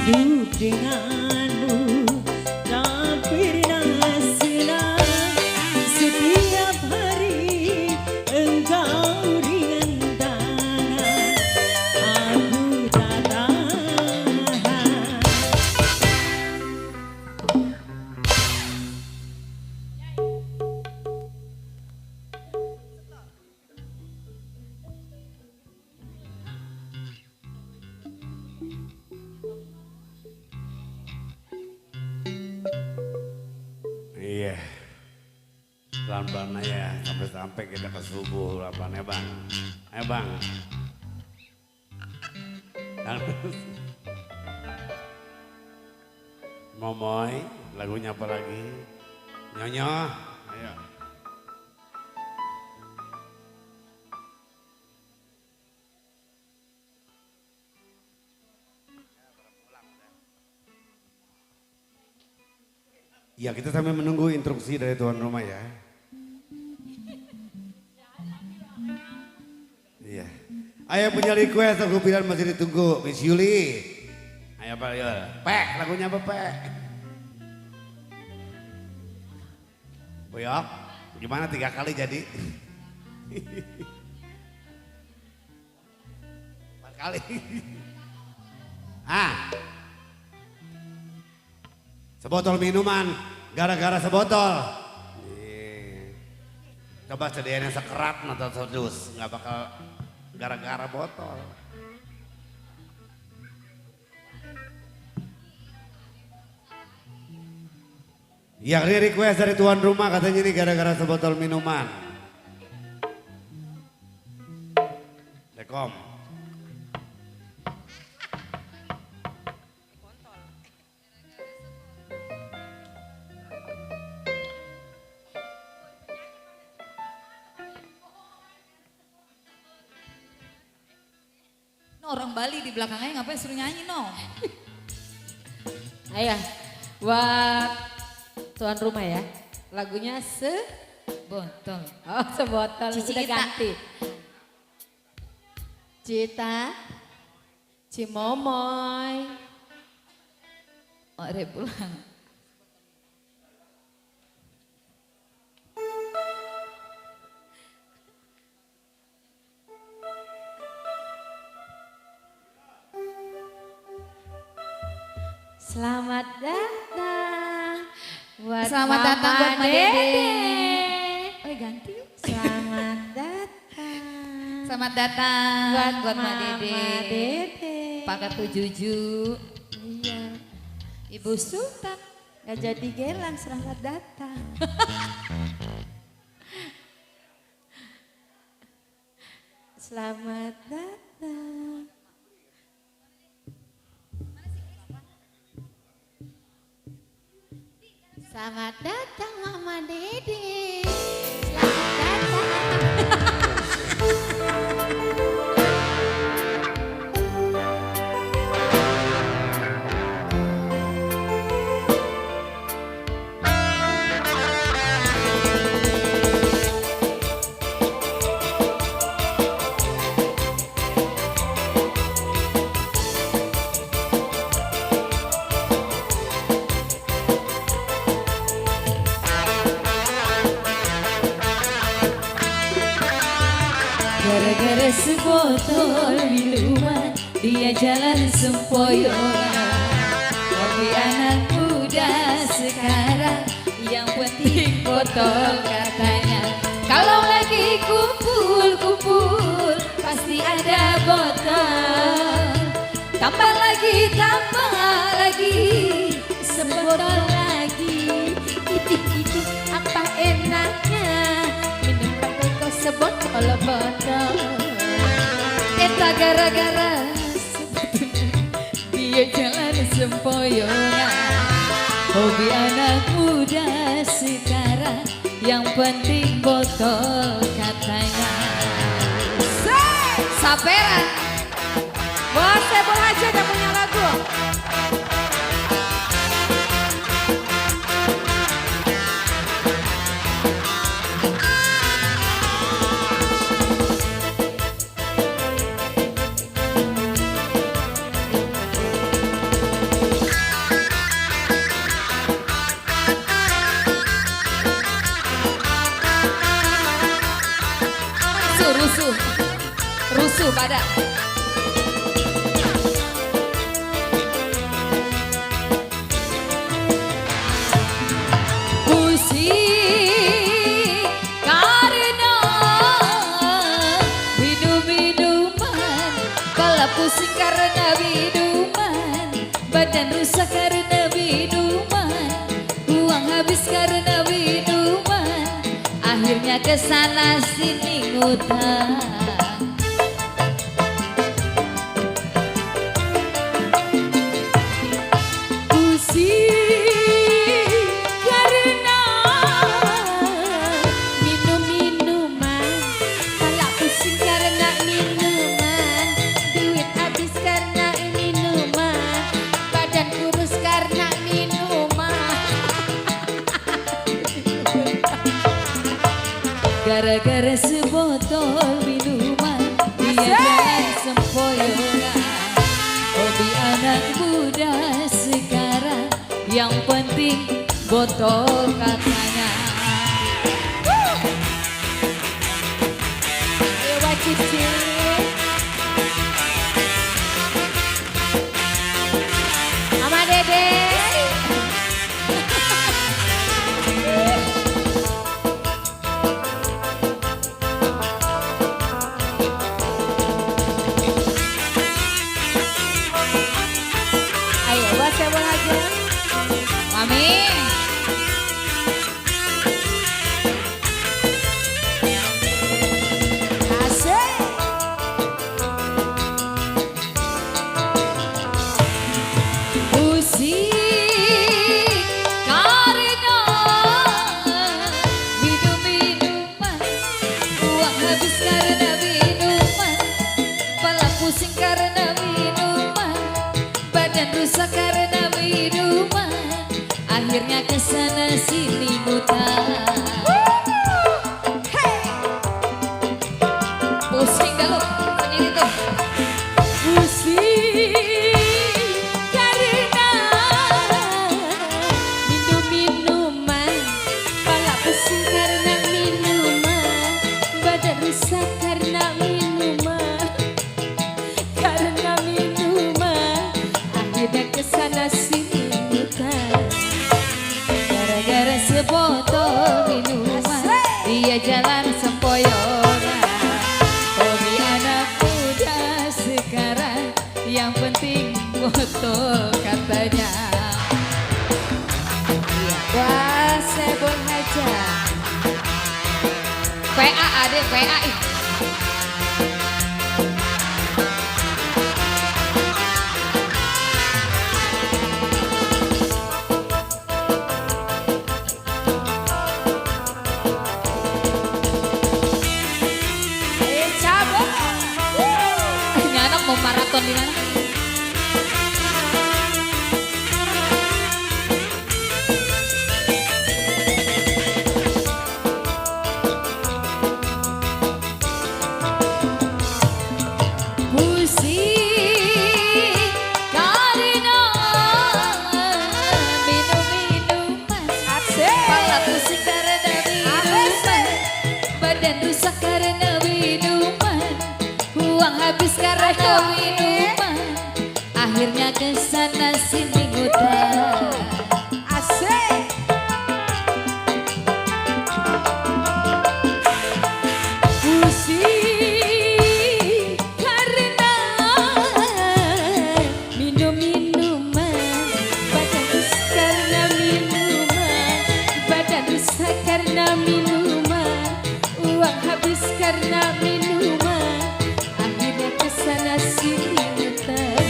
Hidup denganmu tak pernah senang, setiap hari engkau ringan tangan, aku tak tahan. Iya. Pelan-pelan aja sampai kita ke subuh pelan-pelan ya Bang. Ayo Bang. Momoy, lagunya apa lagi? Nyonyo, ayo. Ya kita sambil menunggu instruksi dari tuan rumah ya. Iya. Ayo punya request aku bilang masih ditunggu Miss Yuli. Ayo Pak Yul. Pek, lagunya apa Pek? Boyok, gimana 3 kali jadi? Kali. Ah. Sebotol minuman, gara-gara sebotol. Coba sediain yang sekerat atau sedus, nggak bakal gara-gara botol. Yang ini request dari tuan rumah katanya ini gara-gara sebotol minuman. Dekom. Orang Bali di belakangnya ngapain suruh nyanyi no? Ayo, buat tuan rumah ya. Lagunya sebotol. Oh sebotol, Cici udah Ita. ganti. Cita, Cimomoy. Oh ada pulang. Selamat datang buat Selamat Mama datang buat Mbak Dede. Dede. Oh ganti. Selamat datang Selamat datang buat Mbak Mama Dede. Dede. Pak Ketujuju. Iya. Ibu Sultan gak jadi gelang, selamat datang. Selamat datang. Selamat datang Mama Dede. Selamat datang. Gara-gara sebotol minuman dia jalan sempoyongan. Hobi anak muda sekarang yang penting botol katanya. Kalau lagi kumpul-kumpul pasti ada botol. Tambah lagi sebotol lagi. Itik-itik apa enaknya minum pakai kau sebotol botol. Eta gara-gara dia jalan sempoyongan. Hobi anak muda sekarang yang penting botol katanya. Sapera Bos Sebul Haji udah punya lagu. rusuh pada. Pusing karena minum-minuman, kepala pusing karena minuman, badan rusak karena minuman, uang habis karena minuman, akhirnya kesana sini ngutang. Gara-gara sebotol minuman, dia jalan sempoyongan. Hobi anak muda sekarang, yang penting botol katanya. Ayo wajib sih. rusak karena minuman, akhirnya kesana sini mutar. Pusing dah lu sendiri tuh. Pusing karena minum minuman, pala pusing karena minuman, badan rusak karena minuman, akhirnya kesana sini mutar. Gara-gara sebotol minuman, dia jalan sempoyongan. Hobi anak muda sekarang, yang penting botol katanya. Iya, wah sebol aja. PA adek, PA ih. Mau maraton di mana? Pusing karena minum-minuman, kepala pusing karena minuman, badan rusak karena minuman, uang habis karena minuman, akhirnya kesana sini mutar. Asik. Pusing karena minum-minuman, badan rusak karena minuman, badan rusak karena minuman, uang habis karena minuman, akhirnya kesana sini mutar.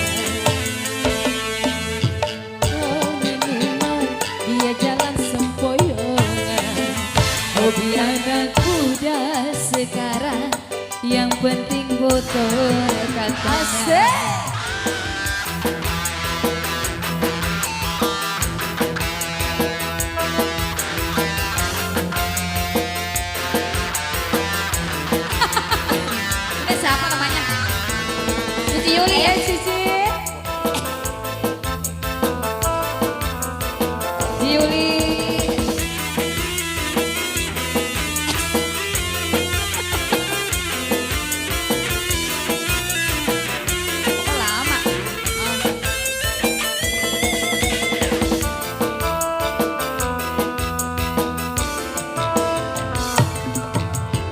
Oh minuman, dia jalan sempoyongan. Hobi anak muda sekarang, yang penting botol katanya. Ini siapa namanya? Cici Yuli ya, Cici. Cici Yuli. Kok lama?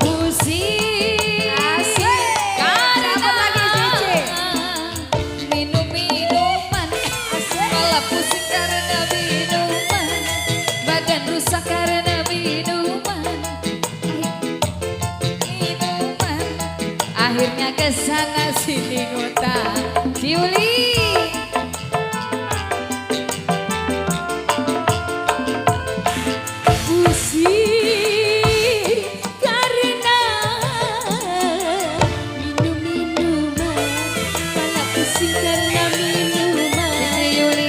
Pusing karena minum-minuman, kepala pusing karena minuman, badan rusak karena minuman, akhirnya kesana sini ngutang. Ciuli. Pusing karena minum-minuman, kepala pusing karena minuman,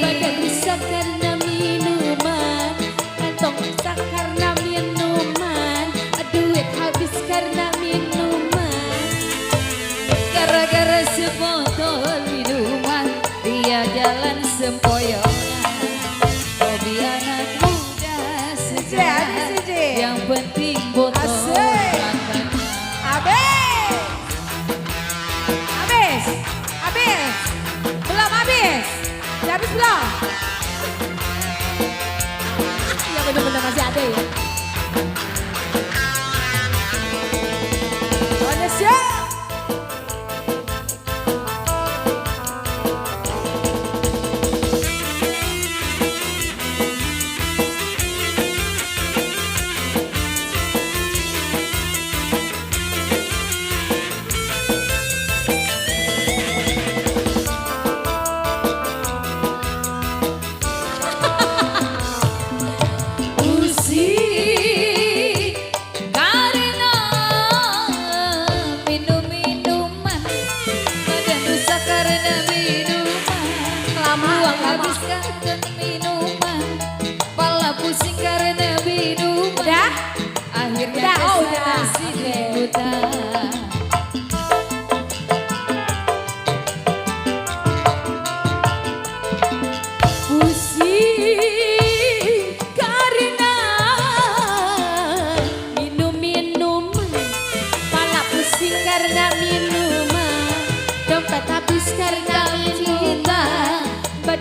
badan rusak karena minuman, kantong rusak karena minuman, duit habis karena minuman. Gara-gara sebotol minuman, dia jalan sempoyongan. Hobi anak muda sekarang, yang penting botol katanya. Habis. Habis. Habis. Belum habis. Udah habis belum? Ya bener-bener masih ada ya. Ada siap. Pusing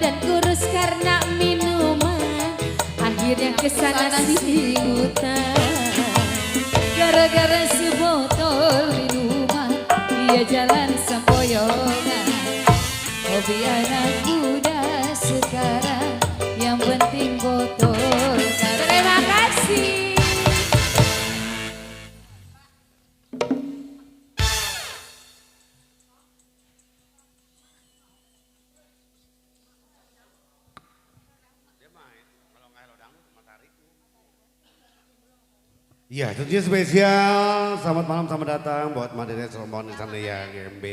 badan kurus karena minuman. Akhirnya kesana sini hutan. Gara-gara sebotol minuman dia jalan sempoyongan. Hobi anak muda sekarang yang penting botol. Terima kasih. Iya, tentunya spesial. Selamat malam, selamat datang buat Madene Rombongan di sana ya GMB.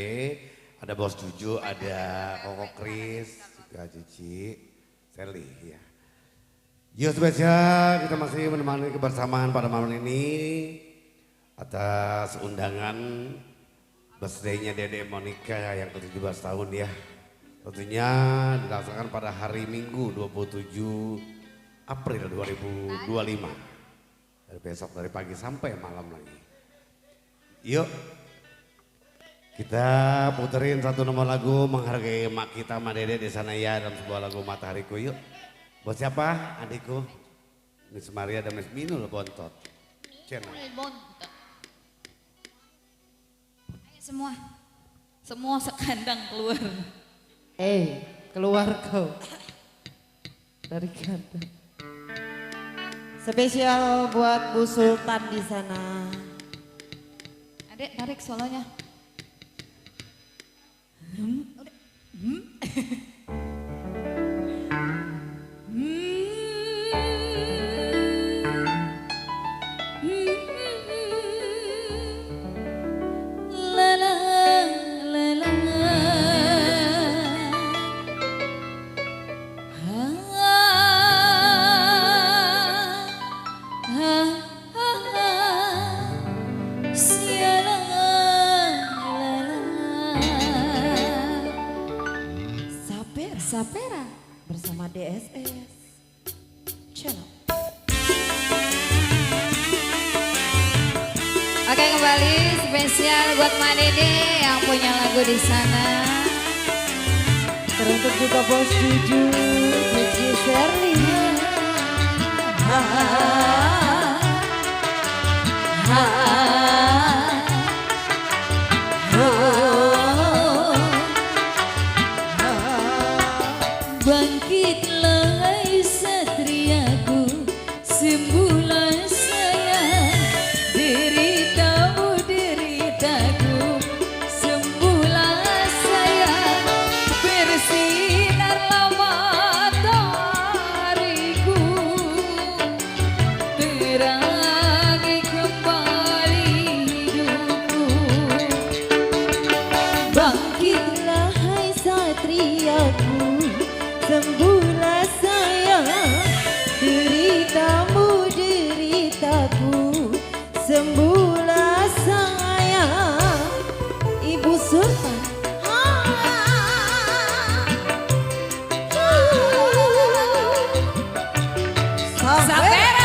Ada Bos Juju, ada Koko Kris, juga Cici, Sally ya. Yo spesial, kita masih menemani kebersamaan pada malam ini atas undangan birthday-nya Dede Monica yang ke-17 tahun ya. Tentunya dilaksanakan pada hari Minggu 27 April 2025. Dari besok dari pagi sampai malam lagi. Yuk kita puterin satu nomor lagu menghargai emak kita Mak Dede di sana ya dalam sebuah lagu Matahariku yuk. Buat siapa adikku? Miss Maria dan Miss Minul Bontot. Channel. Semua sekandang keluar. Keluar kau dari kandang. Spesial buat Bu Sultan di sana. Adek tarik solonya. Sapera bersama DSS Channel. Oke, kembali spesial buat Mak Dede yang punya lagu di sana. Teruntuk juga Bos Juju, Cici Sherly. Bangkitlah satriaku, sembuhlah sayang, deritamu deritaku, sembuhlah sayang, bersinarlah matahariku, terangi kembali hidupku. Bangkitlah hai satriaku, sembuhlah sayang, deritamu deritaku, sembuhlah sayang. Ibu Sultan. Sapera.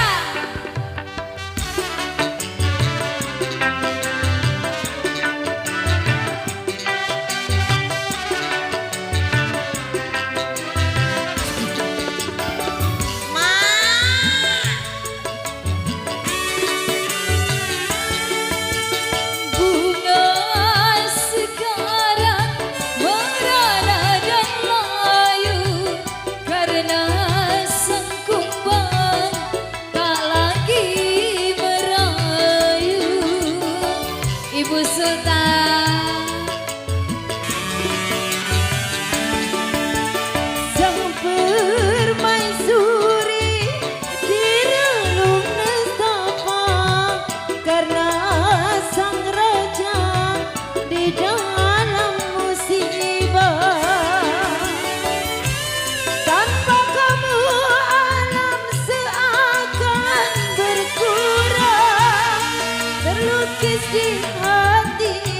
Ibu Sultan. Sang permaisuri di relung nestapa, karena sang raja di dalam musibah. Tanpa kamu alam seakan berkurang, terlukis di hati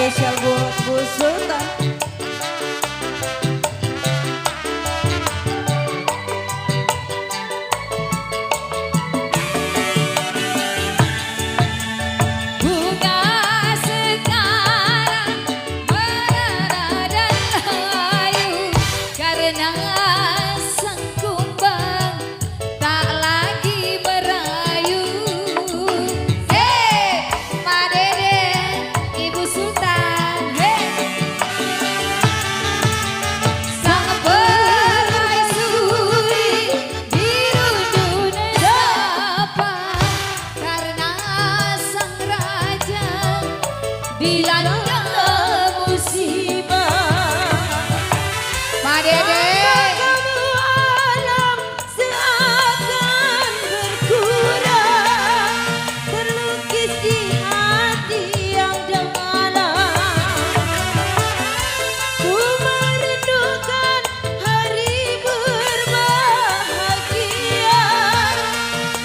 spesial buat Bu Sultan. Bunga sekarang merah dan layu karena sang kumbang tak lagi merayu. Hei, Pak Dede, Ibu Sultan, hei. Sang permaisuri dirundung sapa karena sang raja dilanda musibah. Pak Dede, Kamu alam seakan berkurang, terlukis di hati yang dalam. Ku merindukan hari berbahagia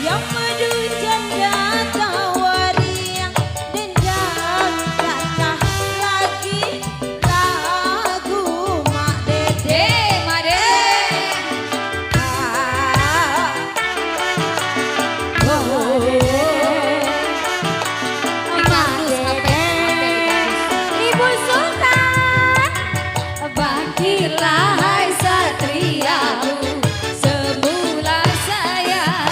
yang madu janda tawariang dan janganlah lagi lagu Mak Dede. Mak Dede. Ibu Sultan, Bangkitlah hai satriaku, semula saya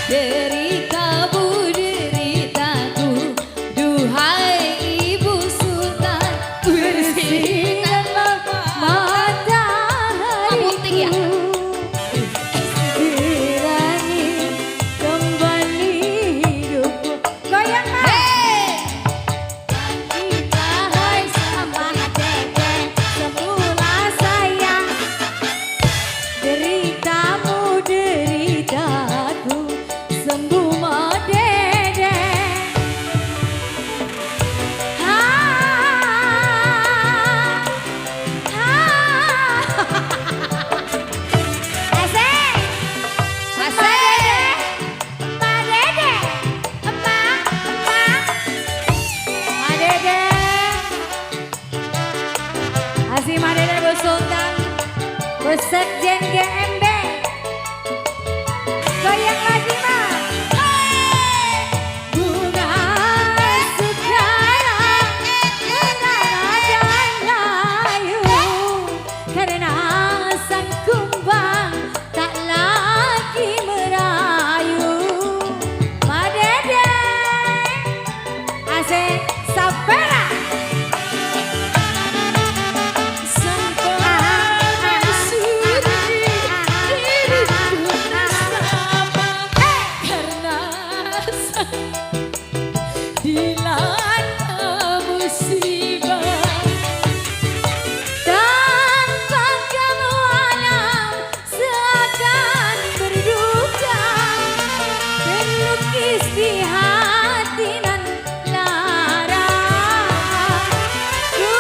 deritamu deritaku. Duhai Ibu Sultan, bersinarlah matahariku. Kirani kembali hidupku. Goyang Mak. Hai sama Dede, Semula sayang, deritamu deritaku, sembuh Mak Dede. Asik, Mak Dede, Mak Dede. Asih Mak Dede Bu Sultan, Bu Sekjen GMB. Goyang lagi Mak. Bunga sekarang merah dan layu karena sang kumbang tak lagi merayu. Mak Dede, asik sapera. dilanda musibah. Tanpa kamu alam seakan berduka, terlukis di hati nan lara. Ku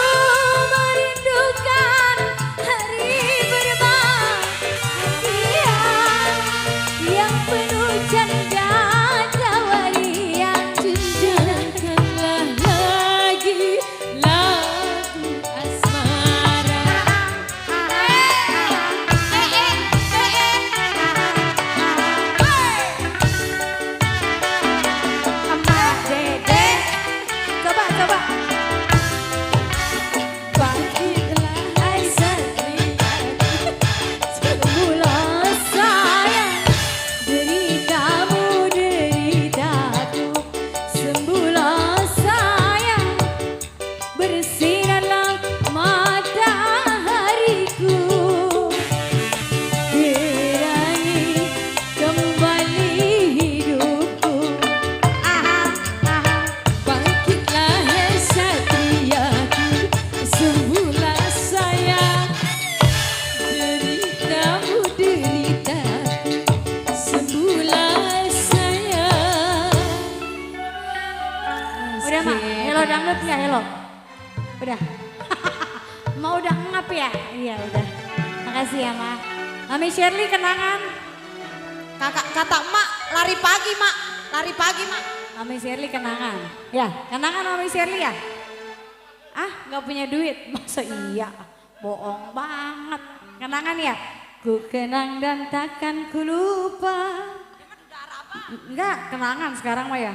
merindukan hari berbahagia yang penuh canda tawarian. Janganlah lagi lagu asmara. Mak Dede, coba. Bangkitlah hai satriaku, semula sayang deritamu deritaku. Semula sayang bersinarlah matahariku. Berani kembali hidupku. Bangkitlah hai satriaku, semula sayang deritamu deritaku. Semula sayang. Udah Mak, hello dangdut nggak hello? Udah. Mau udah ngap ya? Iya udah. Makasih ya Mak. Mami Shirley kenangan. Kakak kata emak lari pagi mak, lari pagi mak. Mami Shirley kenangan. Ya, kenangan Mami Shirley ya? Ah, nggak punya duit. Masa iya? Bohong banget. Kenangan ya? Ku kenang dan takkan ku lupa. Enggak, kenangan sekarang mah ya.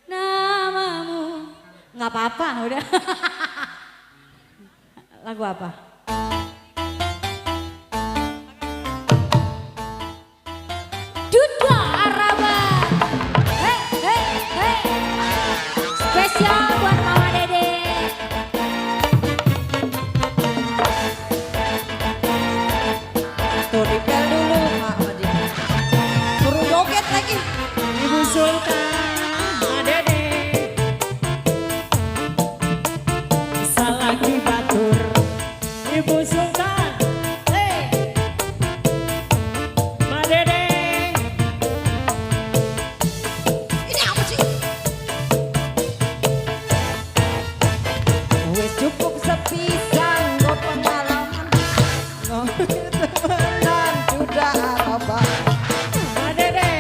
Namamu. Nggak apa-apa, udah. Lagu apa? Duda Araba. Hei, hei, hei. Spesial buat Mama Dede. Tuh dipel dulu, Mak Odi. Suruh joget lagi. Ibu Sultan, Ma Dede. Salaki batur, Ibu Sultan. Hey, Ma Dede. Ini apa sih? Wes cukup sepisan go pengalaman. Temenan sudah apa? Ma Dede.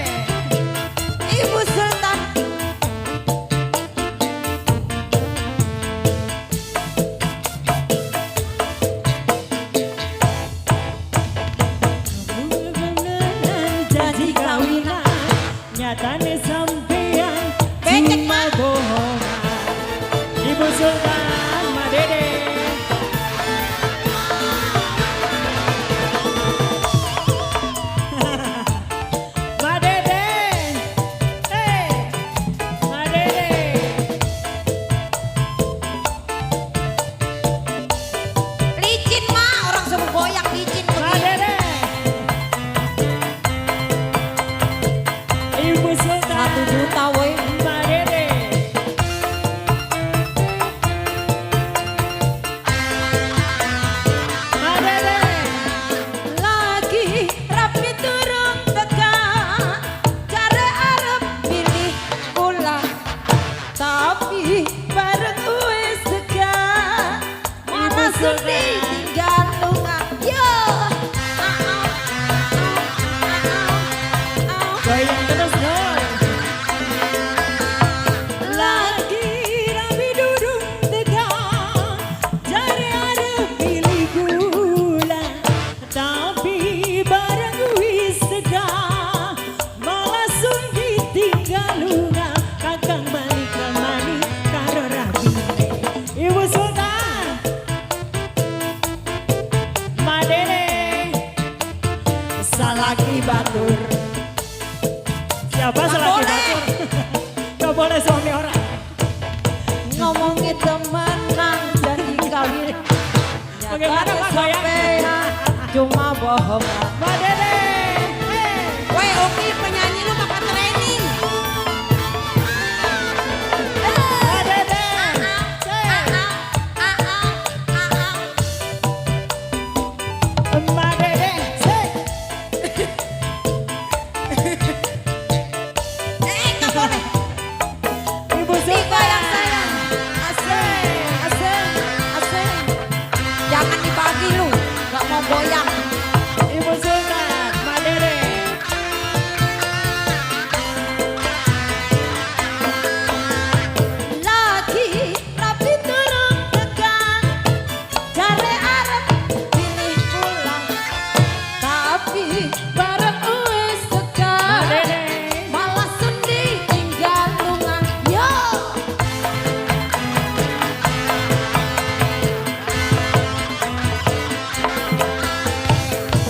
Ibu Sultan. Janji kawinan, nyatane sampean Becek, cuma Mak. bohongan. Ibu Sultan, Ma Dede. Ma Dede. Hey, Ma Dede. Licin mah orang suruh goyang licin Ma begini. Dede. Ibu Sultan. 1 juta woi. Ma Dede. Ma Dede. Lagi rapi turun tekan. Cara arep pilih pulang. Tapi bareng wis tekan. Malah sedih tinggal lunga. Yo. Goyang terus dong. Lagi rapi duduk tekan. Cari arep pilih gula, tapi bareng wis sedang malah sun ditinggal lunga. Kakang balik kemari karo rabine. Ibu Sultan, Ma Dede. Salaki batur. Siapa salaki boleh. batur? Gak boleh suami orang. Ngomongin temenan janji kawin. Bagaimana, Pak, goyang? Cuma bohongan. Ma Dede. Woi Oki penyanyi lu bakal training. Ma Dede. Ma Dede. Nggak boleh. Ibu Ika Sultan. yang sayang. Asik, asik, asik. Jangan dibagi lu. Gak mau goyang. Ibu Sultan, Ma Dede. Lagi rapi turun tekan. Cari arep pilih pulang. Tapi bareng wis Ma tekan. Dede. Malah sedih tinggal lunga. Yo.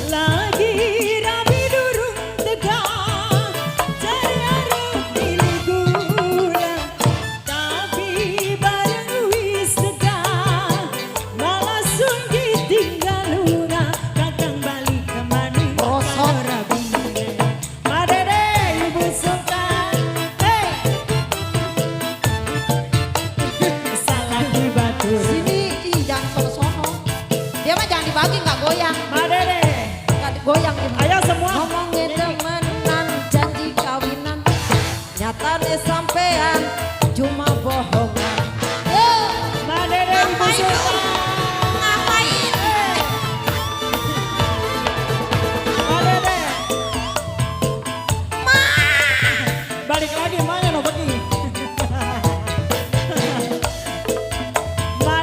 Lagi rapi durung tegang, cari arep pilih gula, tapi bareng wis tegang, malah sun ditinggal lunga. Kakang balik kemari Rosot. karo rabine. Ma Dede, Ibu Sultan. Hey. Salaki batur. Sini, ih jangan sono-sono. Dia mah jangan dibagi nggak goyang. Ma Dede. Nggak digoyang. Ayo semua. Ngomongin temenan janji kawinan. Nyatane sampean cuma bohongan. Yo. Ma Dede, Ibu Ngapain lu? Sultan. Ngapain? Ma Dede. Balik lagi, mana no pergi. Ma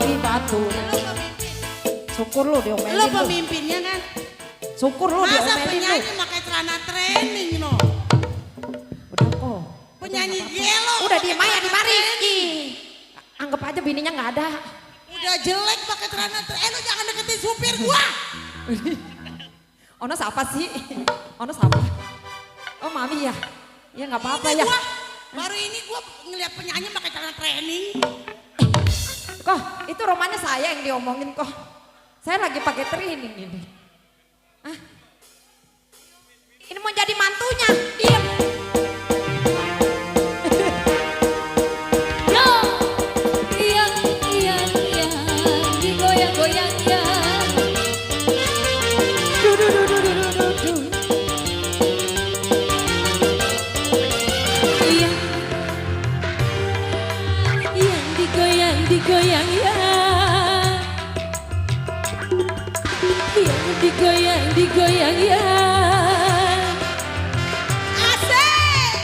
babi batu. Syukur lu diomelin Lo lu. pemimpinnya kan? Syukur lu Masa diomelin lu. penyanyi pakai celana training no? Udah kok. Penyanyi gelo. Udah diem aja di mari. Anggap aja bininya nggak ada. Udah jelek pakai celana training. Lo jangan deketin supir gua. Ono siapa sih? Ono siapa? Oh mami ya? Ya nggak apa-apa ya. Baru ini gua ngeliat penyanyi pakai celana training. Kok itu romannya saya yang diomongin kok. Saya lagi pakai training ini. Hah? Ini mau jadi mantunya. Diam. Yo, iya, iya, iya, digoyang-goyang ya. Du, du, du, du, du, du, du. Iya, yang digoyang ya. Yang digoyang ya. Asik.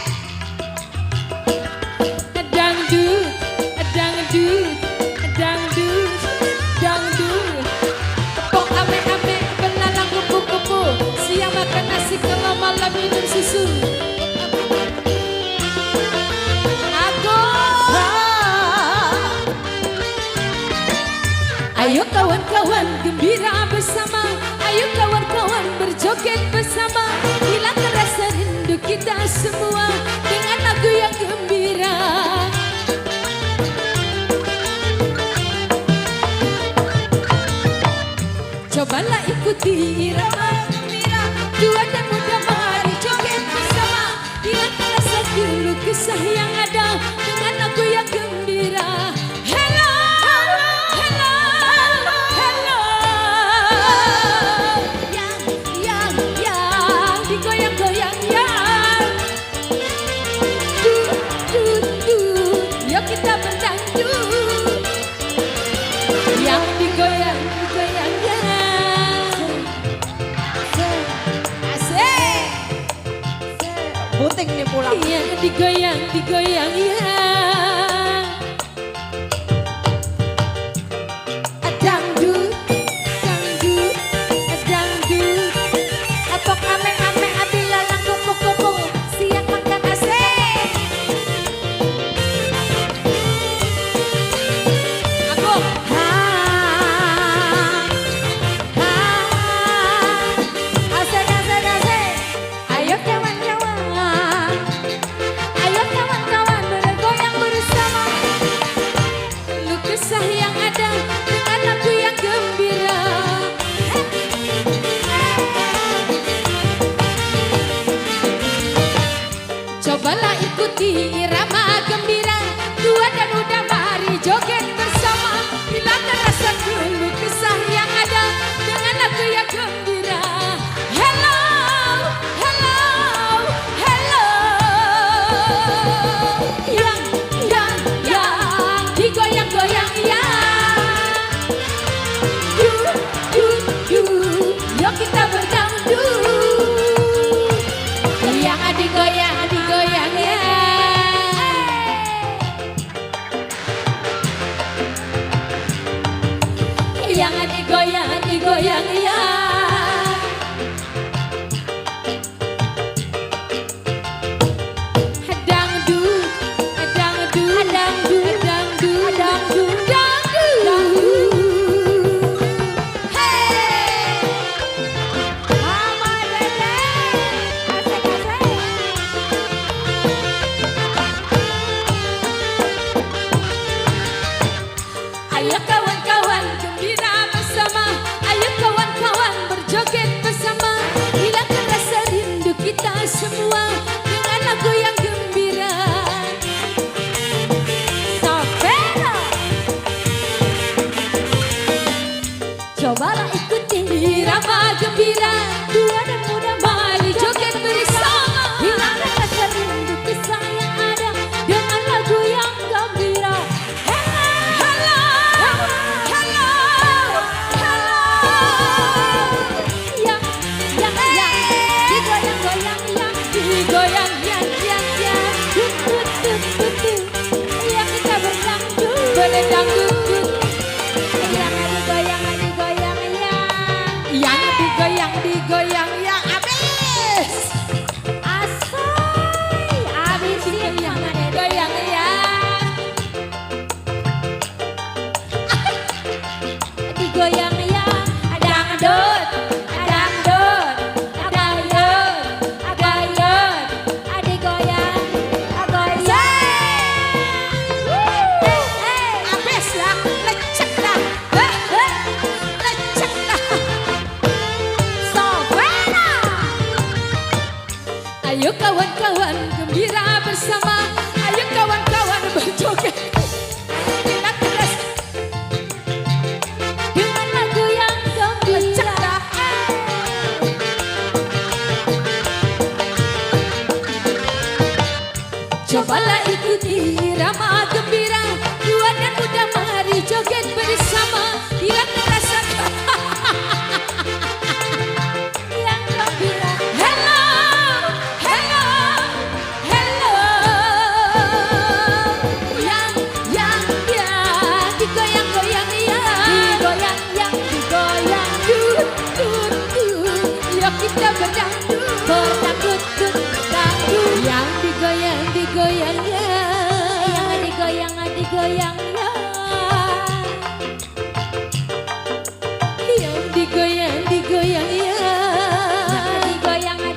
Dangdut, dangdut, dangdut, dangdut. Kok ame-ame belalang kupu-kupu, siang makan nasi kalau malam minum susu. Aku, ayo kawan-kawan gembira bersama, ayo kawan-kawan berjoget bersama, hilangkan rasa rindu kita semua dengan lagu yang gembira. Cobalah ikuti irama gembira, tua dan muda mari joget bersama, hilangkan rasa dulu kisah yang ada dengan lagu yang gembira. Hello, hello, hello, yang digoyang-goyang yang, yuk kita berdangdut, yang digoyang-goyang yang, asik, Puting nih pulang. yang digoyang ya. Dangdut, dangdut, dangdut. Apok ame-ame abilalang kupu-kupu, siang makan asik. Aku, asik, asik, asik. Ayo kawan-kawan, ayo kawan-kawan bergoyang bersama. Kisah yang ada dengan lagu yang gembira. Cobalah ikuti irama gembira, tua dan muda mari joget bersama, hilangkan rasa dulu kisah yang ada dengan lagu yang gembira. Hello, hello, hello, yang digoyang-goyang ya. Yuk kita berdangdut, yang digoyang ya. Yang digoyang ya. Dangdut, dangdut, dangdut, dangdut, dangdut, dangdut. Hey, Mama Dede, asik-asik. Ayo kawan-kawan gembira bersama, ayo kawan-kawan berjoget bersama, hilangkan rasa rindu kita semua dengan lagu yang gembira. Sapera, cobalah ikuti irama gembira, tua dan muda mari joget bersama, hilangkan rasa rindu kisah yang ada dengan lagu yang gembira. Hello, hello, hello, yang digoyang-goyang, yang digoyang, yang, tut, yang kita berdangdut, berdangdut, Cobalah ikuti irama gembira, tua dan muda mari joget bersama. Bila terasa yang gembira, hello, hello, hello. Yang digoyang-goyang ya, digoyang yang digoyang, yuk kita berdangdut, berdangdut, dangdut. Yang digoyang ya, yang digoyang ya, yang digoyang ya,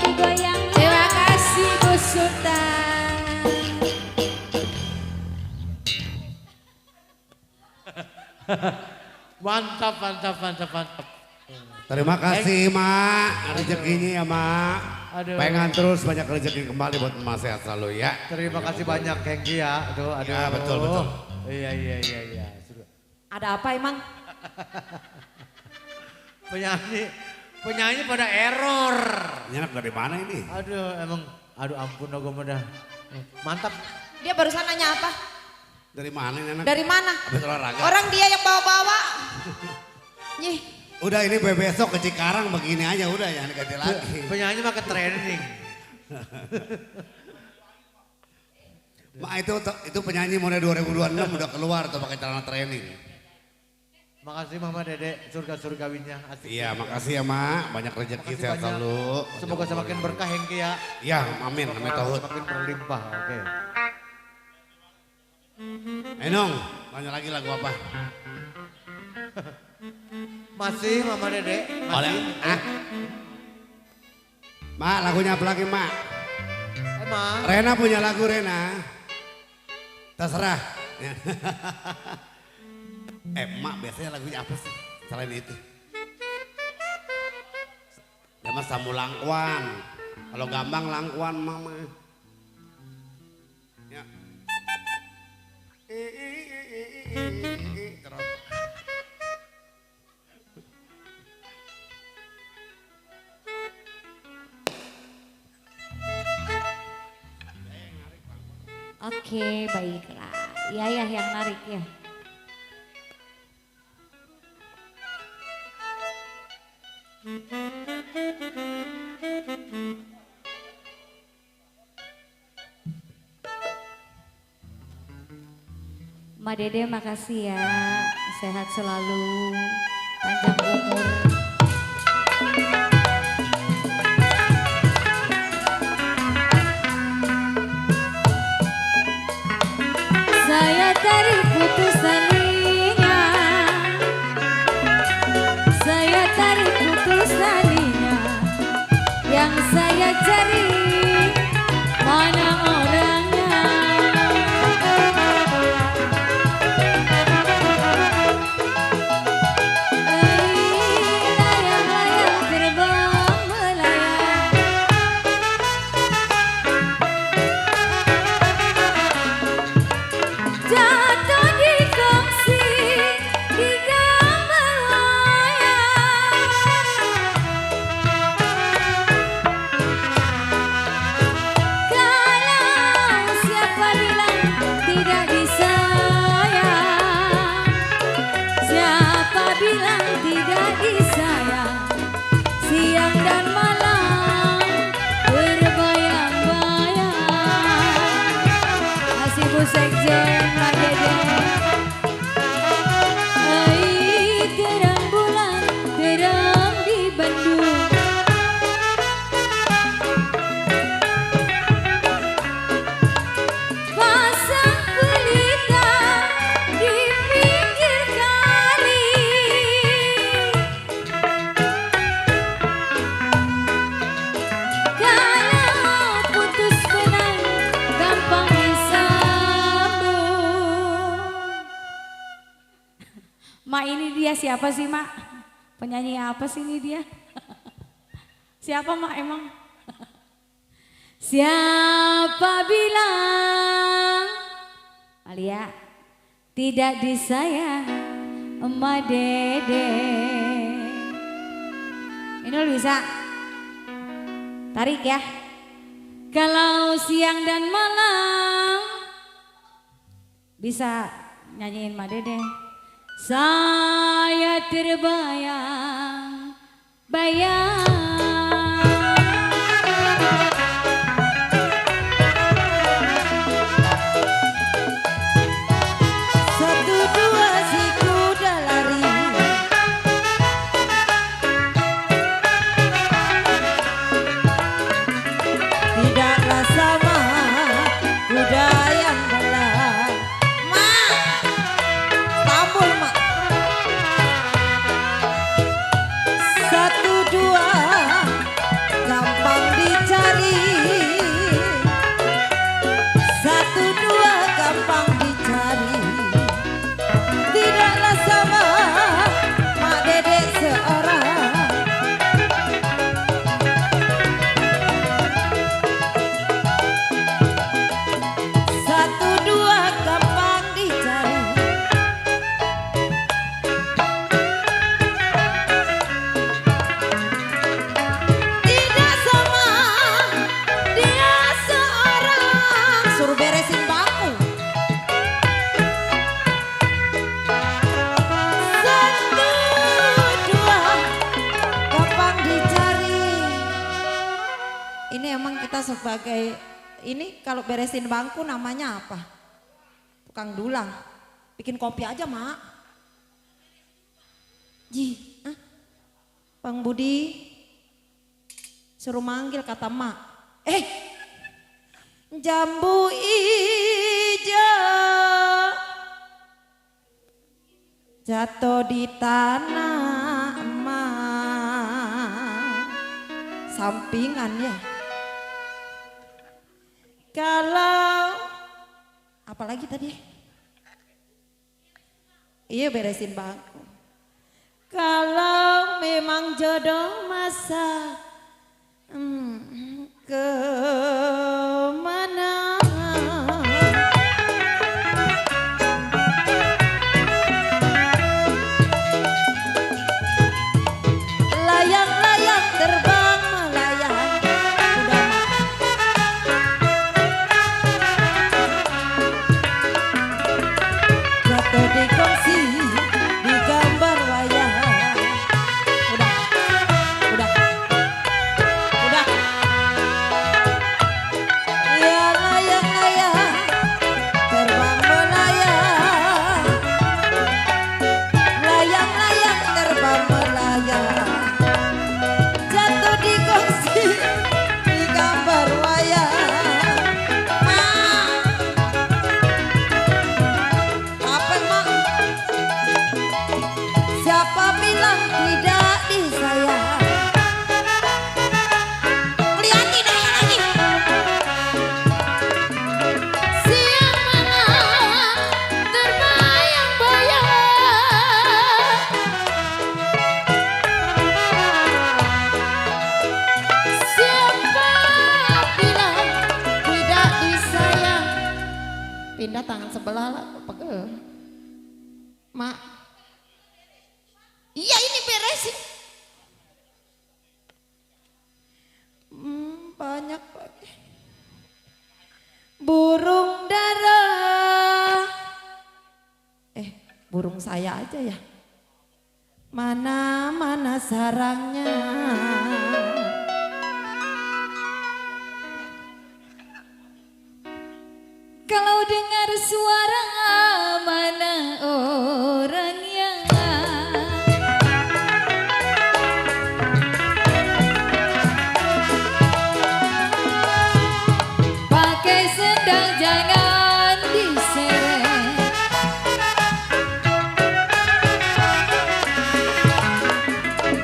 digoyang. Terima kasih Bu Sultan. Mantap. Terima kasih Mak, rezekinya ya Mak. Aduh. Pengen terus banyak rezeki kembali buat Mas sehat selalu ya. Terima kasih banyak Hengki ya. Aduh. Ya, betul. Iya. Ada apa emang? Penyanyi pada error. Ini anak dari mana ini? Aduh ampun gue dah. Mantap. Dia barusan nanya apa? Dari mana ini anak? Dari mana? Habis olahraga. Orang dia yang bawa-bawa. Nyih. Udah ini besok ke Cikarang begini aja udah ya ganti lagi. Penyanyi mah ke training. Mak itu penyanyi mulai 2026 udah keluar tuh pakai celana training. Makasih Mama Dede surga-surgawinya. Asik. Iya makasih ya Mak, banyak rezeki sehat selalu. Semoga semakin berkah Hengki ya. Iya amin tahun. Semakin berlimpah. Oke. Enong, tanya lagi lagu apa? Masih Mama Dede. Oleh. Mak lagunya apa lagi Mak? Emang. Rena punya lagu Rena. Terserah. Mak biasanya lagunya apa sih selain itu? Ya mas Samu Langkuan. Kalau Gambang Langkuan Mama. Ya. Terus. Oke, baiklah. Ya yang narik ya. Ma Dede makasih ya, sehat selalu, panjang umur. Saya tarik putus talinya, saya tarik putus talinya, yang saya cari mana orangnya. Layang-layang terbang melayang, jatuh di kongsi di gambar wayang. Kalau siapa bilang tidak disayang, siapa bilang tidak disayang, siang dan malam berbayang-bayang. Masih Bu Sekjen Ma Dede. Ai terang bulan terang di Bandung, pasang pelita di pinggir kali. Kalau putus benang gampang disambung. Mak ini dia siapa sih Mak? Penyanyi apa sih ini dia? Siapa Mak emang? Siapa bilang Alia tidak disayang Ma Dede? Ini lo bisa tarik ya. Kalau siang dan malam Bisa nyanyiin Mak Dede. Saya terbayang, Satu dua si kuda lari, tidaklah sama kuda yang belah. Mak, tampul mak. Satu dua gampang dicari, satu dua gampang dicari, tidaklah sama Mak Dedek seorang. Satu dua gampang dicari, tidak sama dia seorang. Suruh beresin bangku. Satu dua gampang dicari. Ini emang kita sebagai ini kalau beresin bangku namanya apa? Tukang dulang. Bikin kopi aja mak. Ji, Bang Budi suruh manggil kata mak. Jambu hijau jatuh di tanah emak. Sampingan ya. Kalau apalagi tadi? Iya beresin bangku. Kalau memang jodoh masa kemana? Layang-layang terbang melayang. Udah mak. Jatuh di kursi, di gambar wayang. Udah, udah, udah. Ya layang-layang terbang melayang, layang-layang terbang melayang. Jatuh di kursi, di gambar wayang. Mak, apa mak? Siapa bilang tidak disayang? Lihatin aja lagi. siapa terbayang-bayang. Siapa bilang tidak disayang. Pindah tangan sebelah lah, pegel. Mak. Iya ini beresin. Banyak lagi. Burung dara. Burung saya aja ya. Mana sarangnya? Kalau dengar suara mana orangnya. Pakai sendal jangan diseret.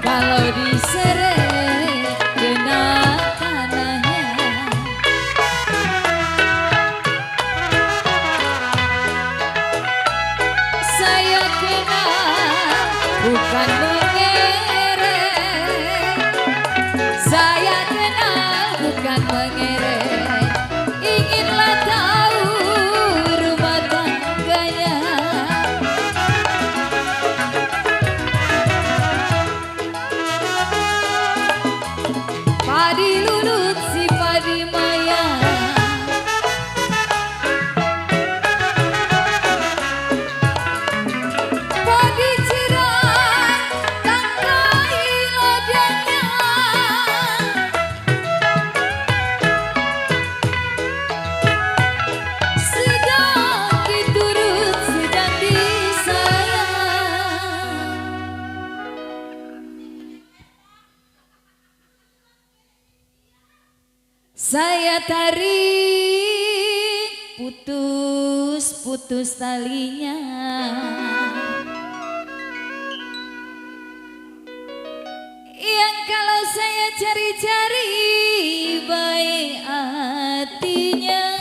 Kalau diseret kena tanahnya. Saya kenal bukan mengerek. Saya kenal bukan mengerek. Inginlah tahu rumah tangganya. Padi lulut si padi maya. saya tarik putus talinya. Yang kalau saya cari-cari baik hatinya.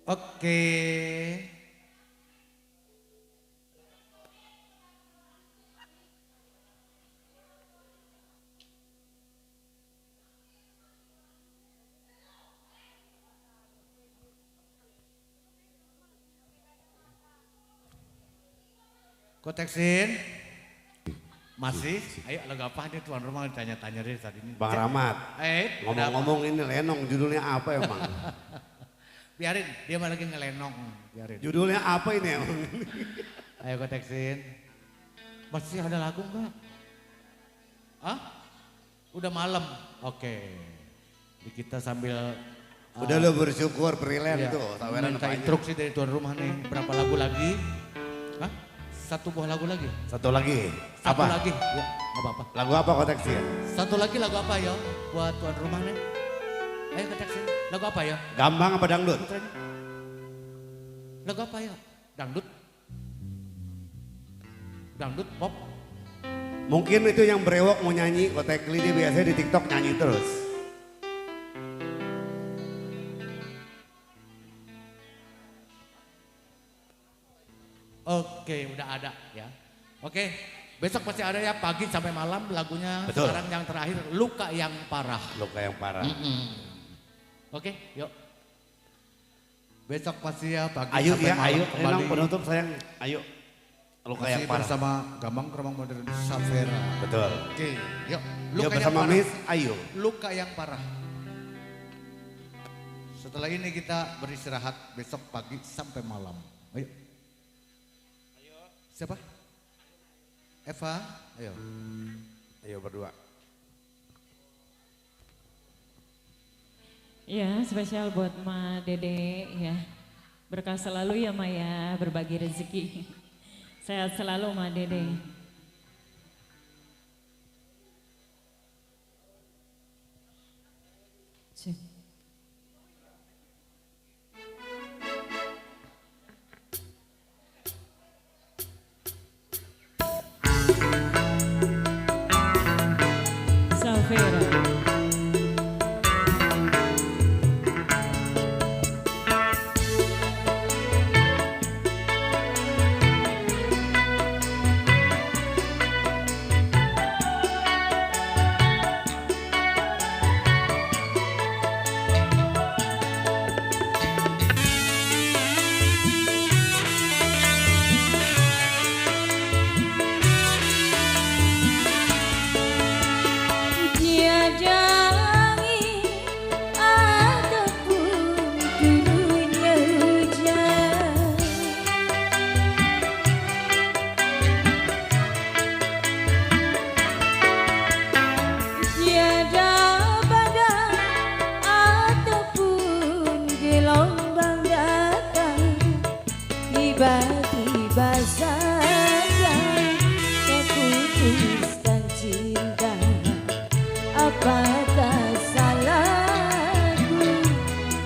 Oke. Koteksin. Masih? Ayo lagu apa nih tuan rumah ditanya-tanya deh tadi ini. Bang Rahmat, ngomong-ngomong ini Lenong judulnya apa emang? Biarin, dia malah lagi ngelenong. Biarin. Judulnya apa ini emang? Ayo Koteksin. Masih ada lagu enggak? Hah? Udah malam? Oke. Jadi kita sambil... Udah lo bersyukur freelance iya, tuh. Tawaran minta apanya? instruksi dari tuan rumah nih. Berapa lagu lagi? Hah? Satu buah lagu lagi? Satu lagi. Satu Apa? lagi? Ya, gak apa-apa. Lagu apa Koteksin? Satu lagi lagu apa ya buat tuan rumah nih? Ayo Koteksin. Lagu apa ya? Gambang apa dangdut? Putranya. Lagu apa ya? Dangdut? Dangdut, pop? Mungkin itu yang berewok mau nyanyi, Kotekli dia biasanya di TikTok nyanyi terus. Oke, udah ada ya. Oke, besok pasti ada ya pagi sampai malam lagunya. Betul. Sekarang yang terakhir Luka yang Parah. Luka yang parah. Oke, yuk. Besok pasti ya pagi Ayo sampai ya, malam ayo. kembali. Enong penutup sayang, ayo. Luka Masih yang parah. bersama Gambang Kromong Modern Savera. Betul. Oke, yuk. Yuk bersama Miss Ayu. Luka yang parah. Setelah ini kita beristirahat besok pagi sampai malam. Ayo. Siapa? Eva? Ayo. Ayo berdua. Ya, spesial buat Ma Dede ya. Berkah selalu ya Ma ya, berbagi rezeki. Sehat selalu Ma Dede. Cik. Savera. tiba-tiba saja memutuskan cinta. Apakah salahku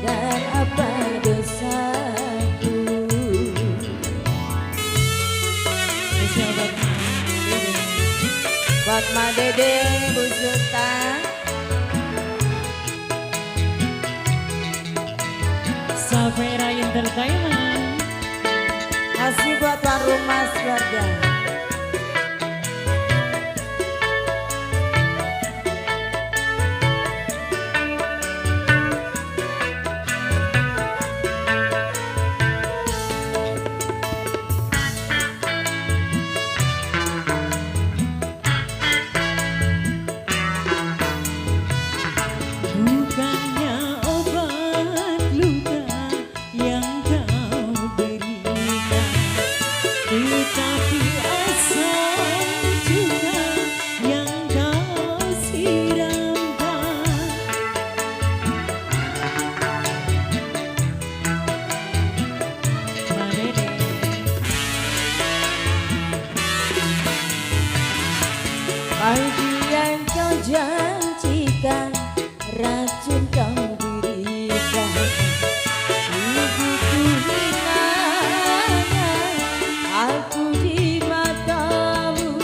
dan apa dosaku? Buat Ma Dede, Bu Sultan, Safera Entertainment. masih buat tuan rumah keluarga. Bukannya obat luka yang kau berikan, tetapi asam juga yang kau siramkan. Ma Dede. Pagi yang kau janjikan, racun kau berikan. Tubuhku hinanya, aku di matamu,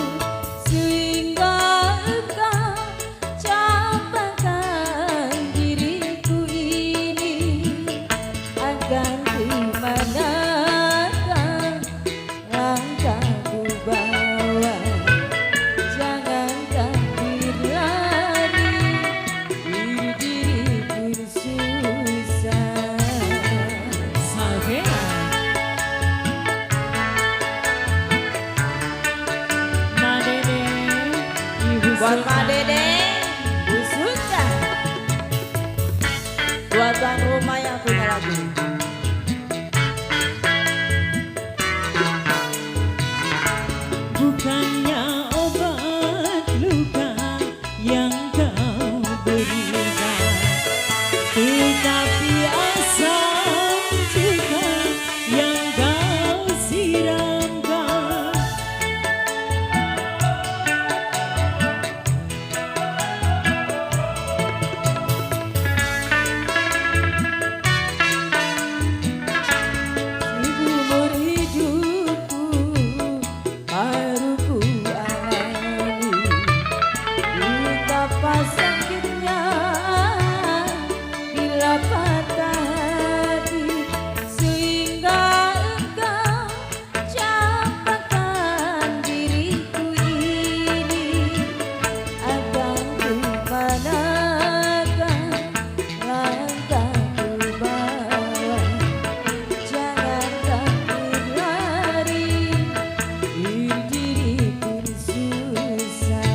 sehingga engkau campakkan diriku ini. Akan dimanakah langkahku bawa? Jangankan berlari, berdiri pun susah. Safera. Ma Dede, Ibu Buat Ma Sultan. Dede, Bu Sultan, buat tuan rumah yang punya lagu. Bukannya obat luka yang kau berikan, tetapi asam juga yang kau siramkan. Umur hidupku baru ku alami, betapa sakitnya bila patah hati, sehingga engkau campakkan diriku ini. Akan kumanakah langkahku bawa? Jangankan berlari, berdiri pun susah.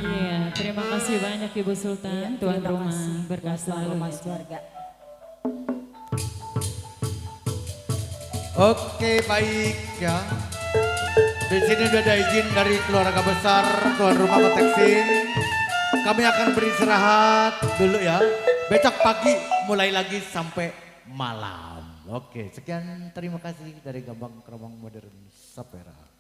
Iya, terima kasih banyak Ibu Sultan, tuan rumah berkah selalu. Keluarga. Oke, baik ya. Di sini sudah ada izin dari keluarga besar tuan rumah Koteksin. Kami akan beristirahat dulu ya. Besok pagi mulai lagi sampai malam. Oke, sekian terima kasih dari Gambang Kromong Modern Safera.